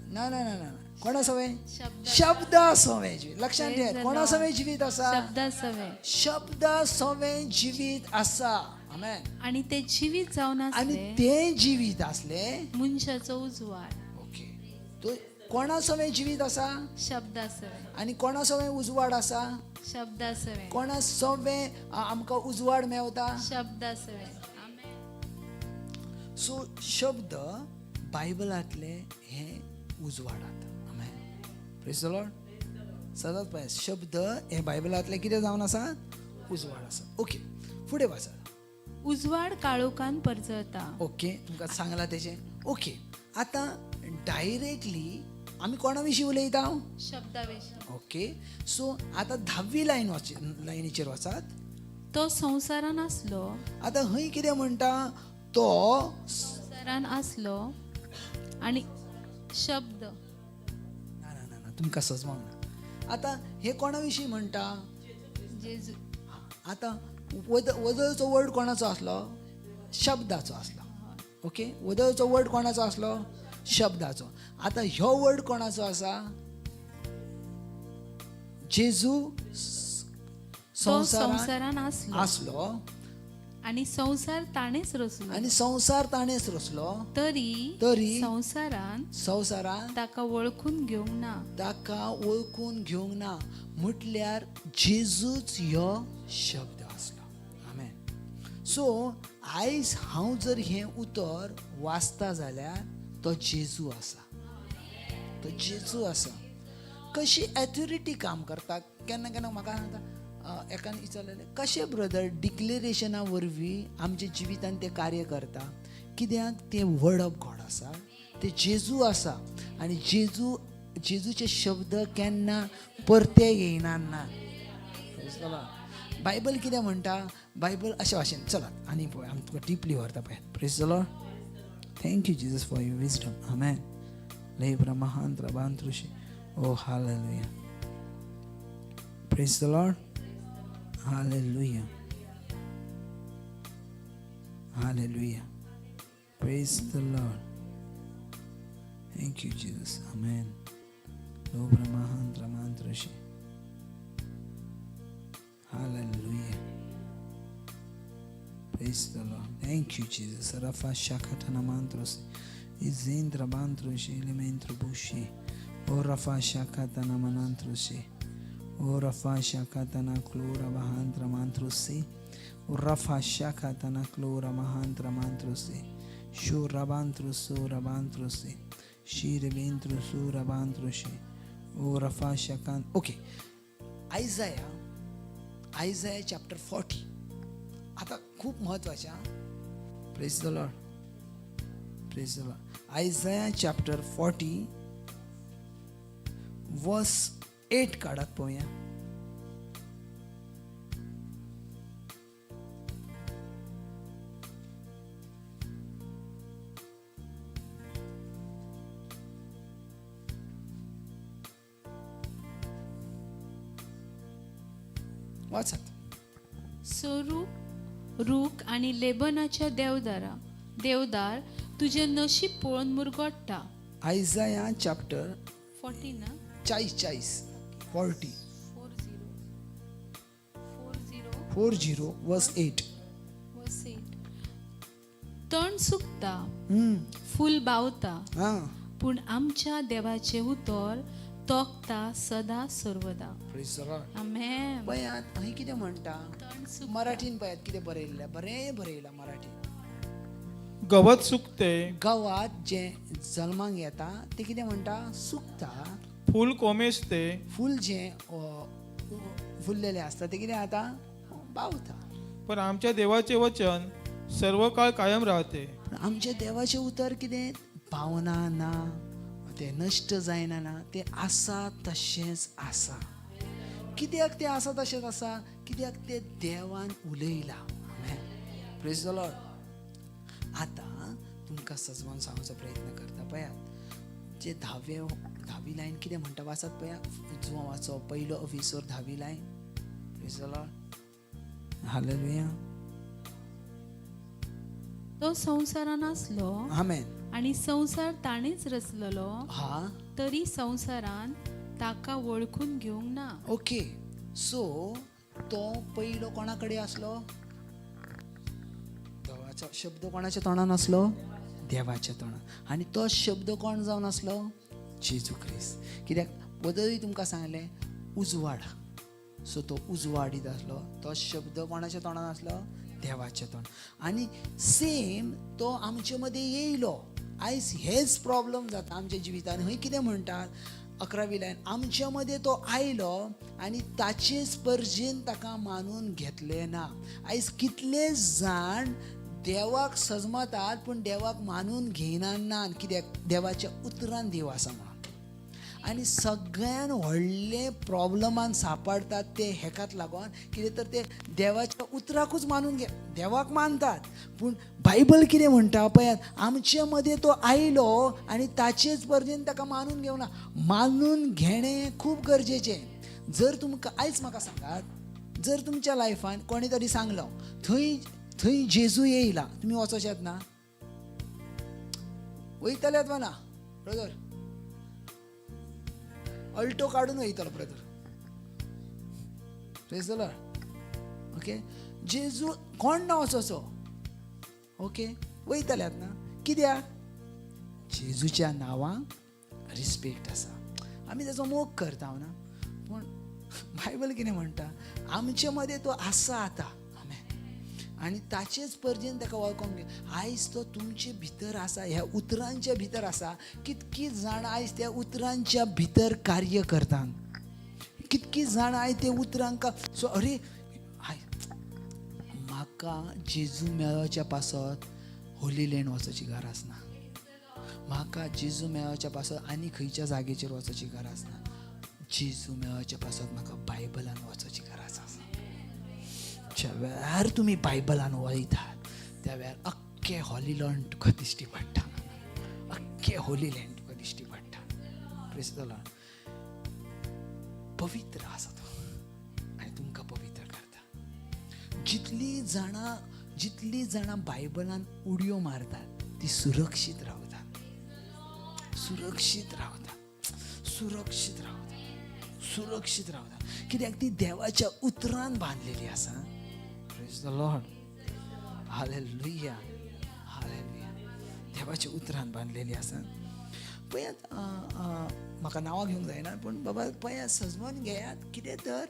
ना ना ना ना, कोणा सवे? शब्दा सवे जिवीत. लक्षात घेयात, कोणा सवे जिवीत आसा? शब्दा सवे. शब्दा सवे जिवीत आसा. आमेन. आणि ते जिवीत जावन आनी आसले. ते जिवीत आसले मनशाचो उजवाड. ओके, तो कोणा सवे जिवीत आसा? शब्दा सवे. आनी कोणा सवे उजवाड आसा? शब्दा सवे. कोणा सवे आमकां उजवाड मेवता? शब्दा सवे. सो शब्द बायबलांतले हे उजवाडात. आमेन. Praise the Lord. सदांच पळय, शब्द हे बायबलांतले कितें जावन आसा? उजवाड आसा. ओके, फुडें वाचात. उजवाड काळोखान परजळता. ओके, तुमकां सांगलां तेजें. ओके, आतां डायरेक्टली आमी कोणा विशीं उलयता? शब्दा विशीं. ओके, सो आतां धावी लायन वच, लायनीचेर वचात. तो संवसारान आसलो. आतां हय कितें म्हणटा तो? संवसारान आसलो आनी शब्द. ना ना ना ना, तुमकां सजमांक ना. आतां हे कोणा विशीं म्हणटा? जेजू. आतां वदळचो वर्ड कोणाचो आसलो? शब्दाचो आसलो. ओके, वदळचो वर्ड कोणाचो आसलो? शब्दाचो. आतां ह्यो वर्ड कोणाचो आसा? जेजू. तो संवसारान आसलो आसलो आनी संवसार ताणेच रचलो. आनी संवसार ताणेच रचलो. तरी तरी संवसारान संवसारान ताका वळखून घेवंक ना. ताका वळखून घेवंक ना म्हटल्यार जेजूच ह्यो शब्द आसलो. आमेन. सो आयज हांव जर हें उतर वाचता जाल्यार तो जेजू आसा, तो जेजू आसा. कशी एथॉरिटी काम करता. केन्ना केन्ना म्हाका सांगता एकान विचारलेलें, कशें ब्रदर डिक्लेरेशना वरवीं आमच्या जिवितान तें कार्य करता? कित्याक तें वर्ड ऑफ गॉड आसा, तें जेजू आसा. आनी जेजू, जेजूचे शब्द केन्ना परते येयना ना. बायबल कितें म्हणटा? बायबल अशे भाशेन चलात आनी पळय आमी तुका डिपली व्हरता पळयात. Praise the Lord. Thank you Jesus for your wisdom. Amen. लेब्रा महांत्र बांत्रुशी. ओ hallelujah. Praise the Lord. Hallelujah. Hallelujah. Praise the Lord. Thank you Jesus. Amen. लोब्रा महांत्र मांत्रुशी. Hallelujah. Praise the Lord. Thank you, Jesus. Rafa shakatana mantros. Izindra bantrushi elementro bushi. O Rafa shakatana manantrushi. O Rafa shakatana klura mahantra mantrusi. O Rafa shakatana klura mahantra mantrusi. Shurabantru surabantrusi. Shiribintru surabantrushi. O Rafa shakan. Okay. Isaiah. Isaiah chapter 40. आता खूप म्हत्वाचें. Praise the Lord. Praise the Lord. Isaiah chapter 40 verse 8 काडात पळोवया. वाचात. स्वरूप रूख आनी लेबनाच्या देवदारा देवदार तुजें नशीब पळोवन मुरगोडटा. आयजाया चॅप्टर 40 ना? 40 40 40. 40 40. 40 वर्स 8. वर्स 8. तण सुकता, फूल बावता, हां, पूण आमच्या देवाचें उतर तोखता सदा सर्वदा. Praise the Lord. आमेन. पळयात हंय कितें म्हणटा. तण सुकता. मराठीन पळयात कितें बरयल्लें, बरें बरयलां मराठीन. गवत सुकते. गवात जें जल्माक येता तें कितें म्हणटा? सुकता. फूल कोमेसते. फूल जें फुल्लेलें आसता तें कितें जाता? बावता. पण आमच्या देवाचे वचन सर्व काळ कायम राहते. पूण आमच्या देवाचें उतर कितें पावना ना, तें नश्ट जायना ना, तें आसा तशेंच आसा. कित्याक तें आसा तशेंच आसा? कित्याक तें देवान उलयलां. Praise the Lord. आतां तुमकां सजवान सांगपाचो प्रयत्न करता. पळयात जे धावी लायन कितें म्हणटा वाचात पळया. जुवाचो पयलो ऑफिसर धावी line. Praise the Lord. Hallelujah. तो संवसारान आसलो आमेन. आनी संवसार ताणेच रचलेलो, हा, तरी संवसारान ताका वळखून घेवंक ना. ओके, सो तो पयलो कोणा कडेन आसलो? देवाचो शब्द कोणाच्या तोंडान आसलो? देवाच्या तोंडान. आनी तो शब्द कोण जावन आसलो? जेजू क्रिस्त. कित्याक वदळूय तुमकां सांगलें उजवाड. सो तो उजवाडीत आसलो. तो शब्द कोणाच्या तोंडान आसलो? देवाच्या तोंडान. आनी सेम तो आमचे मदें येयलो. आयज हेच प्रॉब्लम जाता आमच्या जिवितान. हय कितें म्हणटात 11वी लायन, आमच्या मदें तो आयलो आनी ताचेच परजेन ताका मानून घेतलें ना. आयज कितले जाण देवाक सजमतात पूण देवाक मानून घेयना ना. कित्याक? देवाच्या उतरान देव आसा म्हणून. आनी सगळ्यान व्हडले प्रॉब्लमान सापडटात ते हेकात लागून कितें तर ते देवाच्या उतराकूच मानून घे, देवाक मानतात पूण बायबल कितें म्हणटा पळयात, आमचे मदें तो आयलो आनी ताचेच पर्यंत ताका मानून घेवना. मानून घेणें खूब गरजेचें. जर तुमकां आयज म्हाका सांगात, जर तुमच्या लायफान कोणी तरी सांगलो थंय थंय जेजू येयला, तुमी वचोशात ना? वयतल्यात वा ना ब्रदर? अल्टो काडून वयतलो brother. Praise the Lord. Okay, जेजू कोण ना वचोचो? ओके, वयतल्यात ना? कित्याक? जेजूच्या नांवाक रिस्पेक्ट आसा, आमी ताचो मोग करता ना. पूण बायबल कितें म्हणटा, आमचे मदें तो आसा आतां. आमेन. आनी ताचेच पर्यंत ताका वळखोंक घे. आयज तो तुमचे भितर आसा, ह्या उतरांच्या भितर आसा. कितकी जाणां आयज त्या उतरांच्या भितर कार्य करतात, कितकी जाणां आयज त्या उतरांक सो अरे म्हाका जेजू मेळोच्या पासत होली लँड वचोची गरज ना, म्हाका जेजू मेळोच्या पासत आनी खंयच्या जागेचेर वचोची गरज ना. जेजू मेळोच्या पासत म्हाका बायबलान वचोची गरज आसा. ज्या वेळार तुमी बायबलान वयतात त्या वेळार अख्खे होली लँड तुका दिश्टी पडटा, अख्खे होली लँड तुका दिश्टी पडटा. Praise the Lord. पवित्र आसा तो आनी तुमकां पवित्र करता. जितली जाणां बायबलान उडयो मारतात ती सुरक्षीत रावतात, सुरक्षीत रावतात, सुरक्षीत रावतात, सुरक्षीत रावतात. कित्याक ती देवाच्या उतरान बांदलेली आसा. Praise the Lord. Hallelujah, hallelujah. देवाच्या उतरान बांदलेली आसा. पळयात, म्हाका नांवां घेवंक जायना पूण बाबा पळयात, सजमन घेयात. कितें तर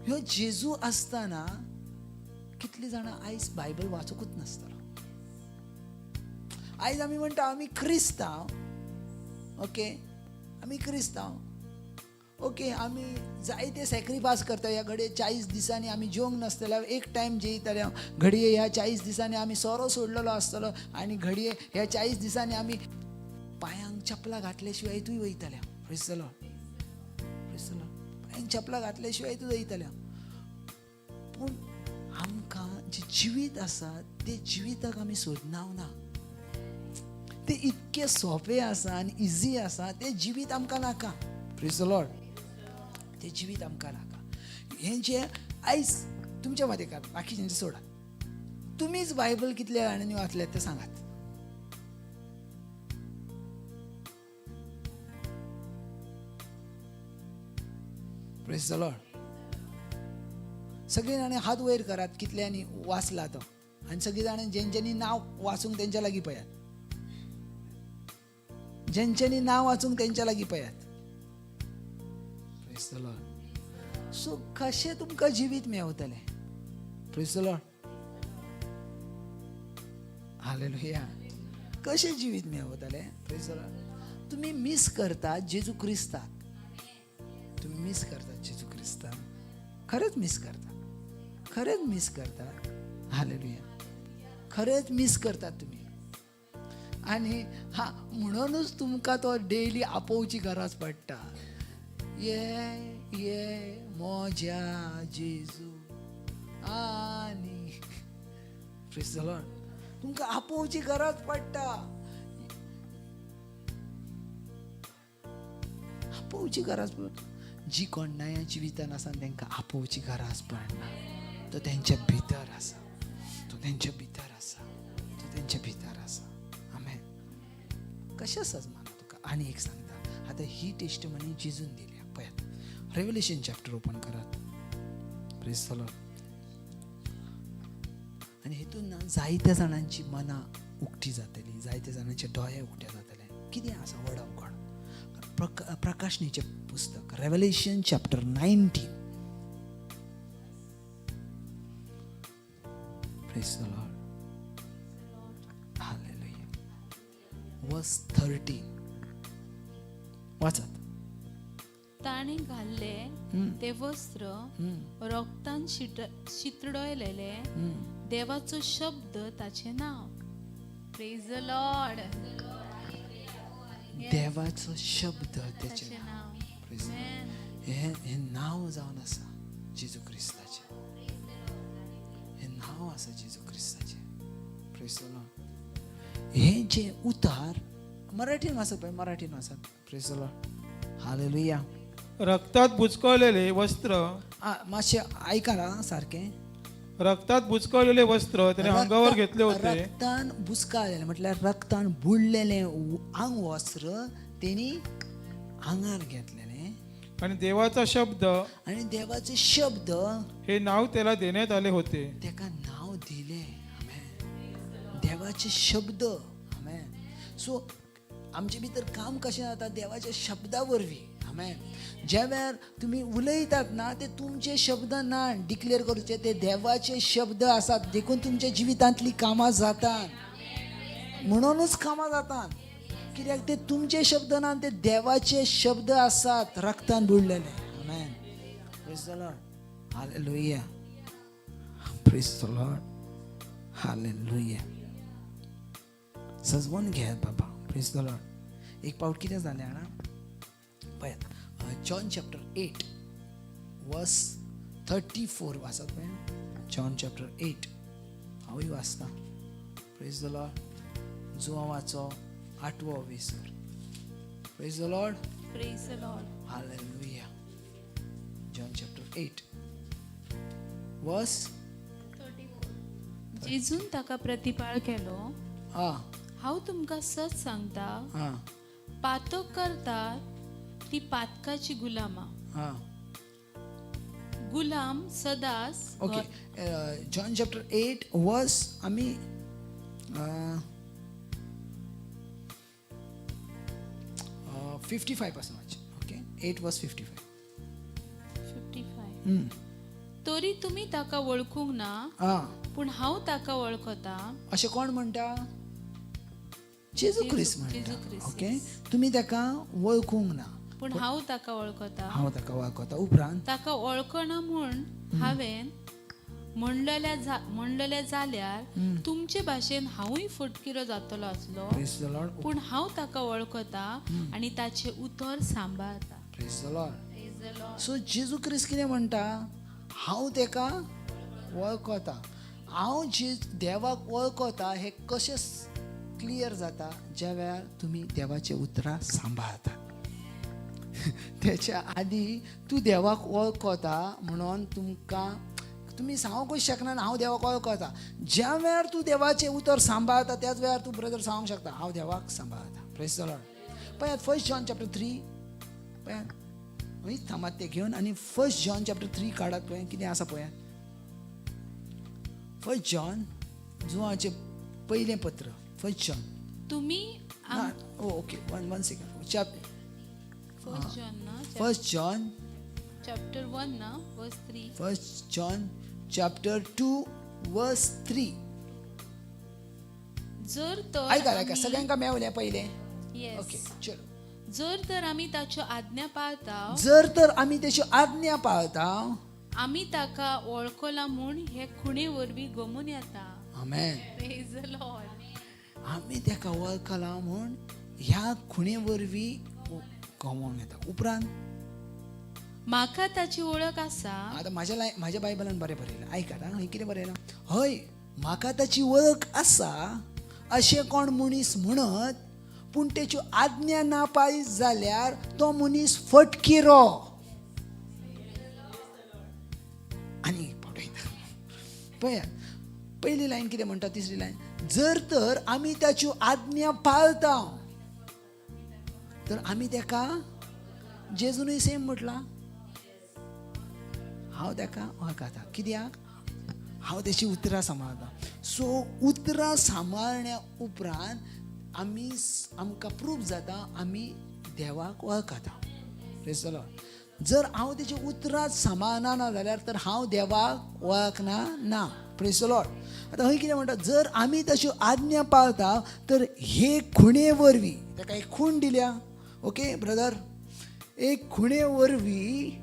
ह्यो जेजू आसतना कितलीं जाणां आयज बायबल वाचूंकच नासतलो. आयज आमी म्हणटा आमी क्रिस्तांव, ओके, आमी क्रिस्तांव, ओके, आमी जायते सॅक्रिफायस करता. ह्या घडये 40 दिसांनी आमी जेवंक नासतले, एक टायम जेयतले. घडये ह्या 40 दिसांनी आमी सोरो सोडलेलो आसतलो आनी घडये ह्या 40 दिसांनी आमी पांयांक चपलां घातले शिवाय तूं वयतले. Praise the Lord. Praise the Lord. पांयांक चपलां घातले शिवाय तूं वयतले. पूण आमकां जें जिवीत आसा तें जिविताक आमी सोदना ना. तें इतकें सोंपें आसा आनी इजी आसा, तें जिवीत आमकां नाका. Praise the Lord. तें जिवीत आमकां नाका. हें जें आयज तुमच्या मदें काड, बाकीच्यांचें सोडा, तुमीच बायबल कितल्या जाणांनी वाचल्यात तें सांगात. Praise the Lord. सगळीं जाणां हात वयर करात कितल्यांनी वाचला तो, आनी सगळीं जाणां जेंच्यांनी नांव वाचूंक तेंच्या लागीं पळयात, जेंच्यांनी नांव वाचूंक तेंच्या लागीं पळयात. Praise the Lord. सो कशें तुमकां जिवीत मेवतलें? Praise the Lord. Hallelujah. कशें जिवीत मेवतलें? Praise the Lord. तुमी मीस करतात जेजू क्रिस्ताक, तुमी मीस करतात जेजू क्रिस्ताक, खरेंच मीस करता, खरेंच मीस करतात. हालेलुया. खरेंच मीस करतात तुमी. आनी हा म्हणूनच तुमकां तो डेली आपोवची गरज पडटा. ये ये मोज्या जेजू आनी. Praise the Lord. तुमकां आपोवची गरज पडटा, आपोवची गरज पडटा. जी कोणाया जिवितान आसा तांकां आपोवची गरज पडना. तो तेंच्या भितर आसा, तो तेंच्या भितर आसा, तो तेंच्या भितर आसा. आमेन. कशें सजमाना तुका आनी एक सांगता. आतां ही टेस्टमनी जेजून दिल्या. पळयात, रेवलेशन चॅप्टर ओपन करात. Praise the Lord. आनी हितून ना जायत्या जाणांची मनां उक्ती जातली, जायत्या जाणांचे दोळे उक्ते जातले. कितें आसा व्हड अवघड? प्रकाशनीचें पुस्तक, Revelation chapter 19. Praise the Lord. Hallelujah. Verse 13 वाचात. ताणें घाल्ले ते वस्त्र रोगतान शितडयलेले, देवाचो शब्द ताचें नांव. Praise the Lord. देवाचो शब्द तेचें नांव. हें हें नांव जावन आसा जेजू क्रिस्ताचें. हें नांव आसा जेजू क्रिस्ताचें. Praise the Lord. हें जें उतार मराठीन वाचत पळय, मराठीन वाचत. Praise the Lord. Hallelujah. रक्तात बुचकळलेले वस्त्र, मातशें आयकात आं सारकें. रक्तात बुचकळलेले वस्त्र त्याने अंगावर घेतले होते. रक्तान बुचकाळलेलें म्हटल्यार रक्तान बुडलेलें आंग वस्त्र तेणी आंगार घेतलेलें. आणि देवाचा शब्द आनी देवाचे शब्द हे नाव त्याला देण्यात आले होते. तेका नांव दिलें. आमेन. देवाचे शब्द. आमेन. सो आमचे भितर काम कशें जाता? देवाच्या शब्दा वरवीं. आमेन. ज्या वेळार तुमी उलयतात ना, ते तुमचे शब्द ना डिक्लेअर करचे, ते देवाचे शब्द आसात. देखून तुमच्या जिवितांतली कामां जातात, म्हणूनच कामां जातात, कित्याक ते तुमचे शब्द ना, ते देवाचे शब्द आसात रक्तान बुडलेले. आमेन. Praise the Lord. Hallelujah. Praise the Lord. Hallelujah. सजवून घेयात बाबा. Praise the Lord. एक पावट कितें जालें जाणा, पळयात, John chapter 8 verse 34 वाचत पळया. जॉन चॅप्टर 8 हांवूय वाचता. Praise the Lord. जुवांवाचो आठवो विसर. Praise the Lord. Praise the Lord. Hallelujah. John chapter 8 verse जेजून ताका प्रतिपाळ केलो, हा हांव तुमकां सत सांगता, हा पातक करतात ती पातकाची गुलामां. गुलाम सदांच ओके, जॉन चॅप्टर 8 वर्स आमी 55 पासून वाच. ओके, 8 वर्स 55. 55. तरी तुमी ताका वळखूंक ना, पूण हांव ताका वळखता. अशें कोण म्हणटा? जेजू क्रिस्त जेजू म्हणटा. क्रिस्त. ओके, तुमी ताका वळखूंक ना, पूण हांव ताका वळखता. हांव ताका वळखता. उपरांत? ताका वळखना म्हूण हांवें म्हणलेल्या जाल्यार तुमचे भाशेन हांवूय फटकिरो जातलो आसलो. Praise the Lord. पूण हांव ताका वळखता आनी ताचें उतर सांबाळता. Praise the Lord. Praise the Lord. So जेजू क्रिस्त कितें म्हणटा? हांव ताका वळखता. हांव जे देवाक वळखता हें कशें क्लियर जाता? ज्या वेळार तुमी देवाचें उतरां सांबाळतात. तेच्या आदी तूं देवाक वळखता म्हणून तुमकां तुमी सांगूंकूच शकना हांव देवाक वळखता. ज्या वेळार तूं देवाचें उतर सांबाळता, त्याच वेळार तूं ब्रदर सांगूंक शकता हांव देवाक सांबाळता. Praise the Lord. पळयात, फर्स्ट जॉन चॅप्टर 3 पळयात. हंयच थांबात ते घेवन आनी फर्स्ट जॉन चॅप्टर 3 काडात, पळयात कितें आसा. पळयात, फर्स्ट जॉन, जुवाचें पयलें पत्र, फर्स्ट जॉन. तुमी ना, oh okay, one second chap first John ना? First John. चॅप्टर 1 ना, वर्स 3? First John chapter 2 verse 3. जर तर आयका आयका, सगळ्यांका मेवलें पयलें? Yes. Okay, चलो. जर तर आमी ताच्यो आज्ञा पाळता, जर तर आमी तेच्यो आज्ञा पाळता, आमी ताका वळखला म्हूण हे खुणे वरवीं गमून येता. आमेन. Praise the Lord. आमी तेका वळखला म्हूण ह्या खुणे वरवीं गमोवन येता. उपरांत? म्हाका ताची वळख आसा. आतां म्हाज्या बायबलान बरें बरयलां, आयकात आं. हें कितें बरयलां? हय, म्हाका ताची वळख आसा अशें कोण मनीस म्हणत, पूण तेच्यो आज्ञा ना पाळीत जाल्यार तो मनीस फटकिरो. आनी एक पावट वयता पळयात, पयली लायन कितें म्हणटा, तिसरी लायन, जर तर आमी ताच्यो आज्ञा पाळता तर आमी तेका, जेजूनय सेम म्हटलां, हांव ताका वळखता कित्याक हांव तेची उतरां सांबाळता. सो उतरां सांबाळण्या उपरांत आमी आमकां प्रूफ जाता आमी देवाक वळखता. Praise the Lord. जर हांव तेची उतरां सांबाळना ना जाल्यार तर हांव देवाक वळखना ना. Praise the Lord. आतां हय कितें म्हणटा? जर आमी तश्यो आज्ञा पाळता तर हे खुणे वरवीं, ताका एक खूण दिल्या, ओके ब्रदर, एक खुणे वरवीं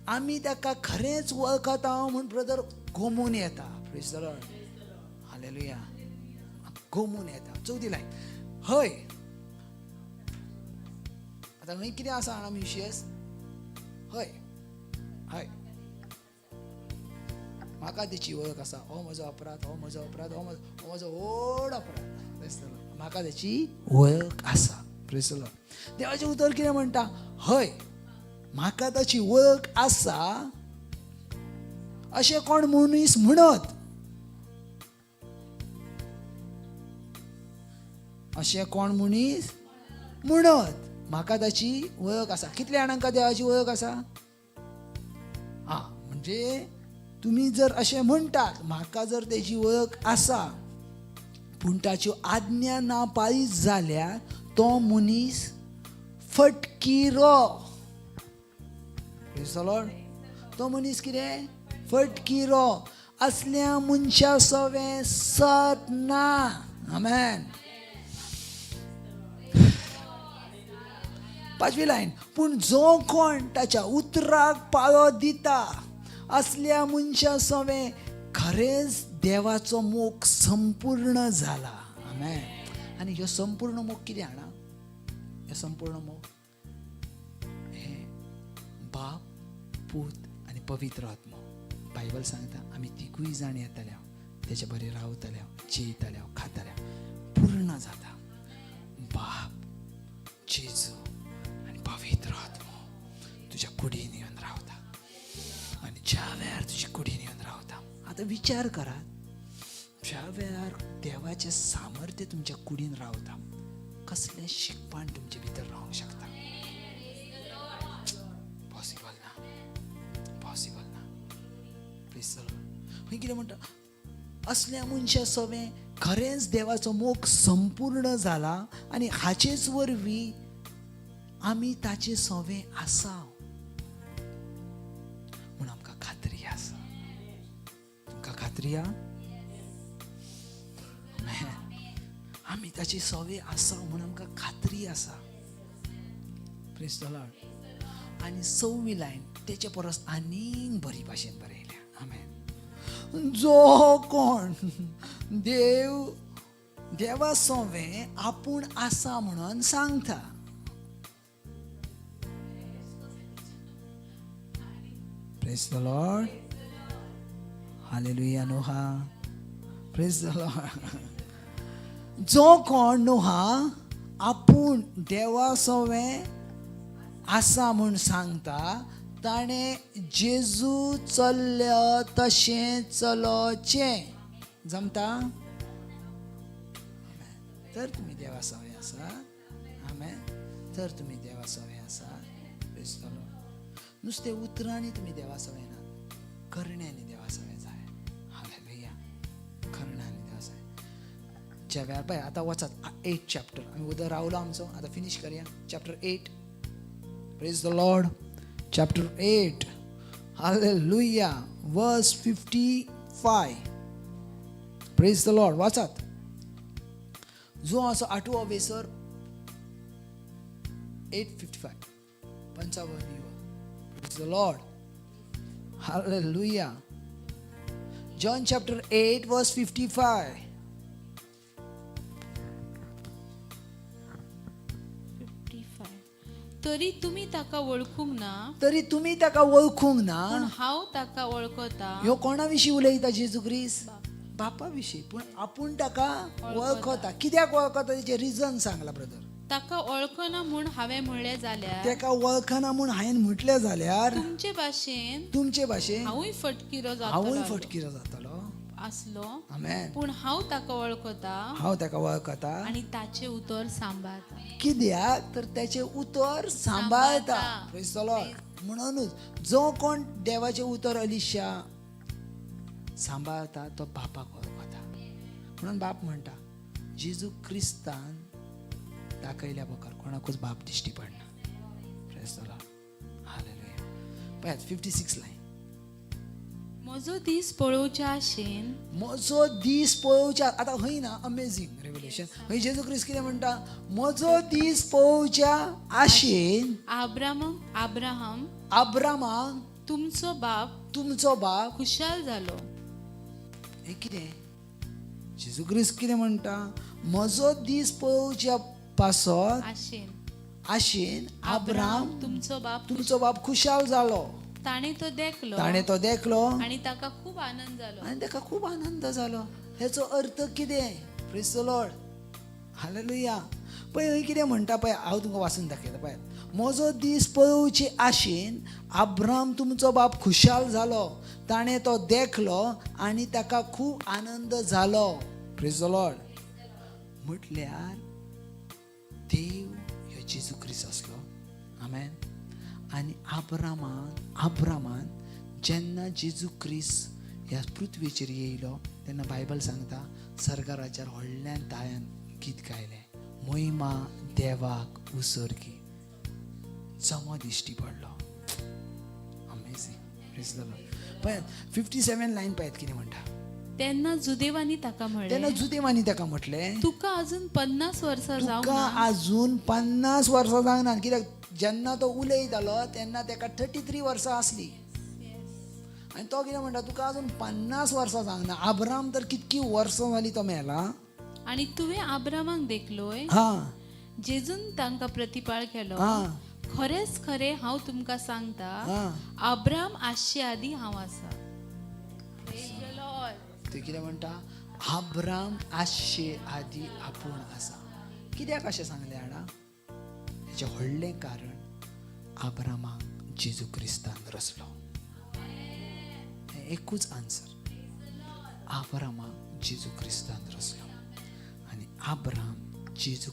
आमी ताका खरेंच वळखता म्हूण ब्रदर गोमून येता. Praise the Lord. Hallelujah. गोमून येता. चवथी लायन, हय. आतां खंय कितें आसा जाणा म्युशियस? हय हय, म्हाका तेची वळख आसा. हो म्हजो अपराध, हो म्हजो अपराध, हो म्हजो व्हड अपराध. Praise the Lord. म्हाका तेची वळख आसा. Praise the Lord. देवाचें उतर कितें म्हणटा? हय, म्हाका ताची वळख आसा अशें कोण मनीस म्हणत, अशें कोण मनीस म्हणत म्हाका ताची वळख आसा. कितल्या जाणांका देवाची वळख आसा? आं, म्हणजे तुमी जर अशें म्हणटात म्हाका जर तेजी वळख आसा, पूण ताच्यो आज्ञा ना पाळीत जाल्यार तो मनीस फटकिरो. Praise the Lord. तो मनीस कितें? फटकिरो. असल्या मनशा सवें सत ना. आमेन. पांचवी लायन, पूण जो कोण ताच्या उतराक पाळो दिता असल्या मनशा सवें खरेंच देवाचो मोग संपूर्ण जाला. आमेन. आनी ह्यो संपूर्ण मोग कितें जाणा? ह्यो संपूर्ण मोग हें बाप, पूत आनी पवित्र आत्मो. बायबल सांगता आमी तिगूय जाण येतल्या, तेच्या बरें रावतल्या, जेयतल्या, खातल्या, पूर्ण जाता. बाप, जेजू आनी पवित्र आत्मो तुज्या कुडीन येवन रावता. आनी ज्या वेळार तुज्या कुडीन येवन रावता, आतां विचार करात, ज्या वेळार देवाचें सामर्थ्य तुमच्या कुडीन रावता, कसलें शिकपाण तुमचे भितर रावंक शकता? पॉसिबल ना, पॉसिबल ना. Praise the Lord. खंय कितें म्हणटा? असल्या मनशा सवें खरेंच देवाचो मोग संपूर्ण जाला आनी हाचेच वरवीं आमी ताचे सवें आसा म्हूण आमकां खात्री आसा. तुमकां खात्री आहा? आमी ताची सवे आसा म्हूण आमकां खात्री आसा. Praise the Lord. आनी सव्वी लायन तेचे परस आनीक बरी भाशेन बरयल्या. आमेन. जो कोण देव देवा सोवें आपूण आसा म्हणून सांगता. Praise the Lord. Hallelujah. Noha. Praise the Lord. जो कोण नोहा आपूण देवा सोवें आसा म्हूण सांगता, ताणें जेजू चल्ल्या तशें चलोचें. जमता? तर तुमी देवा सवें आसा. आमेन. तर तुमी देवा सवें आसा. Praise the Lord. नुस्तें उतरांनी तुमी देवा सवें ना, करण्यांनी देवा सवें जाय. हालेलुया. करण्यांनी देवा सवें. ज्या वेळार पळय आतां वचात 8 चॅप्टर, आमी उदर रावलो आमचो, आतां फिनीश करया. Chapter 8. Praise the Lord. Chapter 8. Hallelujah. Verse 55. Praise the Lord. वाचात. जो असो आठवो Vesara 8:55 55. Praise the Lord. Hallelujah. John chapter 8 verse 55. 55. तरी तुमी ताका वळखूंक ना, तरी तुमी ताका वळखूंक ना, पूण हांव ताका वळखता. ह्यो कोणा विशीं उलयता जेजू क्रिस्त? बापा विशीं. पूण आपूण ताका वळखता. कित्याक वळखता तेचें रिजन सांगला ब्रदर. ताका वळखना म्हूण हांवें म्हणलें जाल्यार, ताका वळखना म्हूण हांवें म्हटलें जाल्यार, तुमचे भाशेन तुमचे भाशेन हांवूय फटकिरो हांवूय जातलो फटकिरो जातलो आसलो. आमेन. पूण हांव ताका वळखता हांव ताका वळखता आनी ताचें उतर सांबाळता. कित्याक तर तेचें उतर सांबाळता. Praise the Lord. म्हणूनच जो कोण देवाचें उतर अलिशा सांबाळता तो बापाक वळखता. म्हणून बाप म्हणटा जेजू क्रिस्तान दाखयल्या बगर कोणाकूच बाप दिश्टी पडना. Praise the Lord. Hallelujah. पळयात 56 लायन. म्हजो दीस पळोवच्या आशेन, म्हजो दीस पळोवच्या. आतां हय ना अमेझींग रेवलेशन. हय जेजू क्रिस्त कितें म्हणटा? म्हजो दीस पळोवच्या आशेन आब्राहम आब्रामाक तुमचो बाप तुमचो बाप खुशाल जालो. हें कितें? जेजू क्रिस्त कितें म्हणटा? म्हजो दीस पळोवच्या पासत आशेन आशेन आब्राम तुमचो बाप तुमचो बाप खुशाल जालो. ताणें तो देखलो ताणें तो देखलो आनी ताका खूब आनंद जालो. आनी ताका खूब आनंद जालो. हेचो अर्थ कितें? Praise the Lord, hallelujah. पळय हय कितें म्हणटा पळय, हांव तुमकां वाचून दाखयता. पळय, म्हजो दीस पळोवचे आशेन आब्राम तुमचो बाप खुशाल जालो, ताणें तो देखलो आनी ताका खूब आनंद जालो. Praise the Lord. म्हटल्यार देव ह्यो जेजू क्रिस्त आसलो. आमेन. आनी आब्रामान जेन्ना जेजू क्रिस्त ह्या पृथ्वीचेर येयलो तेन्ना बायबल सांगता सर्गाराच्यार व्हडल्यान ताळ्यान गीत गायलें, मोहिमा देवाक उसर्गी. जमो दिश्टी पडलो. अमेझींग. Praise the Lord. पळयात 57 लायन पळयात कितें म्हणटा. तेन्ना जुदेवांनी ताका तेन्ना म्हणलें, जुदेवांनी ताका म्हटलें, तुका अजून 50 वर्सां जावंक तुका ना, अजून 50 वर्सां जावंक ना. कित्याक जेन्ना तो उलयतालो तेन्ना ताका 33 वर्सां आसली. आनी तो कितें म्हणटा, तुका अजून 50 वर्सां जावंक ना. आब्राम तर कितकी वर्सां जाली तो मेला. आनी तुवें आब्रामाक देखलोय. हा, जेजून तांकां प्रतिपाळ केलो, खरेंच खरें हांव तुमकां सांगता, आब्राम आसचे आदीं हांव आसा. ते कितें म्हणटा, आब्राम आसचे आदीं आपूण आसा. कित्याक अशें सांगलें जाणा? हेचें व्हडलें कारण आब्रामाक जेजू क्रिस्तान रचलो. हें एकूच आन्सर, आब्रामाक जेजू क्रिस्तान रचलो. आनी आब्राम जेजू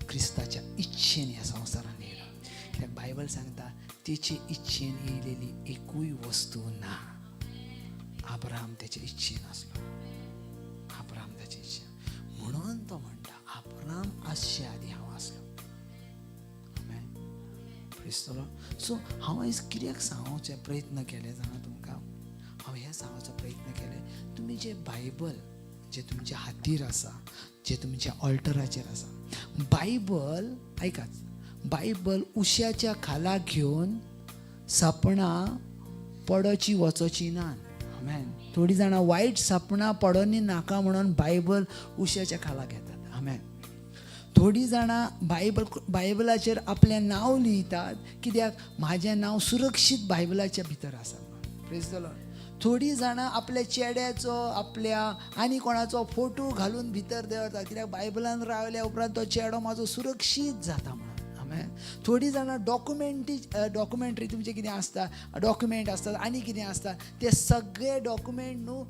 क्रिस्ताच्या इच्छेन ह्या संवसारान येयलो. कित्याक बायबल सांगता तेचे इच्छेन येयलेली एकूय वस्तू ना. आब्राम तेचे इच्छेन आसलो. आब्राम तेचे इच्छेन, म्हणून तो म्हणटा आब्राम आसचे आदीं हांव आसलो. आमेन. Praise the Lord. सो हांव आयज कित्याक सांगचे प्रयत्न केले जाणा तुमकां? हांव हें सांगपाचो प्रयत्न केले, तुमी जे बायबल जे तुमच्या हातीर आसा, जे तुमच्या ऑल्टराचेर आसा, बायबल आयकात, बायबल उश्याच्या खाला घेवन सपनां पडोची वचोची ना. आमेन. थोडीं जाणां वायट सपनां पडोनी नाका म्हणून बायबल उश्याच्या खाला घेतात. आमेन. थोडीं जाणां बायबलाचेर आपलें नांव लियतात, कित्याक म्हाजें नांव सुरक्षीत बायबलाच्या भितर आसा. Praise the Lord. थोडीं जाणां आपल्या चेड्याचो, आपल्या आनी कोणाचो फोटो घालून भितर दवरतात, कित्याक बायबलान रावल्या उपरांत तो चेडो म्हाजो सुरक्षीत जाता म्हणून. आमेन. थोडीं जाणां डॉक्युमेंट्री तुमचें कितें आसता, डॉक्युमेंट आसतात आनी कितें आसता, ते सगळे डॉक्युमेंट न्हू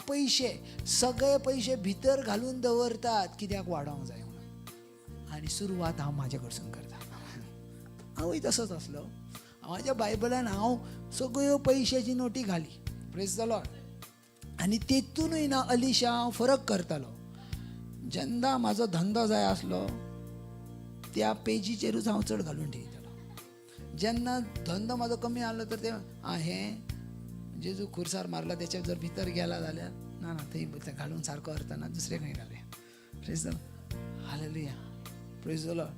पयशे, सगळे पयशे भितर घालून दवरतात, कित्याक वाडोवंक जाय म्हणून. आनी सुरवात हांव म्हाजे कडसून करता. हांवूय तसोच आसलो. म्हाज्या बायबलान हांव सगळ्यो पयशाची नोटी घाली. Praise the Lord. आनी तेतूनय ना अलिशा हांव फरक करतालो. जेन्ना म्हाजो धंदो जाय आसलो त्या पेजीचेरूच हांव चड घालून ठेयतालो. जेन्ना धंदो म्हाजो कमी आहलो तर ते हें जेजू खुर्सार मारला तेच्या जर भितर गेला जाल्यार ना ना थंय घालून सारको अर्थ ना, दुसरे खंय घालया. Praise the Lord. Hallelujah. Praise the Lord.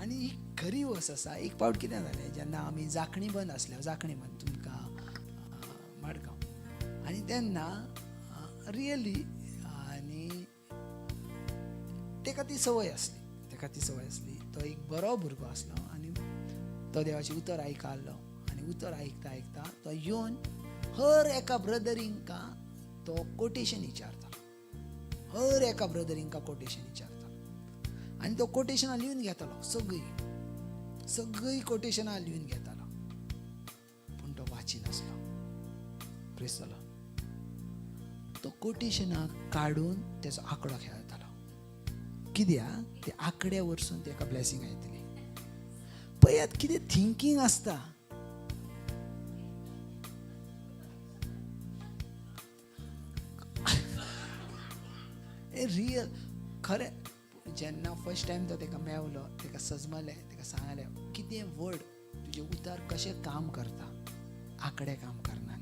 आनी ही खरी वस्त आसा. एक पावट कितें जालें, जेन्ना आमी जाखणी बंद आसले, जाखणी बंद तुमकां मडगांव, आनी तेन्ना रियली आनी तेका ती संवय आसली, तेका ती संवय आसली. तो एक बरो भुरगो आसलो आनी तो देवाचें उतर आयकल्लो. आनी उतर आयकता आयकता तो येवन हर एका ब्रदरिंका तो कोटेशन विचारतालो. हर एका ब्रदरिंका कोटेशन विचारतालो आनी तो कोटेशनां लिवन घेतालो. सगळीं सगळीं कोटेशनां लिवन घेतालो, पूण तो वाचिनासलो. Praise the Lord. तो कोटेशनां काडून तेचो आंकडो खेळतालो. कित्याक ते आंकड्या वरसून तेका ब्लेसिंग येतली. पळयात कितें थिंकींग आसता. रियल खरें. जेन्ना फर्स्ट टायम तो तेका मेवलो, तेका सजमलें, तेका सांगलें कितें वर्ड तुजें उतर कशें काम करता. आंकडे काम करना,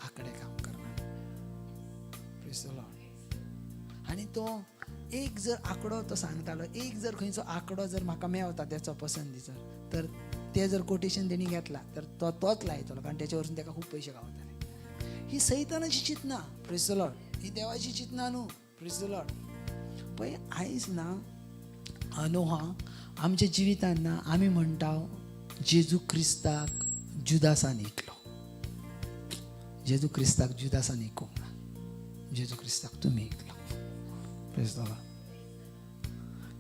आंकडे काम करना. Praise the Lord. आनी तो एक जर आंकडो तो सांगतालो, एक जर खंयचो आंकडो जर म्हाका मेवता तेचो पसंदीचो, तर ते जर कोटेशन तेणी घेतला तर तो तोच लायतलो, कारण तेचे वरसून तेका खूब पयशे गावतले. ही सैतानाची चिंतना. Praise the Lord. ही देवाची चिंतना न्हू. Praise the Lord. पळय आयज ना नोहा आमच्या जिवितान ना आमी म्हणटा जेजू क्रिस्ताक जुदासान इकलो. जेजू क्रिस्ताक जुदासान इकूंक ना, जेजू क्रिस्ताक तुमी इकलो. Praise the Lord.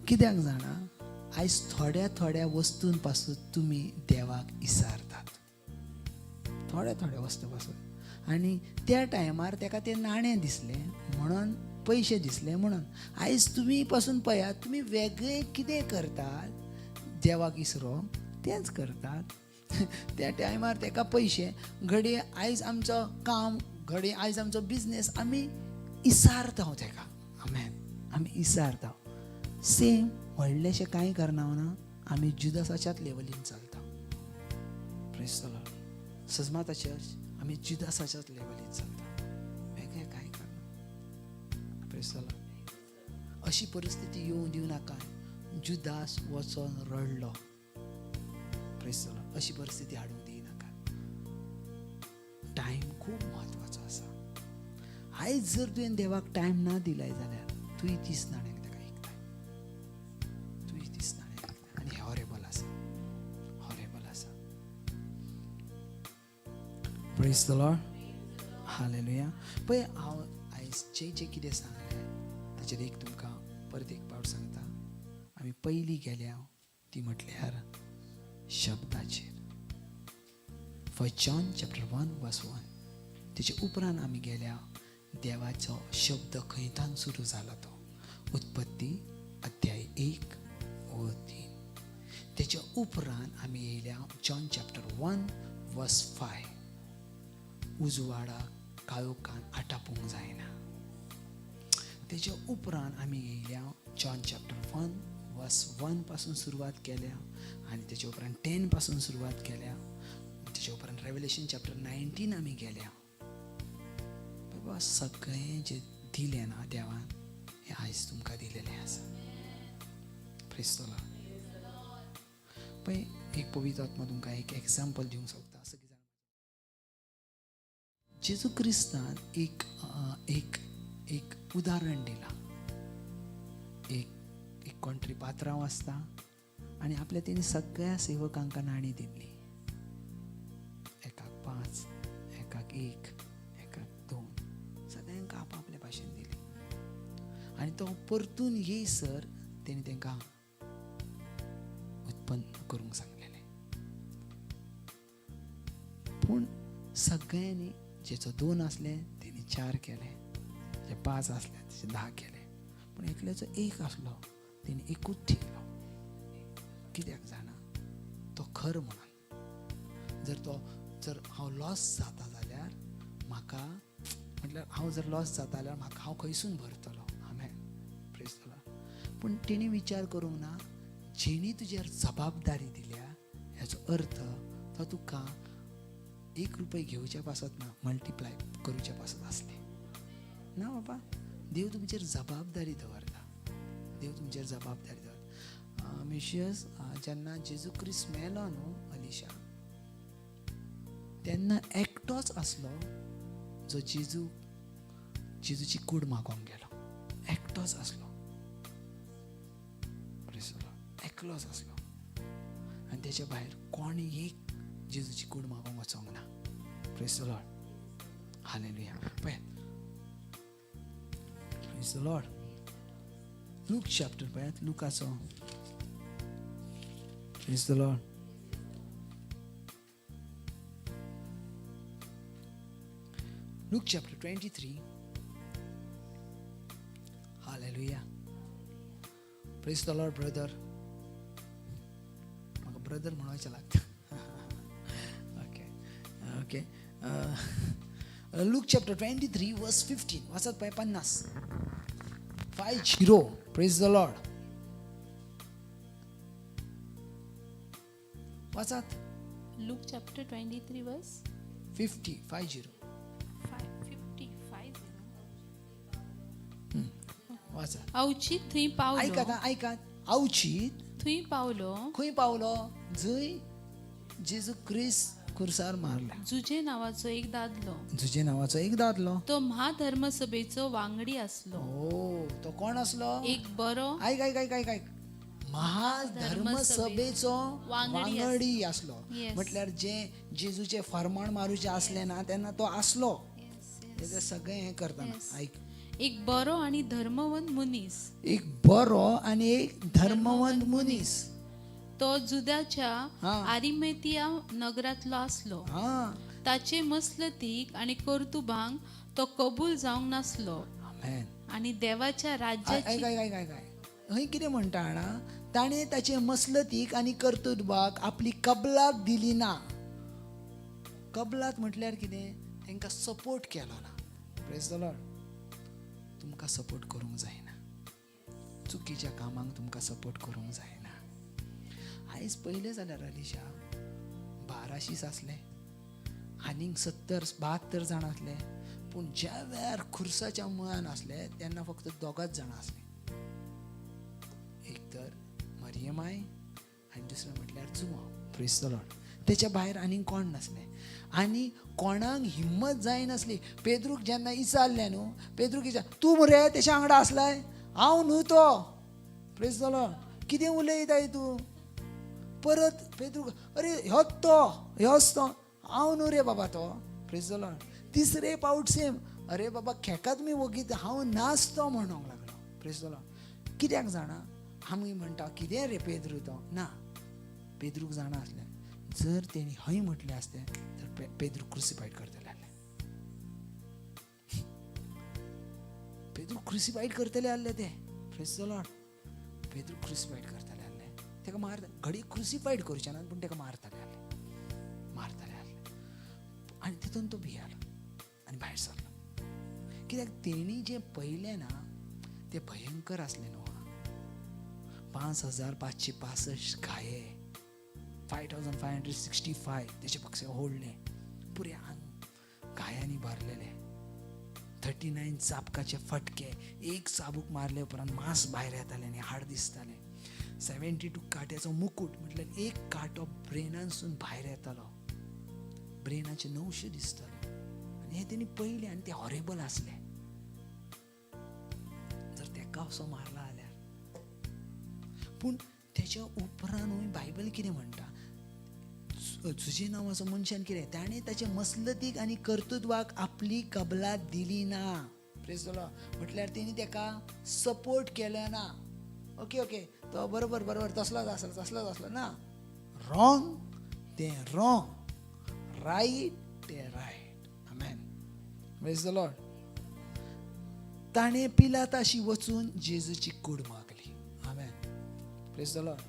कित्याक जाणा, आयज थोड्या थोड्या वस्तूं पासून तुमी देवाक इसारतात, थोड्या थोड्या वस्तू पासून. आनी त्या टायमार तेका तें नाणें दिसलें म्हणून, पयशे दिसले म्हणून. आयज तुमी पासून पळयात, तुमी वेगळें कितें करतात, देवाक इसरो तेंच करतात. त्या टायमार तेका पयशे, घडये आयज आमचो काम, घडये आयज आमचो बिजनेस आमी इसारता तेका. आमेन. आमी इसारता. सेम व्हडलेशें कांय करना ना, आमी जुदासाच्याच लेवलीन चलता. Praise the Lord. सजमाता चर्च, आमी जुदासाच्याच लेवलीन चलता, वेगळें कांय करना. Praise the Lord. अशी परिस्थिती येवंक दिवं नाका. जुदास वचोन रडलो. Praise the Lord. अशी परिस्थिती हाडूंक दिनाका. टायम खूब म्हत्वाचो आसा. आयज जर तुवें देवाक टायम ना दिलाय जाल्यार तुवें 30 नाण्यांक ताका इकताय, तुवें 30 नाण्यांक इकताय. आनी हें हॉरेबल आसा, हॉरेबल आसा. Praise the Lord. Hallelujah. पळय, हांव आयज जे जे कितें सांगलें ताचेर एक तुमकां परत एक पावट सांगता. आमी पयलीं गेल्या ती म्हटल्यार शब्दाचेर, 1 John chapter 1 verse 1. तेचे उपरांत आमी गेल्या देवाचो शब्द खंयतान सुरू जाला तो, उत्पत्ती अध्याय 1 ओळ 3. तेच्या उपरांत आमी येयल्या जॉन चॅप्टर 1 वर्स 5. उजवाडाक काळोखान आटापूंक जायना. तेच्या उपरांत आमी येयल्या जॉन चॅप्टर 1 वर्स 1 पासून सुरवात केल्या आनी तेच्या उपरांत 10 पासून सुरवात केल्या. तेच्या उपरांत रेवलेशन चॅप्टर 19 आमी गेल्या. बाबा, सगळें जें दिलें ना देवान, हें आयज तुमकां दिलेलें आसा. Praise the Lord. पळय, एक पवित्र आत्मा तुमकां एक एग्जाम्पल दिवंक सोदता. असो कितें, जेजू क्रिस्तान एक एक एक उदाहरण दिलां. एक एक कोण तरी पात्रांव आसता आनी आपल्या तेणी सगळ्या सेवकांक नाणी दिल्ली. एकाक 5, एकाक 1, एकाक 2, सगळ्यांक आपआपल्या भाशेन दिली. आनी तो परतून येयसर तेणी तांकां उत्पन्न करूंक सांगलेलें. पूण सगळ्यांनी, जेचो 2 आसले तेणी 4 केले, जे 5 आसले तेचे 10 केले, पूण एकल्याचो 1 आसलो तेणी एकूच ठेयलो. कित्याक जाणा, तो खर म्हणून. जर हांव लॉस जाता जाल्यार म्हाका, म्हटल्यार हांव जर लॉस जाता जाल्यार म्हाका हांव खंयसून भरतलो. आमेन. Praise the Lord. पूण तेणी विचार करूंक ना, जेणी तुजेर जबाबदारी दिल्या हेचो अर्थ तो तुका 1 रुपये घेवच्या पासत ना, मल्टिप्लाय करूच्या पासत आसले ना. बाबा, देव तुमचेर जबाबदारी दवरता, देव तुमचेर जबाबदारी दवरता. मिशियस, जेन्ना जेजू क्रिस्त मेलो न्हू अलिशा, तेन्ना एकटोच आसलो जो जेजूची कूड मागोंक गेलो. एकटोच आसलो, एकलोच आसलो. आनी तेच्या भायर कोण एक जेजूची कूड मागोंक वचोंक ना. Praise the Lord. Hallelujah. पळयात, Praise the Lord. Luke chapter पळयात, लुकाचो. Praise the Lord. Luke chapter 23. Hallelujah. Praise the Lord, brother. म्हाका ब्रदर म्हणपाचें लागता. Okay okay. Luke chapter 23 verse 15 वाचत पळय. 50, 50. Praise the Lord. वाचात. Luke chapter 23 verse 50, 50. 50, 50. वाचात. अवचीत थंय पावलो. आयकात, आयकात. अवचीत थंय पावलो. खंय पावलो? जंय जेजू क्रिस्त खुर्सार मारला. जुजे नावाचो एक दादलो. जुजे नावाचो एक दादलो. तो महाधर्म सभेचो वांगडी आसलो. ओ, तो कोण आसलो? एक बरो आयक आयक आयक आयक आयक. महाधर्मसभेचो वांगडी वांगडी आसलो. Yes. म्हटल्यार जे जेजूचे फर्माण मारूचे आसले ना तेन्ना तो आसलो. तेजे सगळें हें करतना आयक, एक बरो आनी धर्मवंत मनीस, एक बरो आनी एक धर्मवंत मनीस, तो जुदाच्या हा. आरिमेतिया नगरांतलो आसलो. हा. ताचे मसलतीक आनी कर्तुबांक तो कबूल जावंक नासलो आमेन. आनी देवाच्या आयक राज्याची आयक आयक आयक आयक, हय कितें म्हणटा जाणा, ताणें ताचे मसलतीक आनी कर्तुबाक आपली कबलात दिली ना. कबलात म्हटल्यार कितें, तांकां सपोर्ट केलो ना. प्रेज the Lord. तुमकां सपोर्ट करूंक जायना, चुकीच्या कामांक तुमकां सपोर्ट करूंक जायना. आयज पयलें जाल्यार अलिशा 12शीच आसले, आनीक 70-72 जाण आसले, पूण ज्या वेळार खुर्साच्या मुळान आसले तेन्ना फक्त दोगांच जाणां आसले, एक तर मरियमाय आनी दुसरें म्हटल्यार जुवांव. प्रेज the Lord. तेच्या भायर आनीक कोण नासले आनी कोणाक हिम्मत जायनासली. पेद्रूक जेन्ना विचारलें न्हू, पेद्रूक विचार, तूं मरे तेच्या वांगडा आसलाय, हांव न्हू तो. प्रेज the Lord. कितें उलयताय तूं? परत पेद्रूक, अरे ह्योच तो, ह्योच तो, हांव न्हू रे बाबा तो. Praise the Lord. तिसरे पावट सेम, अरे बाबा खेका तुमी वगीत, हांव नाच तो म्हणूंक लागलो. Praise the Lord. कित्याक जाणा, आमी म्हणटा कितें रे पेद्रू तो, ना, पेद्रूक जाणा आसलें जर तेणी हय म्हटलें आसतें तर पेद्रू क्रुसिफायड करतले आसले, पेद्रू क्रुसिफायड करतले आसले ते. प्रेज the Lord. Pedro crucified करतले आसले, तेका मारता, घडी क्रुसिफायड करचे ना पूण तेका मारतले आसले, मारतले आसले. आनी तितून तो भियालो आनी भायर सरलो. कित्याक तेणी जें पयलें ना तें भयंकर आसलें न्हू. 5565 घाये, 5565 तेचे पक्षे ओडले, पुरे आंग घायांनी भरलेले, 39 चाबकाचे फटके, एक चाबूक मारले उपरांत मांस भायर येतालें आनी हाड दिसतालें. 72 कांट्याचो मुकूट, म्हटल्यार एक कांटो ब्रेनानसून भायर येतालो, ब्रेनाचे 900 दिसताले. आनी हें तेणी पयलें आनी तें हॉरेबल आसलें. जर तेका असो मारला जाल्यार, पूण तेच्या उपरांतूय बायबल कितें म्हणटा, जुजे नांवाचो मनशान कितें, ताणें ताचे मसलतीक आनी कर्तृत्वाक आपली कबलात दिली ना. प्रेज the Lord. म्हटल्यार तेणी तेका सपोर्ट केलो ना. ओके ओके तो बरोबर बरोबर तसलोच आसलो तसलोच आसलो ना, रॉंग तें रॉंग, रायट तें right. Amen. Praise the Lord. ताणें पिलाताशी वचून जेजूची कूड मागली. आमेन. Praise the Lord.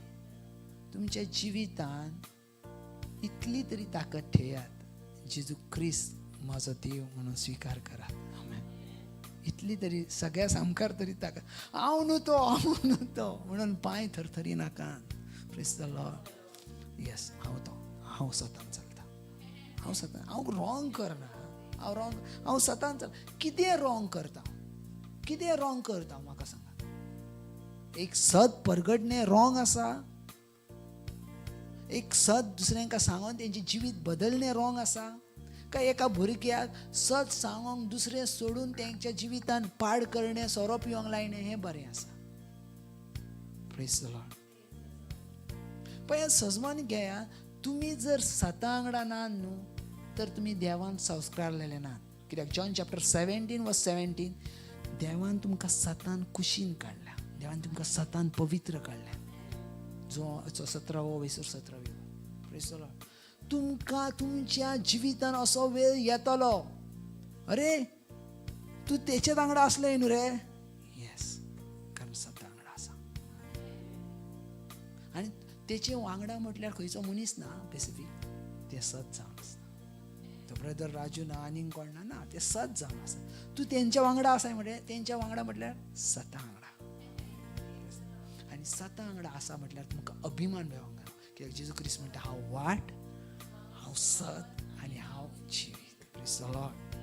तुमच्या जिवितान इतली तरी ताकद ठेयात, जेजू क्रिस्त म्हजो देव म्हणून स्विकार करात. आमेन. इतली तरी सगळ्या सामकार तरी ताकद, हांव न्हू तो, हांव न्हू तो म्हणून पांय थरथरी नाका. प्रेज the Lord. Yes, हांव तो, हांव सतान चलता, हांव सतान, हांव रॉंग करना, हांव रॉंग, हांव सतान चल, कितें रॉंग करता, कितें रॉंग करता म्हाका सांगा. एक सत परगटणें रॉंग आसा, एक सत दुसऱ्यांका सांगोन तेंचें जिवीत बदलणें रॉंग आसा, काय एका भुरग्याक सत सांगोंक दुसरें सोडून तेंच्या जिवितान पाड करणें, सोरो पिवंक लायणें हें बरें आसा. Praise the Lord. पळय सजमान घेया, तुमी जर सता वांगडा ना न्हू तर तुमी देवान संस्कारलेले नात. कित्याक जॉन चॅप्टर 17 वर्स 17, देवान तुमकां सतान कुशीन काडल्या, देवान तुमकां सतान पवित्र काडल्या. जो 17वो वयसर 17वी. Praise the Lord. तुमकां तुमच्या जिवितान असो वेळ येतलो, अरे तूं तेचे वांगडा आसलें न्हू रे, येस, कारण सता वांगडा आसा. आनी तेचे वांगडा म्हटल्यार खंयचो मनीस ना स्पेसिफीक, तें सत जावन आसता. तो ब्रदर राजू ना, आनीक कोण ना, ना, तें सत जावन आसा. तूं तेंच्या वांगडा आसाय म्हटल्यार, तेंच्या वांगडा म्हटल्यार सता वांगडा. आनी सता वांगडा आसा म्हटल्यार तुमकां अभिमान मेळोंक जाय. कित्याक जेजू क्रिस्त म्हणटा, हांव वाट, हांव सत आनी हांव जिवीत. Praise the Lord.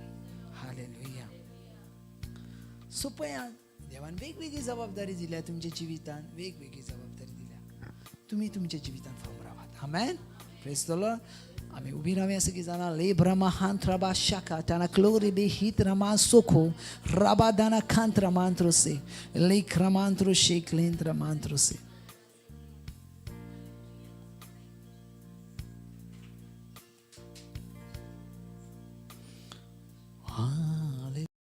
Hallelujah. So पळयात, देवान वेगवेगळी जबाबदारी दिल्या तुमच्या जिवितान, वेगवेगळी जबाबदारी दिल्या, तुमी तुमच्या जिवितान फर्म रावात. आमेन. Praise the Lord. आमी उबी रावया सगळीं जाणां. ले ब्रमा हांत रबा शाखा ताना क्लोरी बी हित रमा सोखो रबा दाना खांत रमांत्रो से लेख रमांत्रो शेख लेंत रमांत्रो से.